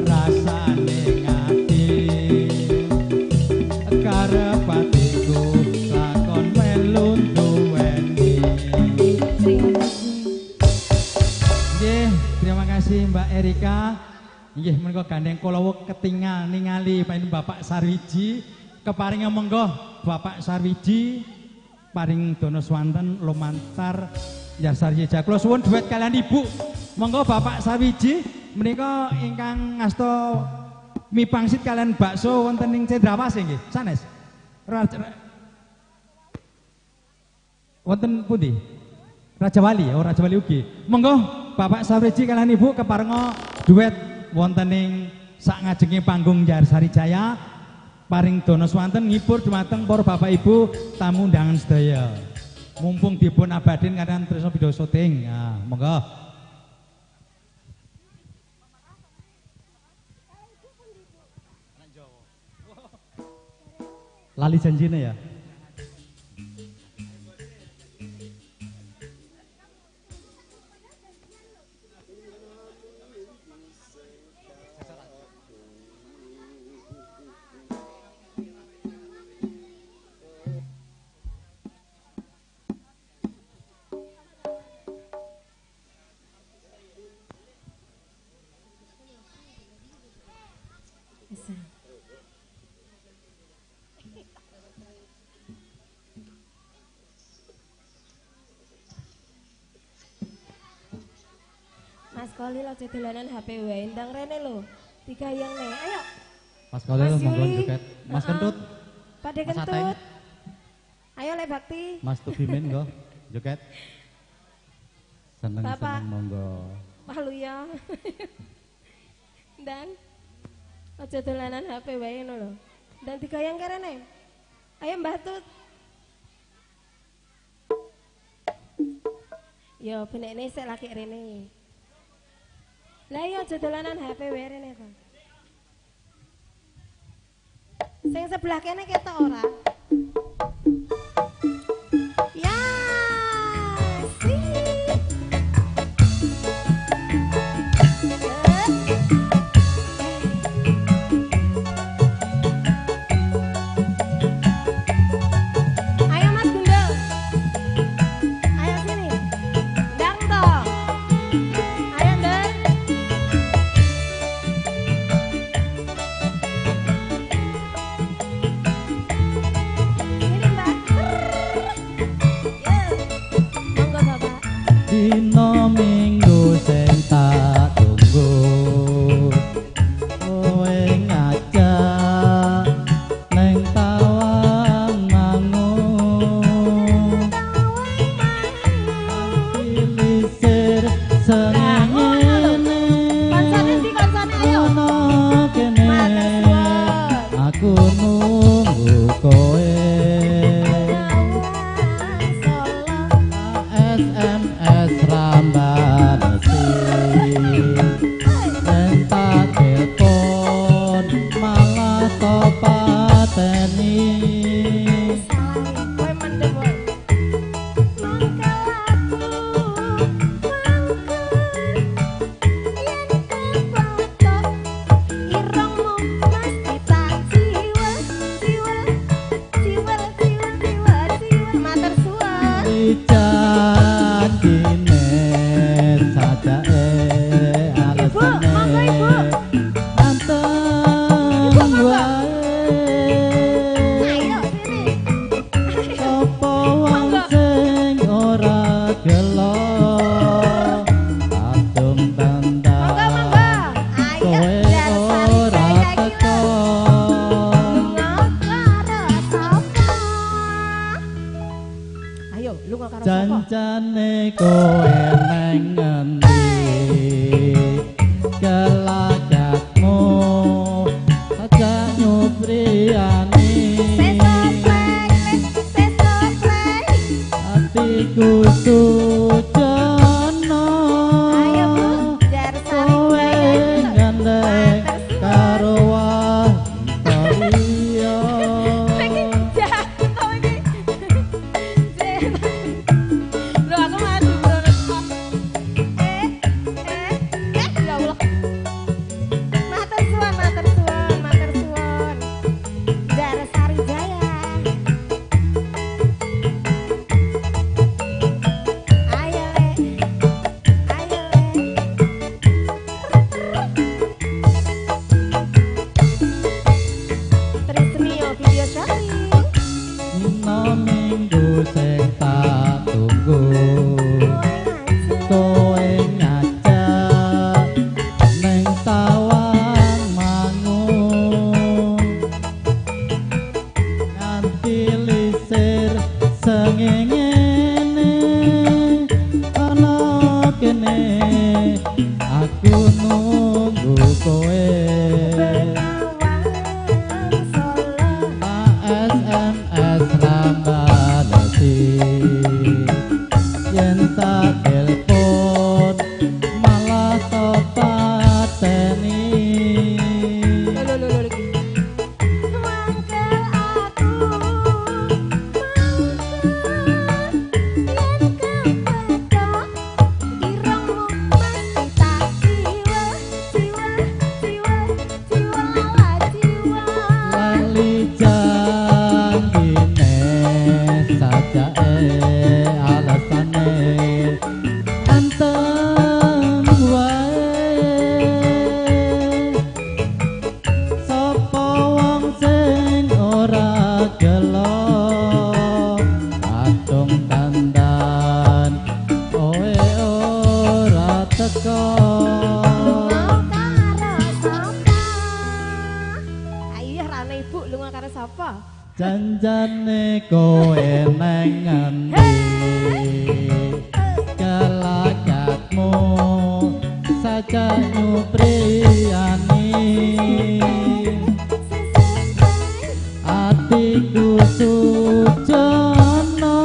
rasane ngati, karep atiku lakon melu duweni. Nggih, terima kasih Mbak Erika. Nggih, menika gandeng kula wau ketingal ningali panin Bapak Sarwiji. Keparinga monggo Bapak Sarwiji paring dono swanten lumantar Yarsari Jaya. Kula suwun duet kalian Ibu. Monggo Bapak Sarwiji menika ingkang ngasta mie pangsit kalian bakso wonten ing Cendrawasih nggih. Sanes. Wonten pundi? Raja Wali, oh Raja Wali ugi. Monggo Bapak Sarwiji kalian Ibu keparenga duet wonten ing sak ngajenge panggung Yarsari Jaya paring dono swanten ngibur dumateng para bapak ibu tamu undangan sedaya. Mumpung dipun abadin kalian tresno video syuting. Nah, monggo. Lali janjine ya. Mas Kolil aja dolanan HP wae, ndang rene lho. Digayangne. Ayo. Mas Kolil Mas monggo Yuli. joget. Mas Kentut, Pade Mas Ateng. Kentut. Ayo Le Bakti. Mas Tugimin nggo joget. Bapak. Seneng-seneng monggo. Malu ya. Ndang. Aja dolanan HP wae ngono lho. Ndang digayang ke rene. Ayo Mbah Tut. Yo benekne sik lagi rene. Lah iya aja dolanan HP wae rene to. Sing sebelah kene ketok ora? Ya, sih. Ayo Mas Gundul. Ayo sini. Ndang toh. Ayo Ndang. janjine sajake alasane. Ibu, monggo Ibu. Anteng wae. Ayo sini. Sapa wong sing ora gelo kadung tandang. Monggo monggo. Ayo Kowe Darsari ora Jaya iki lho. teko. Lunga karo sapa? Ayo lunga karo sapa? Janjane kowe neng ngendi kelakatmu aja nyupriyani. Sesuk plek, sesuk plek. Atiku sujono. Ayo Bu, Darsari Kowe Jaya iki lho. gandeng Matur suwun. karo wanita liya. Iki jahat to iki. Lho aku maju bro. Eh, eh, eh, ya Allah. Matur suwun, matur suwun, matur suwun. Darsari Jaya. Ayo le. Ayo le. Trismio video shopping. Dina minggu sing tak tunggu kowe ngajak neng Tawang Mangu nganti lisir sengengene ana kene aku nunggu kowe. Bengawan Solo. SMS rambalesi yen tak telepon malah to pateni. Lho lho lho lho iki. Mangkel aku, mangkel yen kepethuk irungmu mesti tak jiwa, jiwa, jiwa, jiwa lawa jiwa. Lali janjine sajake alasane anteng wae. Sapa wong sing ora gelo kadung tandan kowe ora teko. Lunga karo sapa? Ayo rane ibu lunga karo sapa? Janjane kowe neng ngendi kelakatmu saja nyupriyani. Atiku sujono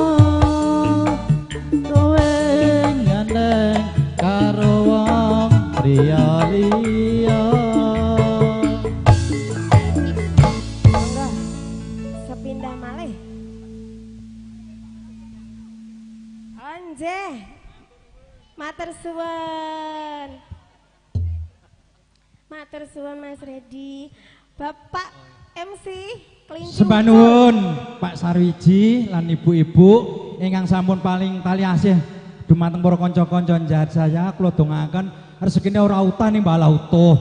kowe gandeng karo wong priya liya. Monggo. Sepindah malih. Anjeh. Matur suwun. Matur suwun Mas Redi. Bapak MC Kelinci Sembah Ucul. nuwun Pak Sarwiji lan ibu-ibu ingkang sampun paling tali asih dumateng para kanca-kanca njahat saya kula dongaaken rezekine ora utah ning malah utuh,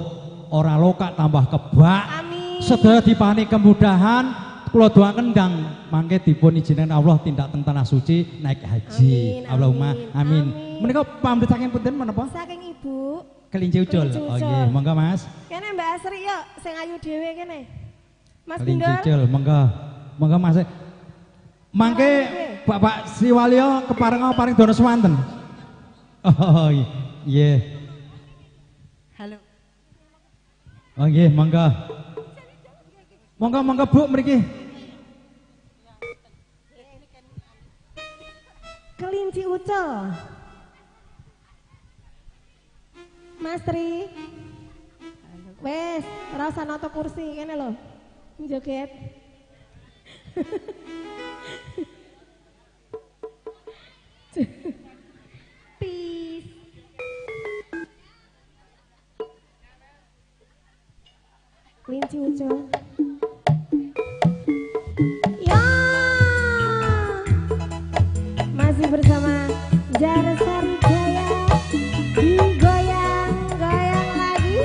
ora lokak tambah kebak. Amin. Sedaya dipani kemudahan kula doaken ndang mangke dipun ijinaken Allah tindak teng tanah suci naik haji. Amin, Allahumma amin, amin. amin. Menika pamit saking punten menapa? Saking Ibu. Kelinci Ucul. Kelinci Oh Ucul. nggih, monggo Mas. Kene Mbak Asri yuk sing ayu dhewe kene. Mas Kelinci Bindol. Ucul, monggo. Monggo Mas. Mangke Bapak Siwalio keparenga paring dono swanten. Oh iya. Halo. Oh nggih, monggo. Monggo monggo Bu mriki. Kelinci Ucul. Mas Tri. Wes, ora usah noto kursi kene lho. Joget. Peace. Kelinci Ucul. Ya. Masih bersama Banjarsari Jaya. Digoyang-goyang lagi.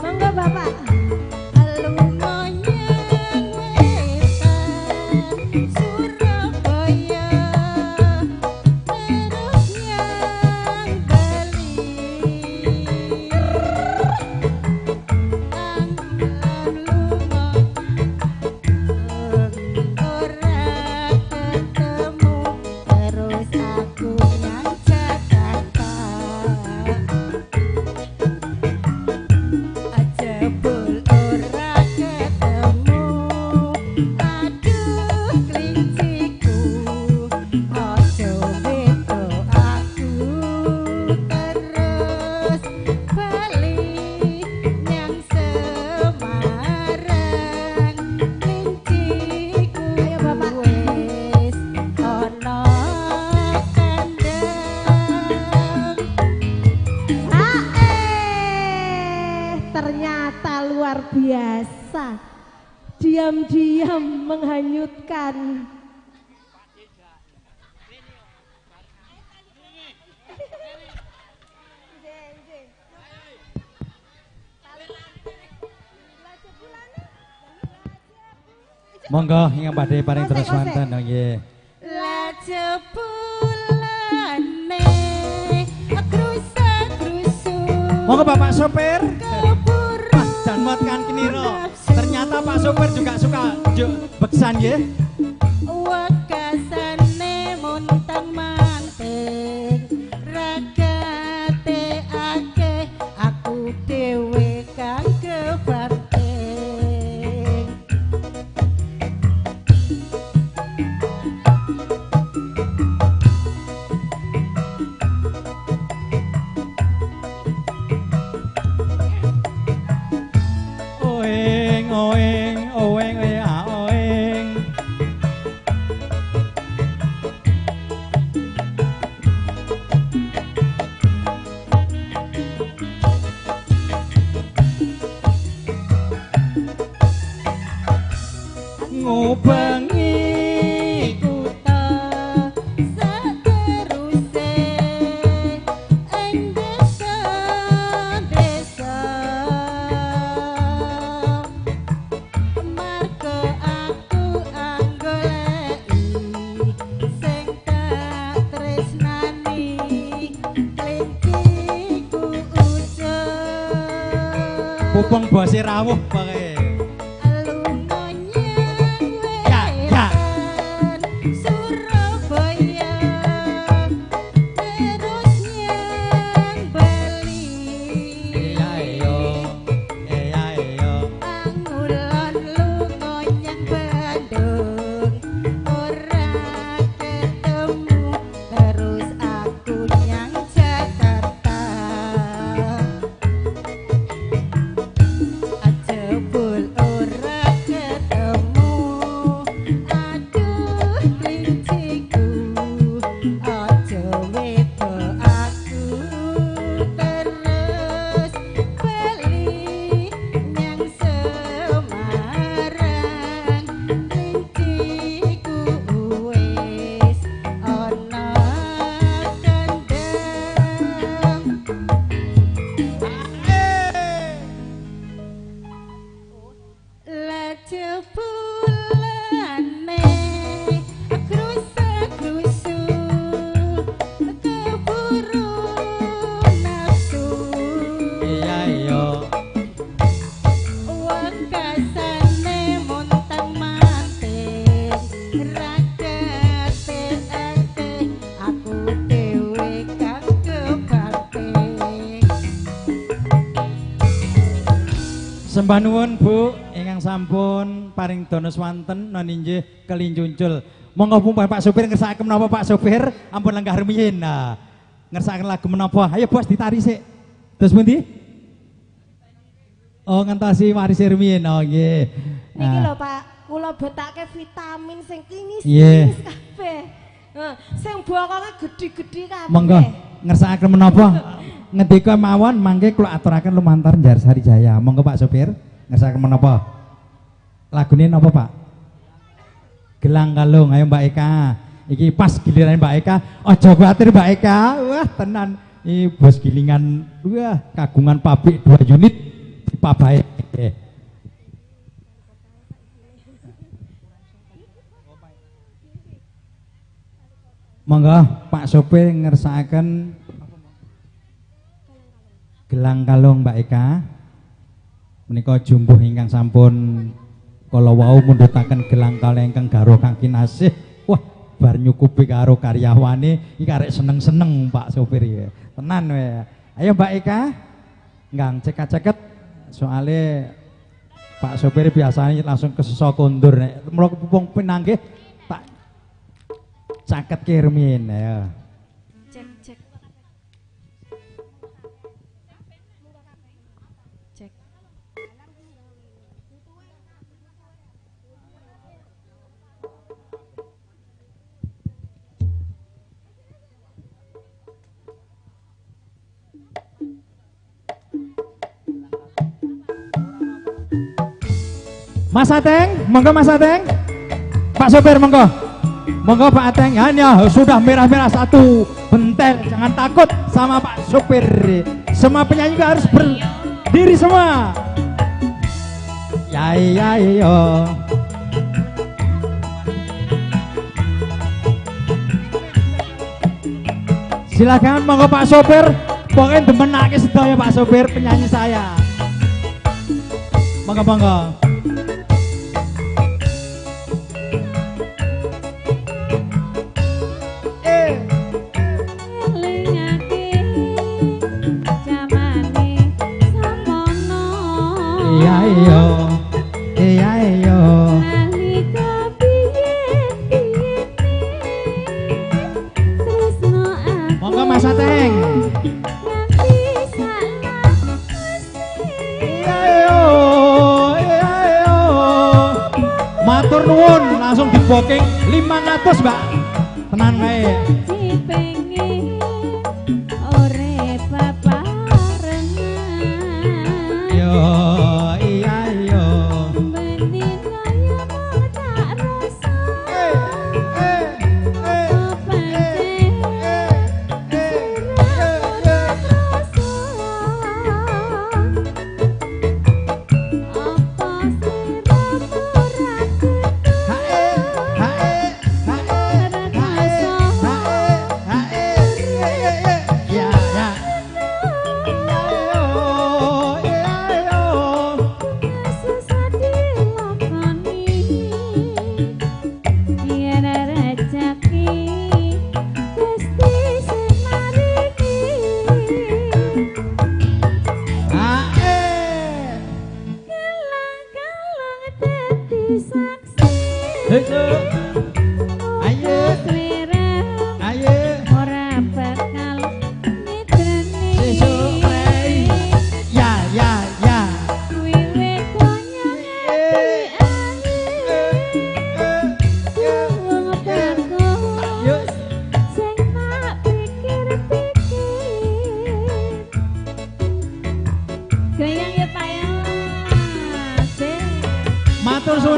Monggo Bapak. Ternyata luar biasa, diam-diam menghanyutkan. Monggo ingkang badhe paring terus wonten nggih. Monggo Bapak sopir. Mas Janmot kan kinira. Ternyata Pak sopir juga suka beksan nggih. Wekasane muntang manting ragate akeh aku dhewe kang kebanting. Oeng oeng oeng a oeng. Ngubengi kutha sateruse ing desa-desa marga aku anggoleki sing tak tresnani klinciku ucul. Pupung bose rawuh pokoke. Surabaya terus nyang Bali. Iya iya. Angulon lunga nyang Bandung ora ketemu terus aku nyang Jakarta. Jebul ora ketemu aduh klinciku aja wedo aku terus bali nyang Semarang klinciku wis ana kendang. Lah jebulane krusa-krusu keburu nafsu. Iya iya. Wekasane muntang manting Sembah nuwun Bu ingkang sampun paring dana swanten non inggih kelincuncul. Monggo pun Pak Sopir ngersakaken menapa Pak Sopir? Ampun lenggah rumiyin. Nah, ngersakaken lagu menapa? Ayo bos ditari sik. Terus pundi? Oh, ngentasi warise rumiyin. Oh nggih. Niki lho Pak, kula betake vitamin sing kinis kabeh. Heeh, sing bokonge gedhi-gedhi kabeh. Monggo ngersakaken menapa? Ngendika mawon mangke kula aturaken lumantar Njarsari Jaya. Monggo Pak Sopir ngersakaken menapa? Lagune napa Pak? Gelang Kalung. Ayo Mbak Eka. Iki pas giliran Mbak Eka. Aja kuwatir Mbak Eka. Wah, tenan. Iki bos gilingan. Wah, kagungan pabrik 2 unit di Pabae. Monggo Pak Sopir ngersakaken Gelang Kalung Mbak Eka. Menika jumbuh ingkang sampun kala wau mundhutaken gelang kalung ingkang garwa kang kinasih. Wah, bar nyukupi karo karyawane iki karek seneng-seneng Pak Sopir ya. Tenan we. Ayo Mbak Eka, nggang ceket-ceket soale Pak Sopir biasanya langsung kesusa kondur nek mula wong pinanggih tak caketke rumiyin ayo. Cek cek. Cek. Mas Ateng, monggo Mas Ateng. Pak Sopir monggo. Monggo Pak Ateng. Hanya sudah merah-merah satu bentel, jangan takut sama Pak Sopir. Semua penyanyi juga harus berdiri semua. Yai yai yo. Silakan monggo Pak Sopir. Pokoknya demenake sedaya Pak Sopir penyanyi saya. Monggo monggo. Iya iya iya iya. Monggo Mas Ateng. Iya iya iya. Matur nuwun langsung di booking 500 Mbak. Tenan wae.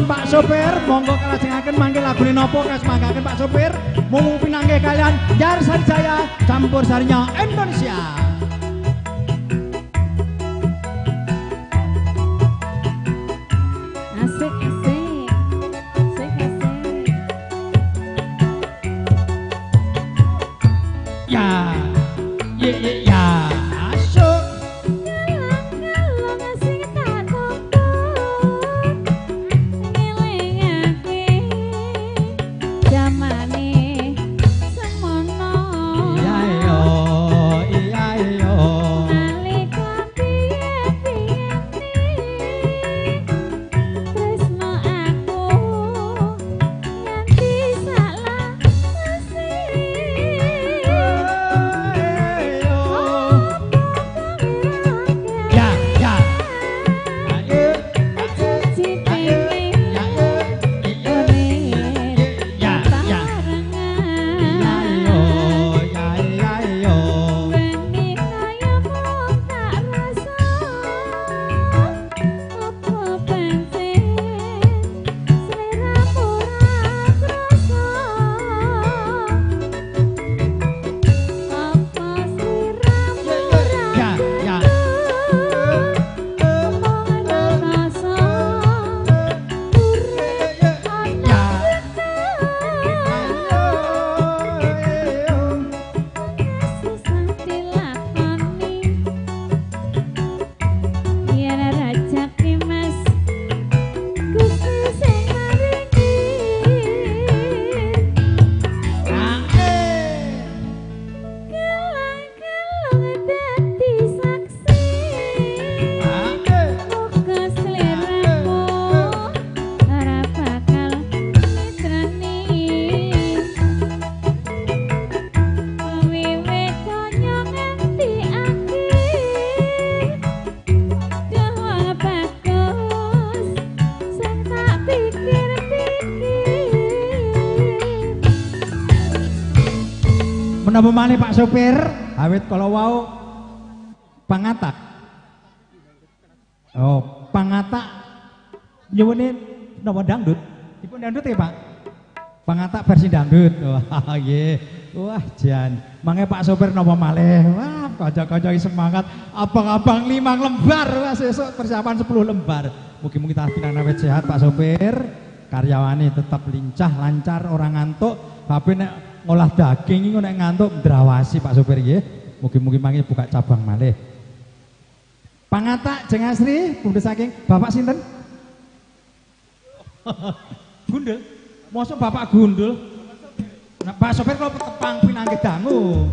Pak Sopir, monggo kalajengaken mangke lagune napa kasmanggaken Pak Sopir. Mung pinanggih kalian Njarsari Jaya, campur sarinya Indonesia. Asik asik. Asik asik. Ya. Ye ye ya. Asik. Jamane semono. Iya iya iya. Menapa malih Pak Sopir? Awit kala wau pangatak. Oh, pangatak nyuwune napa dangdut? Dipun dangdut ya, Pak? Pangatak versi dangdut. Wah, nggih. Wah, jan. Mangke Pak Sopir napa malih? Wah, kanca-kanca iki semangat. Abang-abang 5 lembar. Wah, sesuk persiapan 10 lembar. Mugi-mugi tansah pinanawet sehat Pak Sopir. Karyawane tetap lincah, lancar, ora ngantuk. Tapi nek ngolah daging iku nek ngantuk ndrawasi Pak Sopir nggih. Mugi-mugi mangke buka cabang malih. Pangatak Jeng Asri, bunda saking Bapak sinten? Gundul. Mosok Bapak gundul? Nah, Pak Sopir kalau tepang pinanggih dangu.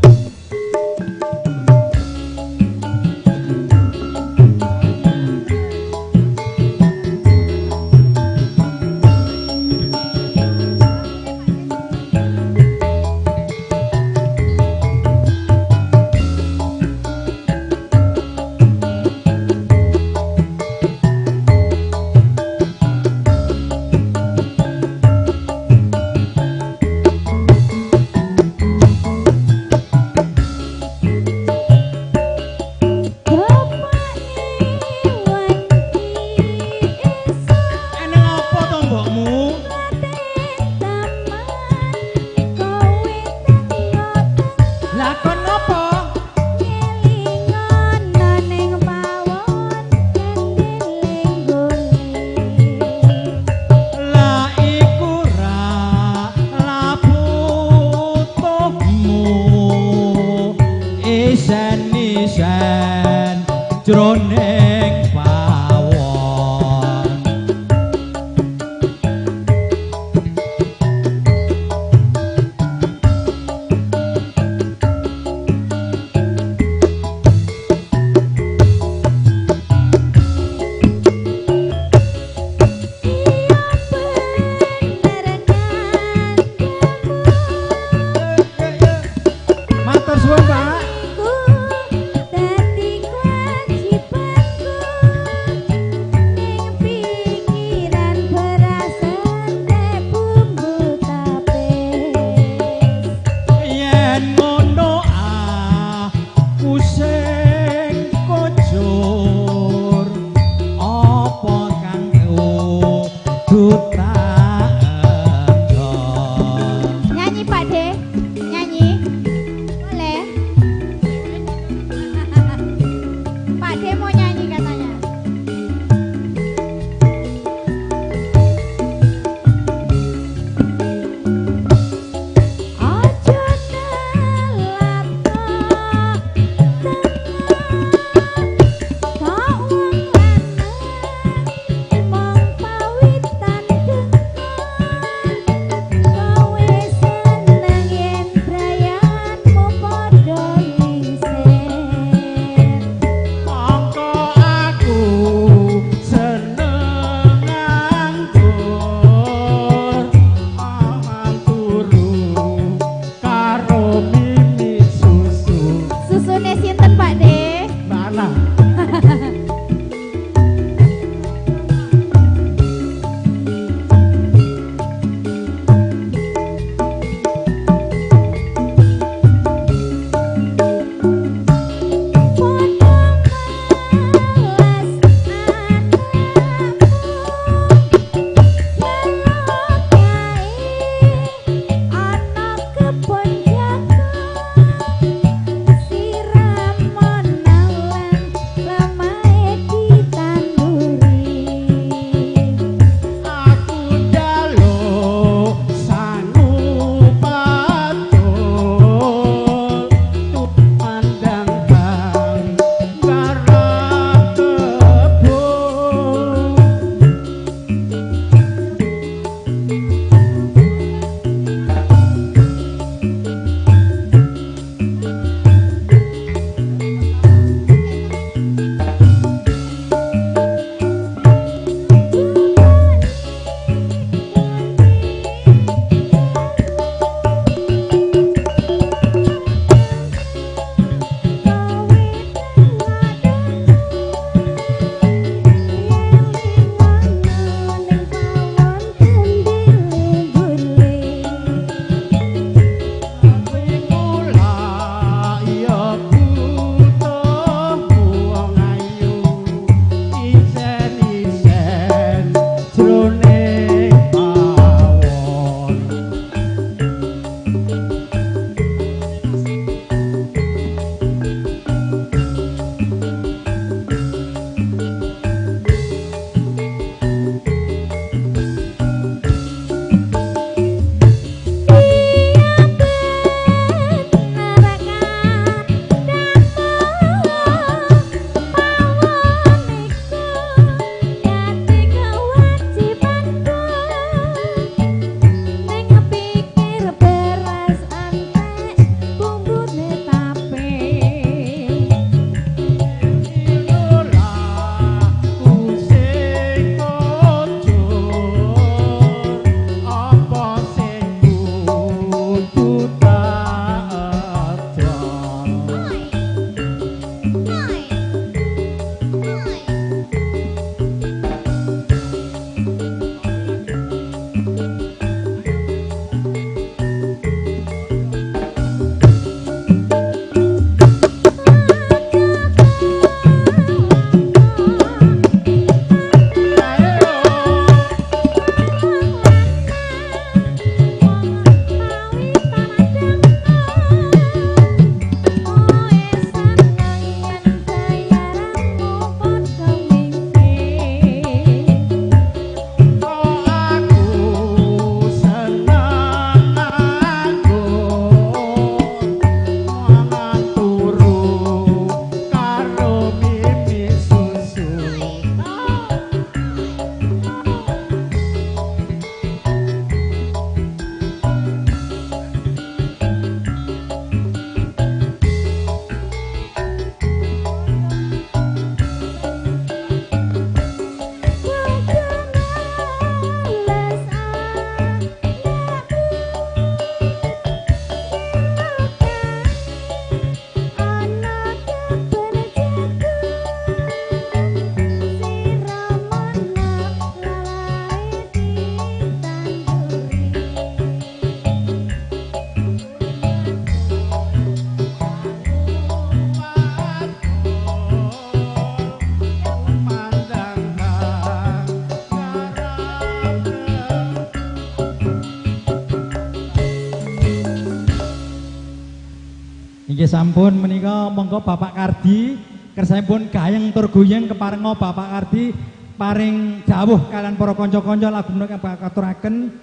Nggih sampun menika monggo Bapak Kardi kersanipun gayeng tur guyeng keparenga Bapak Kardi paring dawuh kalian para kanca-kanca lagu menika katuraken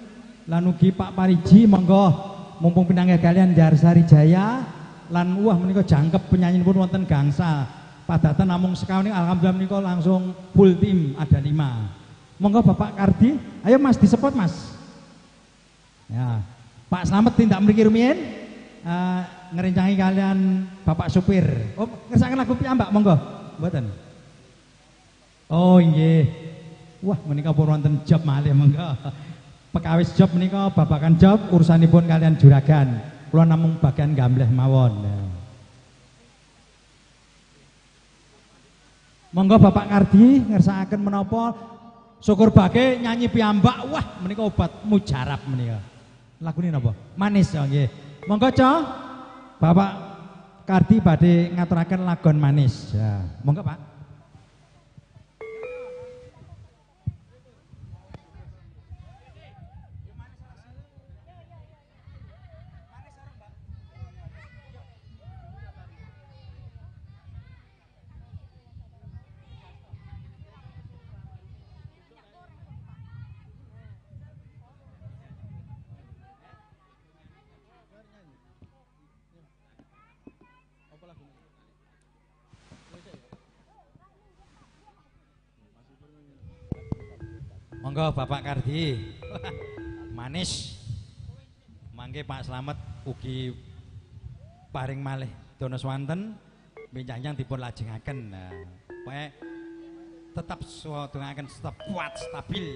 lan ugi Pak Pariji monggo mumpung pinanggih kalian Jarsari Jaya lan wah menika jangkep penyanyinipun wonten gangsa padatan namung sekawan alhamdulillah menika langsung full tim ada 5. Monggo Bapak Kardi, ayo Mas disepot Mas. Ya, Pak Slamet tindak mriki rumiyin. Ngerencangi kalian Bapak supir. Oh, ngersakaken lagu piyambak monggo. Mboten. Oh nggih. Wah, menika pun wonten job malih monggo. Pekawis job menika babakan job urusanipun kalian juragan. Kula namung bagian gambleh mawon. Monggo Bapak Kardi ngersakaken menapa syukur bage nyanyi piyambak. Wah, menika obat mujarab menika. Lagune napa? Manis ya nggih. Monggo Cok. Bapak Kardi badhe ngaturaken lagon manis. Ya, monggo Pak. Monggo Bapak Kardi. Manis. Mangke Pak Slamet ugi paring malih dono swanten benjang dipun lajengaken. Nah, pokoke tetap dongaken tetap kuat stabil.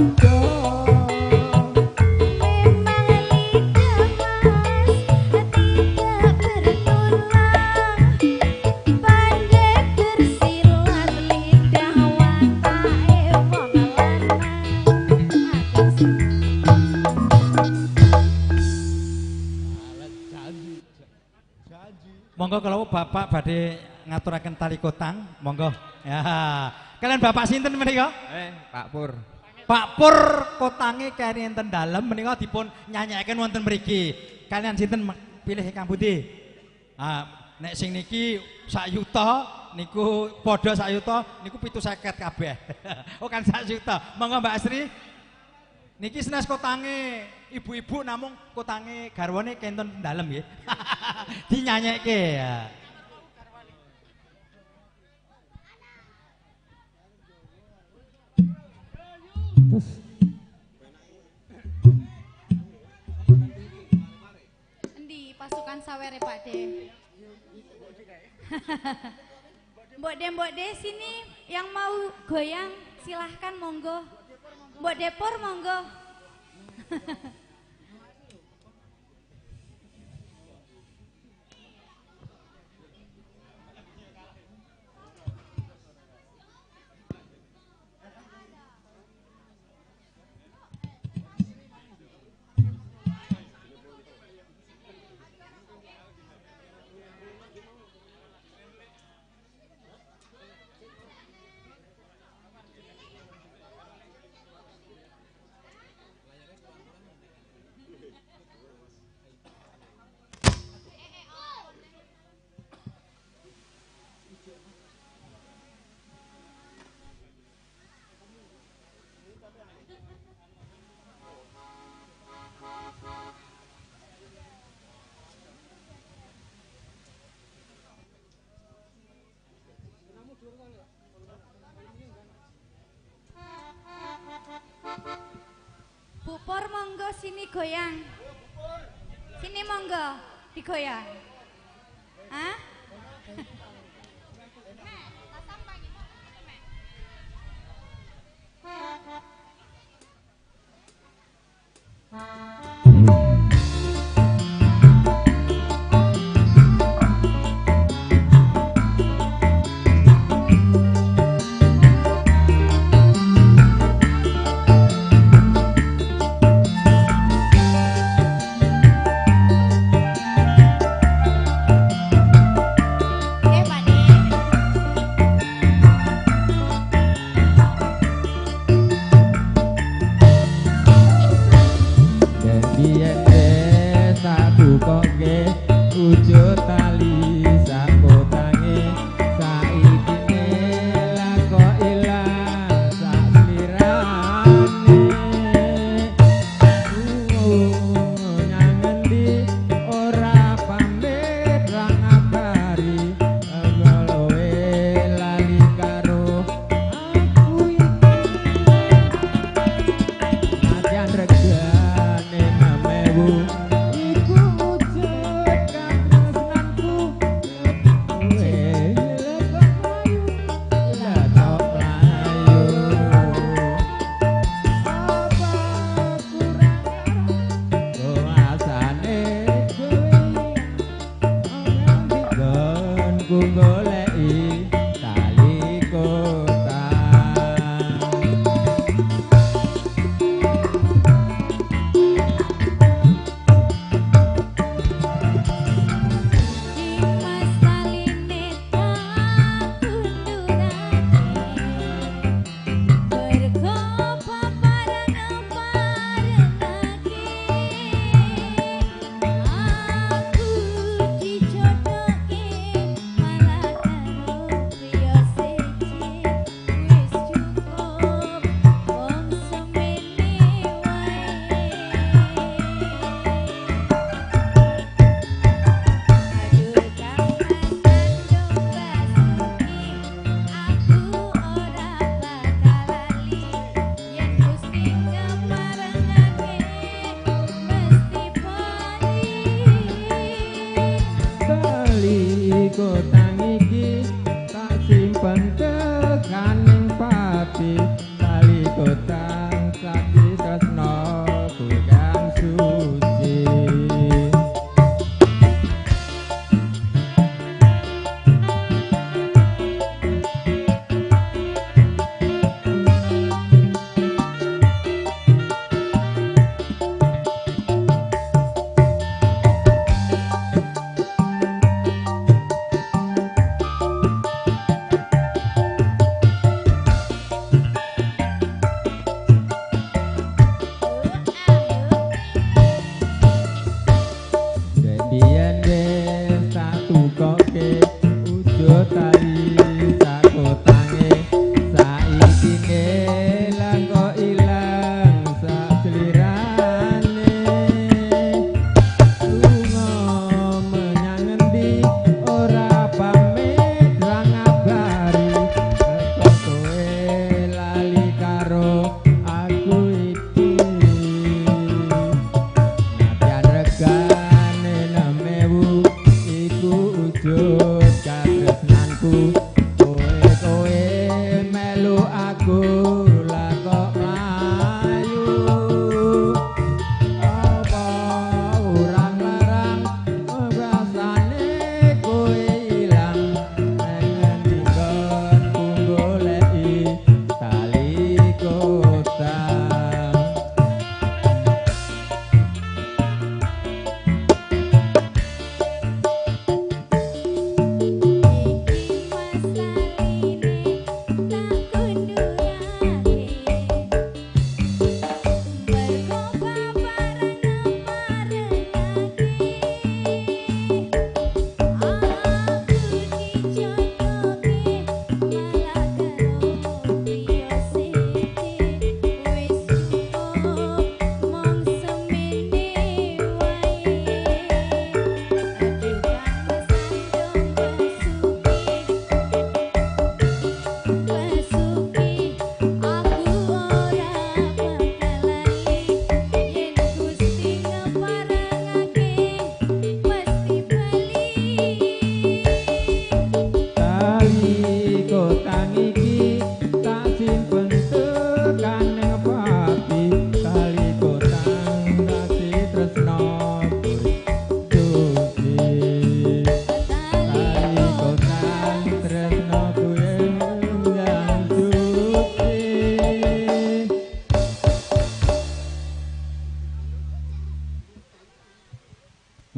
Memang lidah mas tidak bertulang, pandai bersilat lidah watake wong lanang. Monggo kalau Bapak badhe ngaturaken tali kotang, monggo. Ya. Kalian Bapak sinten menika? Pak Pur. Pak Pur kotange keri enten dalem menika dipun nyanyekaken wonten mriki. Kalian sinten pilih ingkang pundi? Ah, nek sing niki sak yuta niku padha sak yuta niku 750 kabeh. Oh kan sak yuta. Monggo Mbak Asri. Niki senes kotange ibu-ibu namung kotange garwane kenten dalem nggih. Dinyanyekke ya. Endi pasukan sawere Pak De? Mbok De, Mbok De sini yang mau goyang silahkan monggo. Mbok Depor monggo. Bu Pur monggo sini goyang. Sini monggo digoyang. Hah?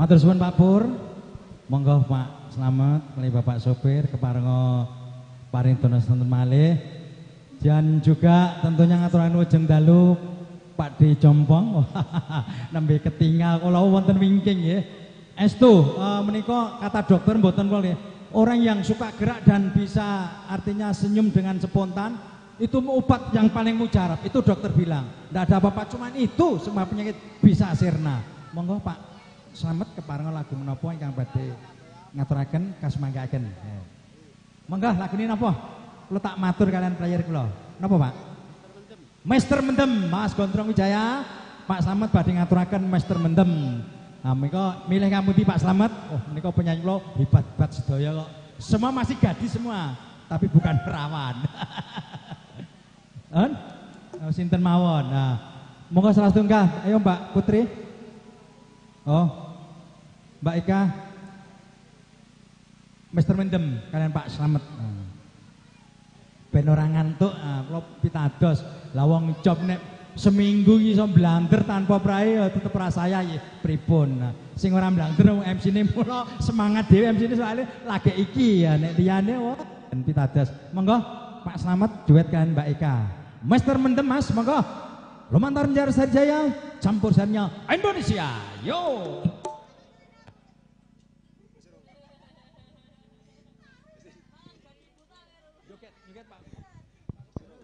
Matur suwun Pak Pur. Monggo Pak Slamet melalui Bapak sopir keparenga paring dono sonten malih. Dan juga tentunya ngaturaken wujeng dalu Pak D Jompong. Nembe ketinggal kula wonten wingking nggih. Estu menika kata dokter mboten kula nggih. Orang yang suka gerak dan bisa artinya senyum dengan spontan itu obat yang paling mujarab. Itu dokter bilang. Ndak ada apa-apa cuman itu semua penyakit bisa sirna. Monggo Pak Slamet keparenga lagu menapa ingkang badhe ngaturaken kasumanggaaken. Monggo lagune napa? Kula tak matur kalian player kula. Napa Pak? Mister Mendem, Mas Gondrong Wijaya. Pak Slamet badhe ngaturaken Mister Mendem. Nah menika milih ngapundi Pak Slamet? Oh menika penyanyi kula hebat-hebat sedaya kok. Semua masih gadis semua, tapi bukan perawan. En? Sinten mawon. Nah, monggo salah setunggal. Ayo Mbak Putri. Oh, Mbak Ika, Mister Mendem, kalian Pak Slamet. Ben ora ngantuk, kula pitados. Lah wong job nek seminggu iso blander tanpa prae ya tetep rasaya ya pripun. Nah, sing ora blander wong MC-ne mula semangat dhewe MC-ne soalnya lagi iki ya nek liyane wah ben pitados. Monggo Pak Slamet duet kalian Mbak Ika. Mister Mendem Mas, monggo. Lumantar Menjar Sarjaya, campur sarinya Indonesia. Yo.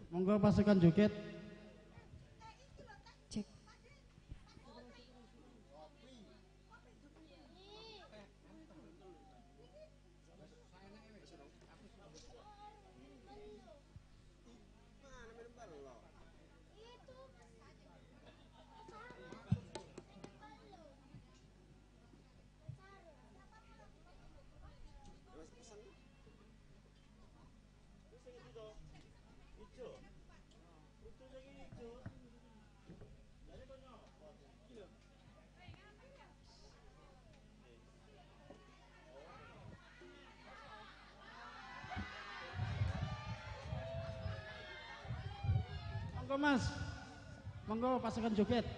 Monggo pasukan joget. Cek. Monggo Mas, monggo pasukan joget.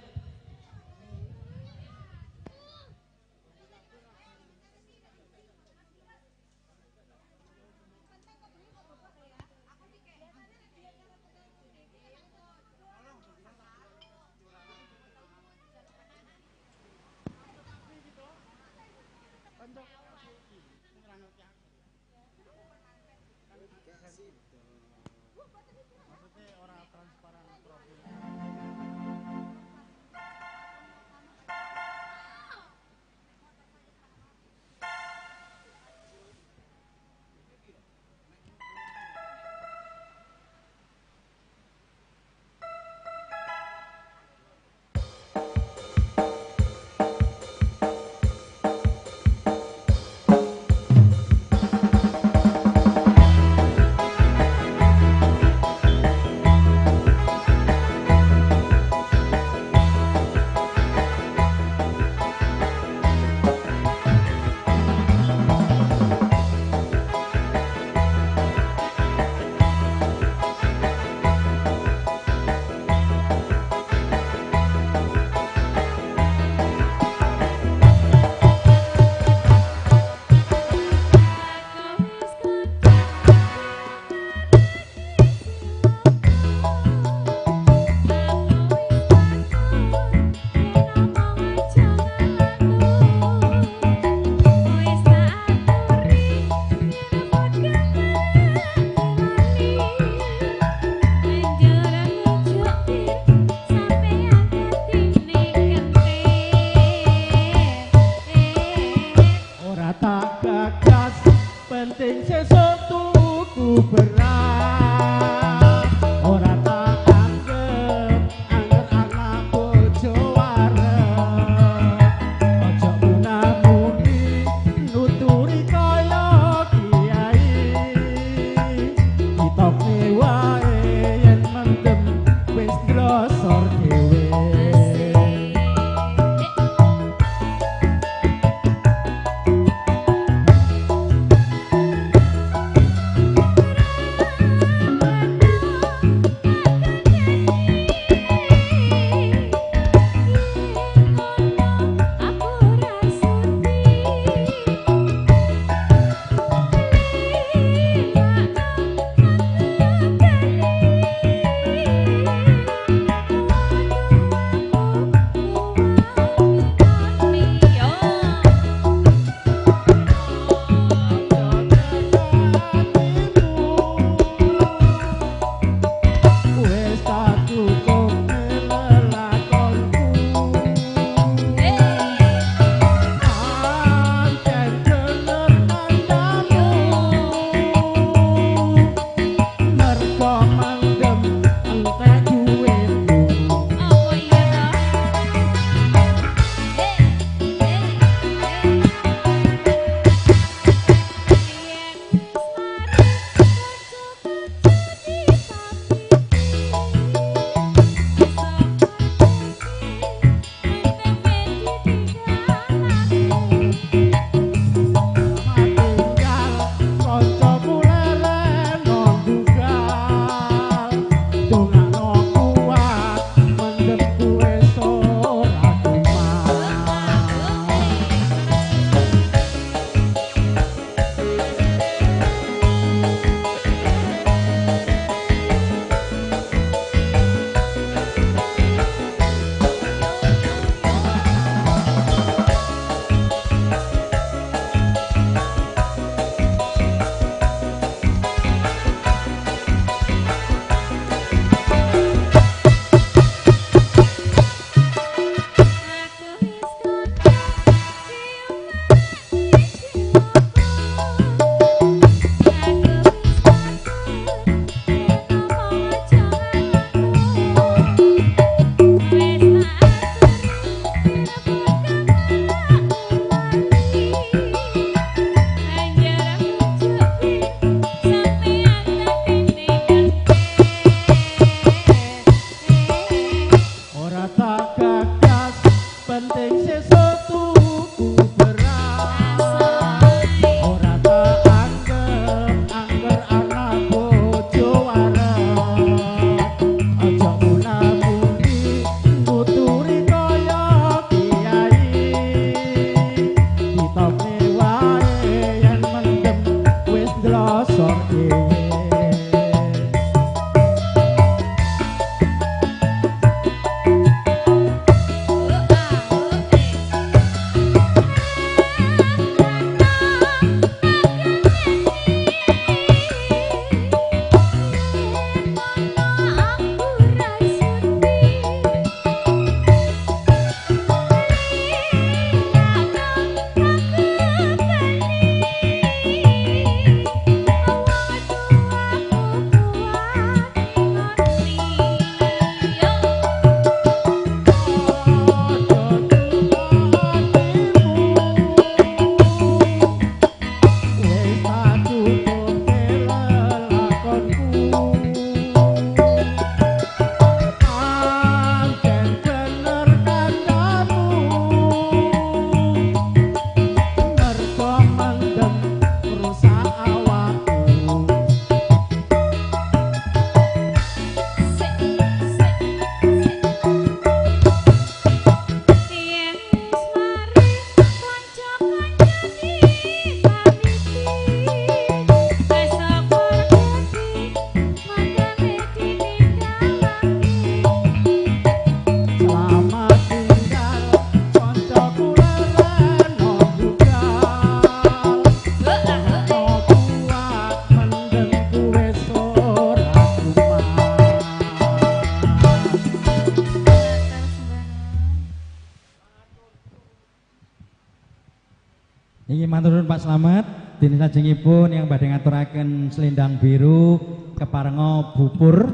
Niki matur nuwun Pak Slamet, dene salajengipun yang badhe ngaturaken selendang biru keparenga bupur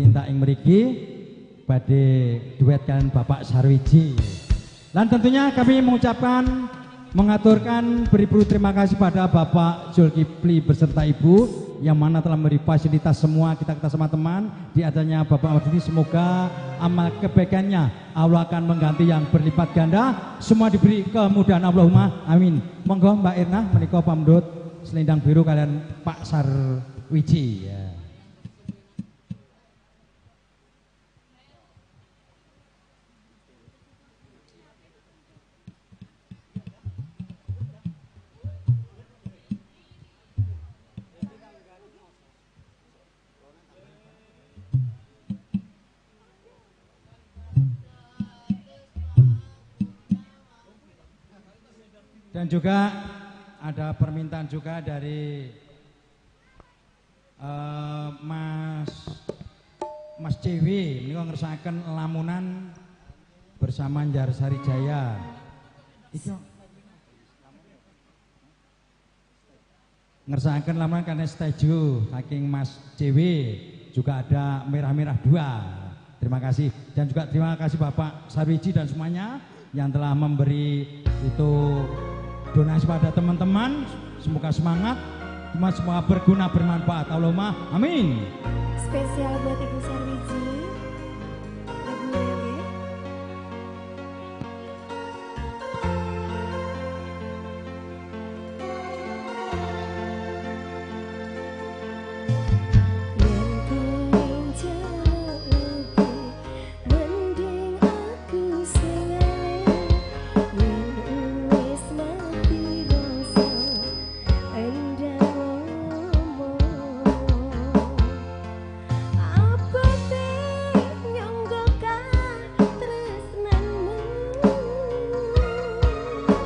tindak ing mriki badhe duet kalian Bapak Sarwiji. Dan tentunya kami mengucapkan, mengaturkan beribu terima kasih pada Bapak Zulkifli beserta Ibu yang mana telah memberi fasilitas semua kita sama teman di adanya Bapak Mardini. Semoga amal kebaikannya Allah akan mengganti yang berlipat ganda, semua diberi kemudahan Allahumma amin. Monggo Mbak Irna menika pamdut selendang biru kalian Pak Sarwiji ya. Dan juga ada permintaan juga dari Mas CW menika ngersakaken lamunan bersama Njarsari Jaya. Iki ngersakaken lamunan karena setuju saking Mas CW, juga ada merah-merah dua. Terima kasih, dan juga terima kasih Bapak Sarwiji dan semuanya yang telah memberi itu donasi pada teman-teman. Semoga semangat, semoga berguna, bermanfaat. Allahumma amin. Spesial buat Ibu Sarwiji. Lagunya ya. Yen kowe njaluk mending aku sing yen wis mati rasa endang ngomong apa te nyangga katresnanmu yen kowe njaluk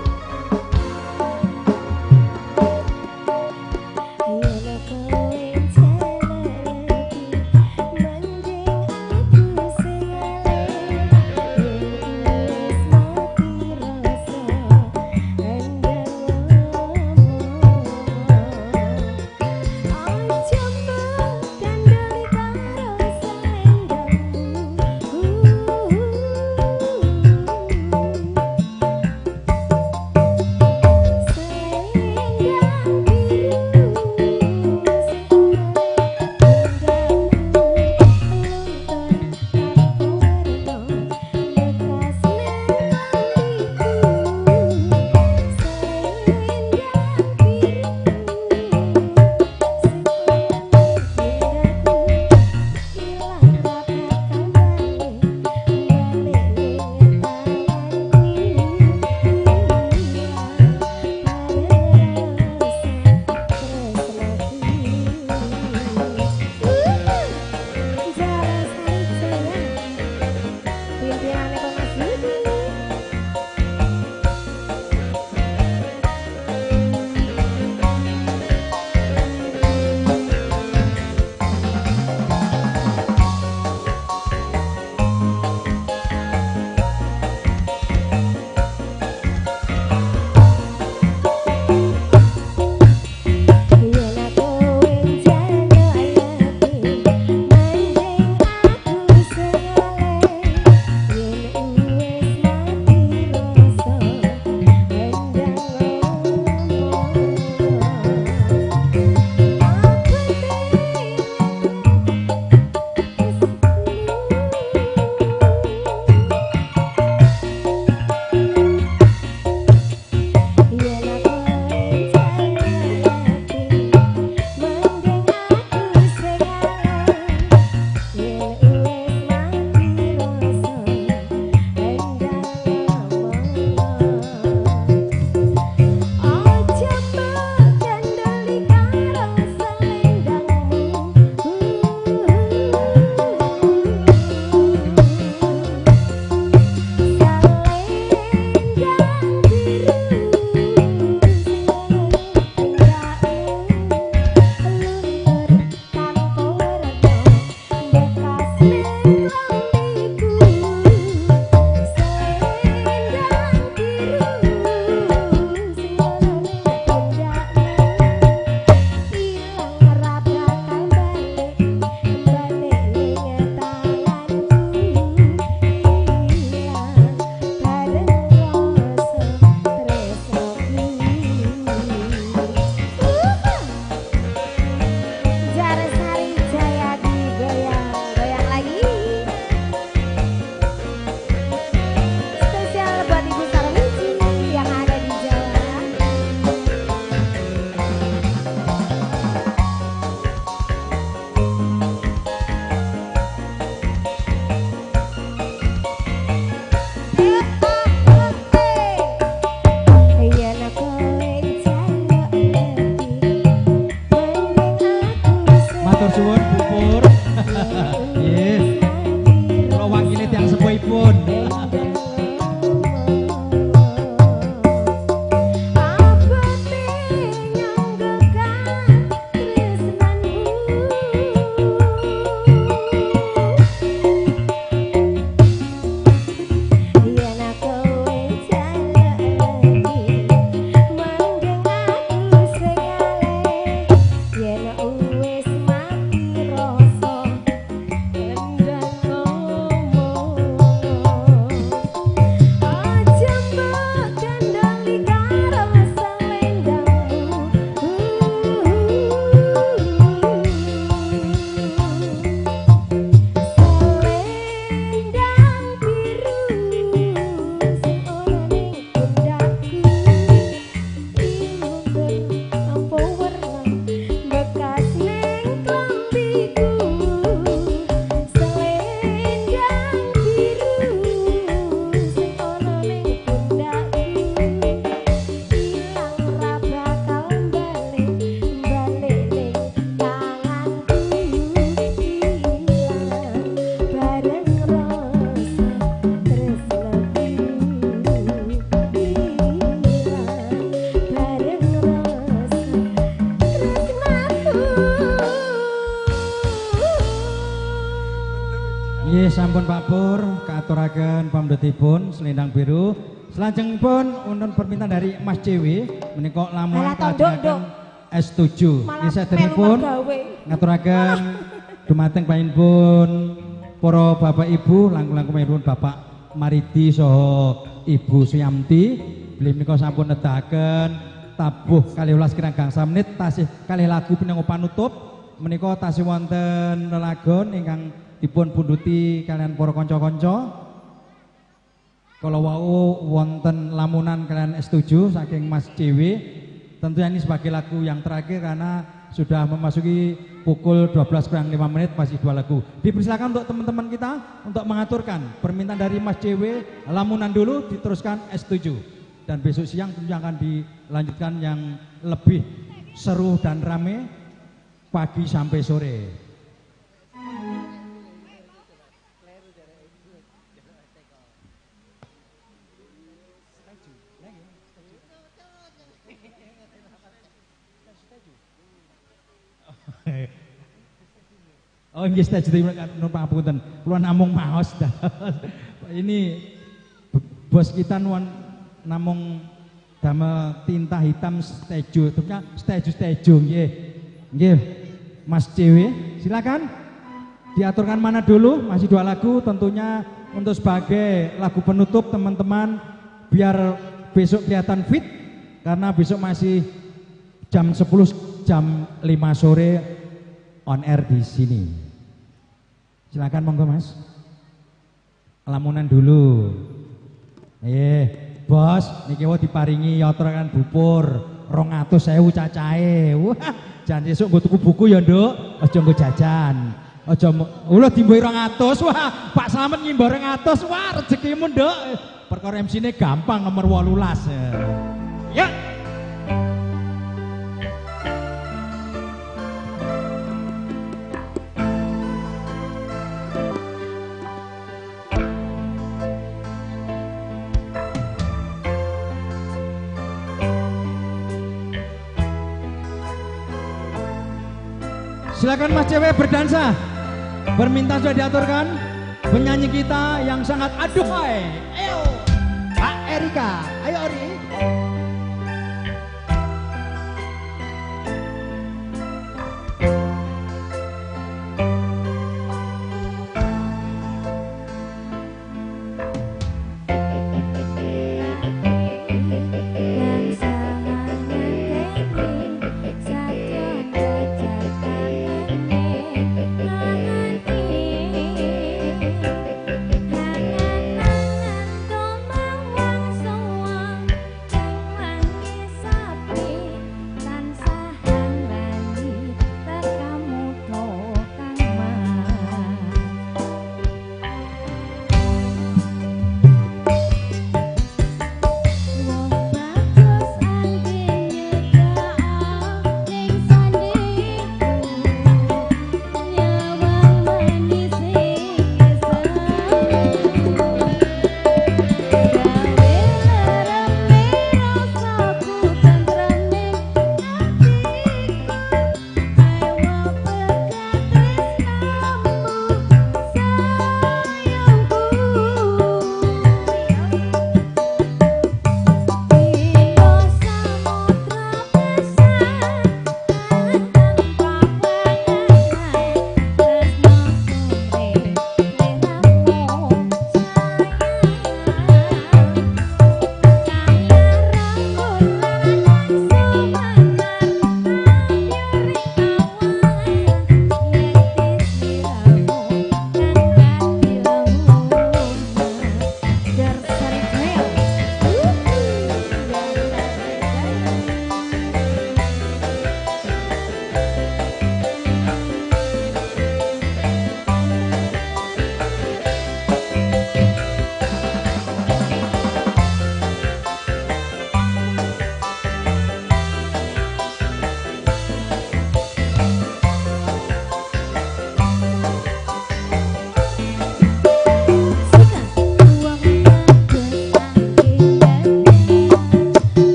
mending aku sing yen wis mati rasa endang ngomong aja kandhani karo selendangmu. Selendang biru sing pundakmu luntur tanpa werna bekas nang klambiku. Selendang biru sing pundakmu ilang ra bakal bali, balik ning tanganku. Ilang rasa tresnaku. Jalan Sari Jaya, pimpinane Pak Mas Yudi. Yen kowe njaluk lebih mending aku sing yen wis sampun Pak Pur kaaturaken pamdutipun Selendang Biru. Selajengipun wonten permintaan dari Mas CW menika lamun kajengaken S7. Malah Nggih saderengipun melu mergawe. ngaturaken dumateng panjenenganipun para bapak ibu langkung-langkung panjenenganipun Bapak Maridi saha Ibu Suyamti bilih menika sampun nedahaken tabuh 12 kirang gangsal menit tasih kalih lagu pinangka panutup menika tasih wonten lelagon ingkang dipun punduti kalian para kanca-kanca. Kala wau wonten lamunan kalian S7 saking Mas CW. Tentunya ini sebagai lagu yang terakhir karena sudah memasuki pukul 12 kurang 5 menit, masih 2 lagu. Dipersilakan untuk teman-teman kita untuk mengaturkan permintaan dari Mas CW, lamunan dulu diteruskan S7. Dan besok siang tentunya akan dilanjutkan yang lebih seru dan rame pagi sampai sore. Oh nggih setuju nuwun pangapunten. Kula namung maos. Ini bos kita nuwun namung damel tinta hitam setuju. Tentunya setuju nggih. Nggih. Mas CW, silakan diaturkan mana dulu? Masih 2 lagu tentunya untuk sebagai lagu penutup teman-teman biar besok kelihatan fit karena besok masih jam 10 jam 5 sore on air di sini. Silakan monggo Mas. Lamunan dulu. Bos, niki wae diparingi yatra kan bupur 200.000 cacahe. Wah, jan sesuk nggo tuku buku ya, Nduk. Aja nggo jajan. Aja ulo dimbohi 200. Wah, Pak Slamet ngimbo 200. Wah, rezekimu, Nduk. Perkara MC-ne gampang nomor 18. Ya. Silakan Mas CW berdansa. Permintaan sudah diaturkan. Penyanyi kita yang sangat aduhai. Ayo, Pak Erika. Ayo Ori. Hangan-hangan tomang wang suwang.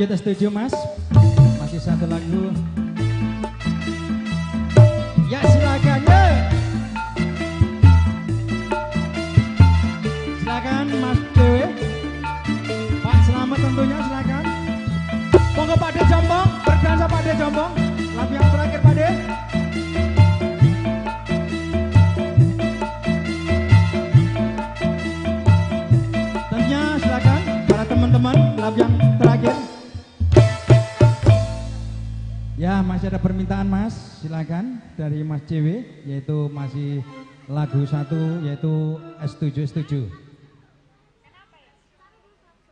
Lanjut setuju Mas. Masih satu lagu. Ya silakan ya. Silakan Mas Dewe. Pak Selamat tentunya silakan. Monggo Pak De Jombong, berdansa Pak De Jombong. Lagu yang terakhir Pak De. Tentunya silakan para teman-teman lagu yang terakhir. Ya, masih ada permintaan Mas, silakan dari Mas CW, yaitu masih lagu satu, yaitu S7 S7.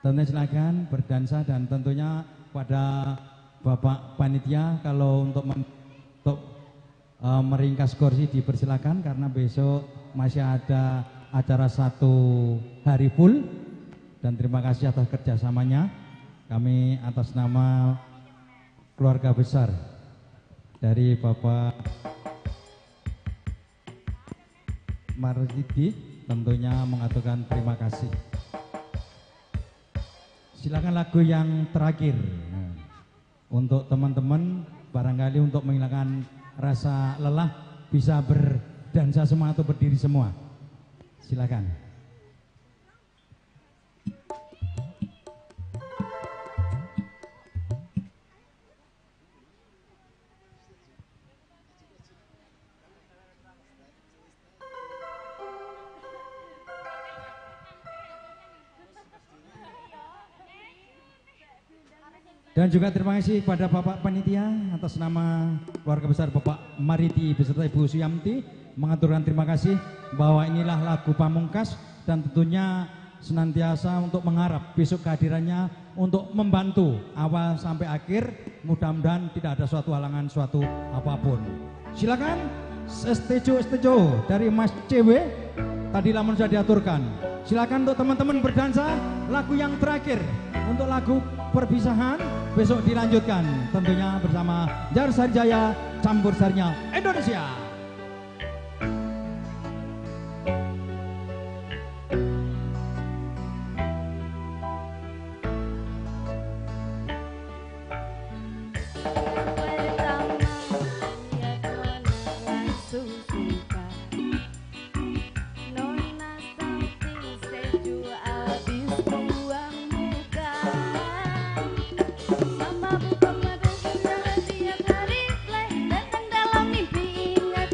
Tentunya silakan berdansa dan tentunya pada Bapak Panitia kalau untuk meringkas kursi dipersilakan karena besok masih ada acara satu hari full. Dan terima kasih atas kerjasamanya. Kami atas nama keluarga besar dari Bapak Marsidi tentunya mengaturkan terima kasih. Silakan lagu yang terakhir untuk teman-teman barangkali untuk menghilangkan rasa lelah bisa berdansa semua atau berdiri semua. Silakan. Dan juga terima kasih kepada Bapak Panitia atas nama keluarga besar Bapak Mariti beserta Ibu Suyamti mengaturkan terima kasih bahwa inilah lagu pamungkas dan tentunya senantiasa untuk mengharap besok kehadirannya untuk membantu awal sampai akhir, mudah-mudahan tidak ada suatu halangan suatu apapun. Silakan setuju setuju dari Mas CW tadi lamun sudah diaturkan. Silakan untuk teman-teman berdansa lagu yang terakhir untuk lagu perpisahan besok dilanjutkan tentunya bersama Jar Sarjaya Campur Sarinya Indonesia. Dalam mimpi ingat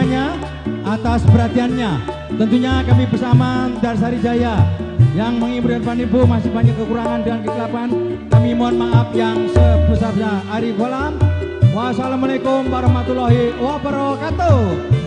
semuanya atas perhatiannya. Tentunya kami bersama Darsari Jaya yang menghibur dan Ibu masih banyak kekurangan dan kekelapan. Kami mohon maaf yang sebesar-besarnya. Arif Walam. Wassalamualaikum warahmatullahi wabarakatuh.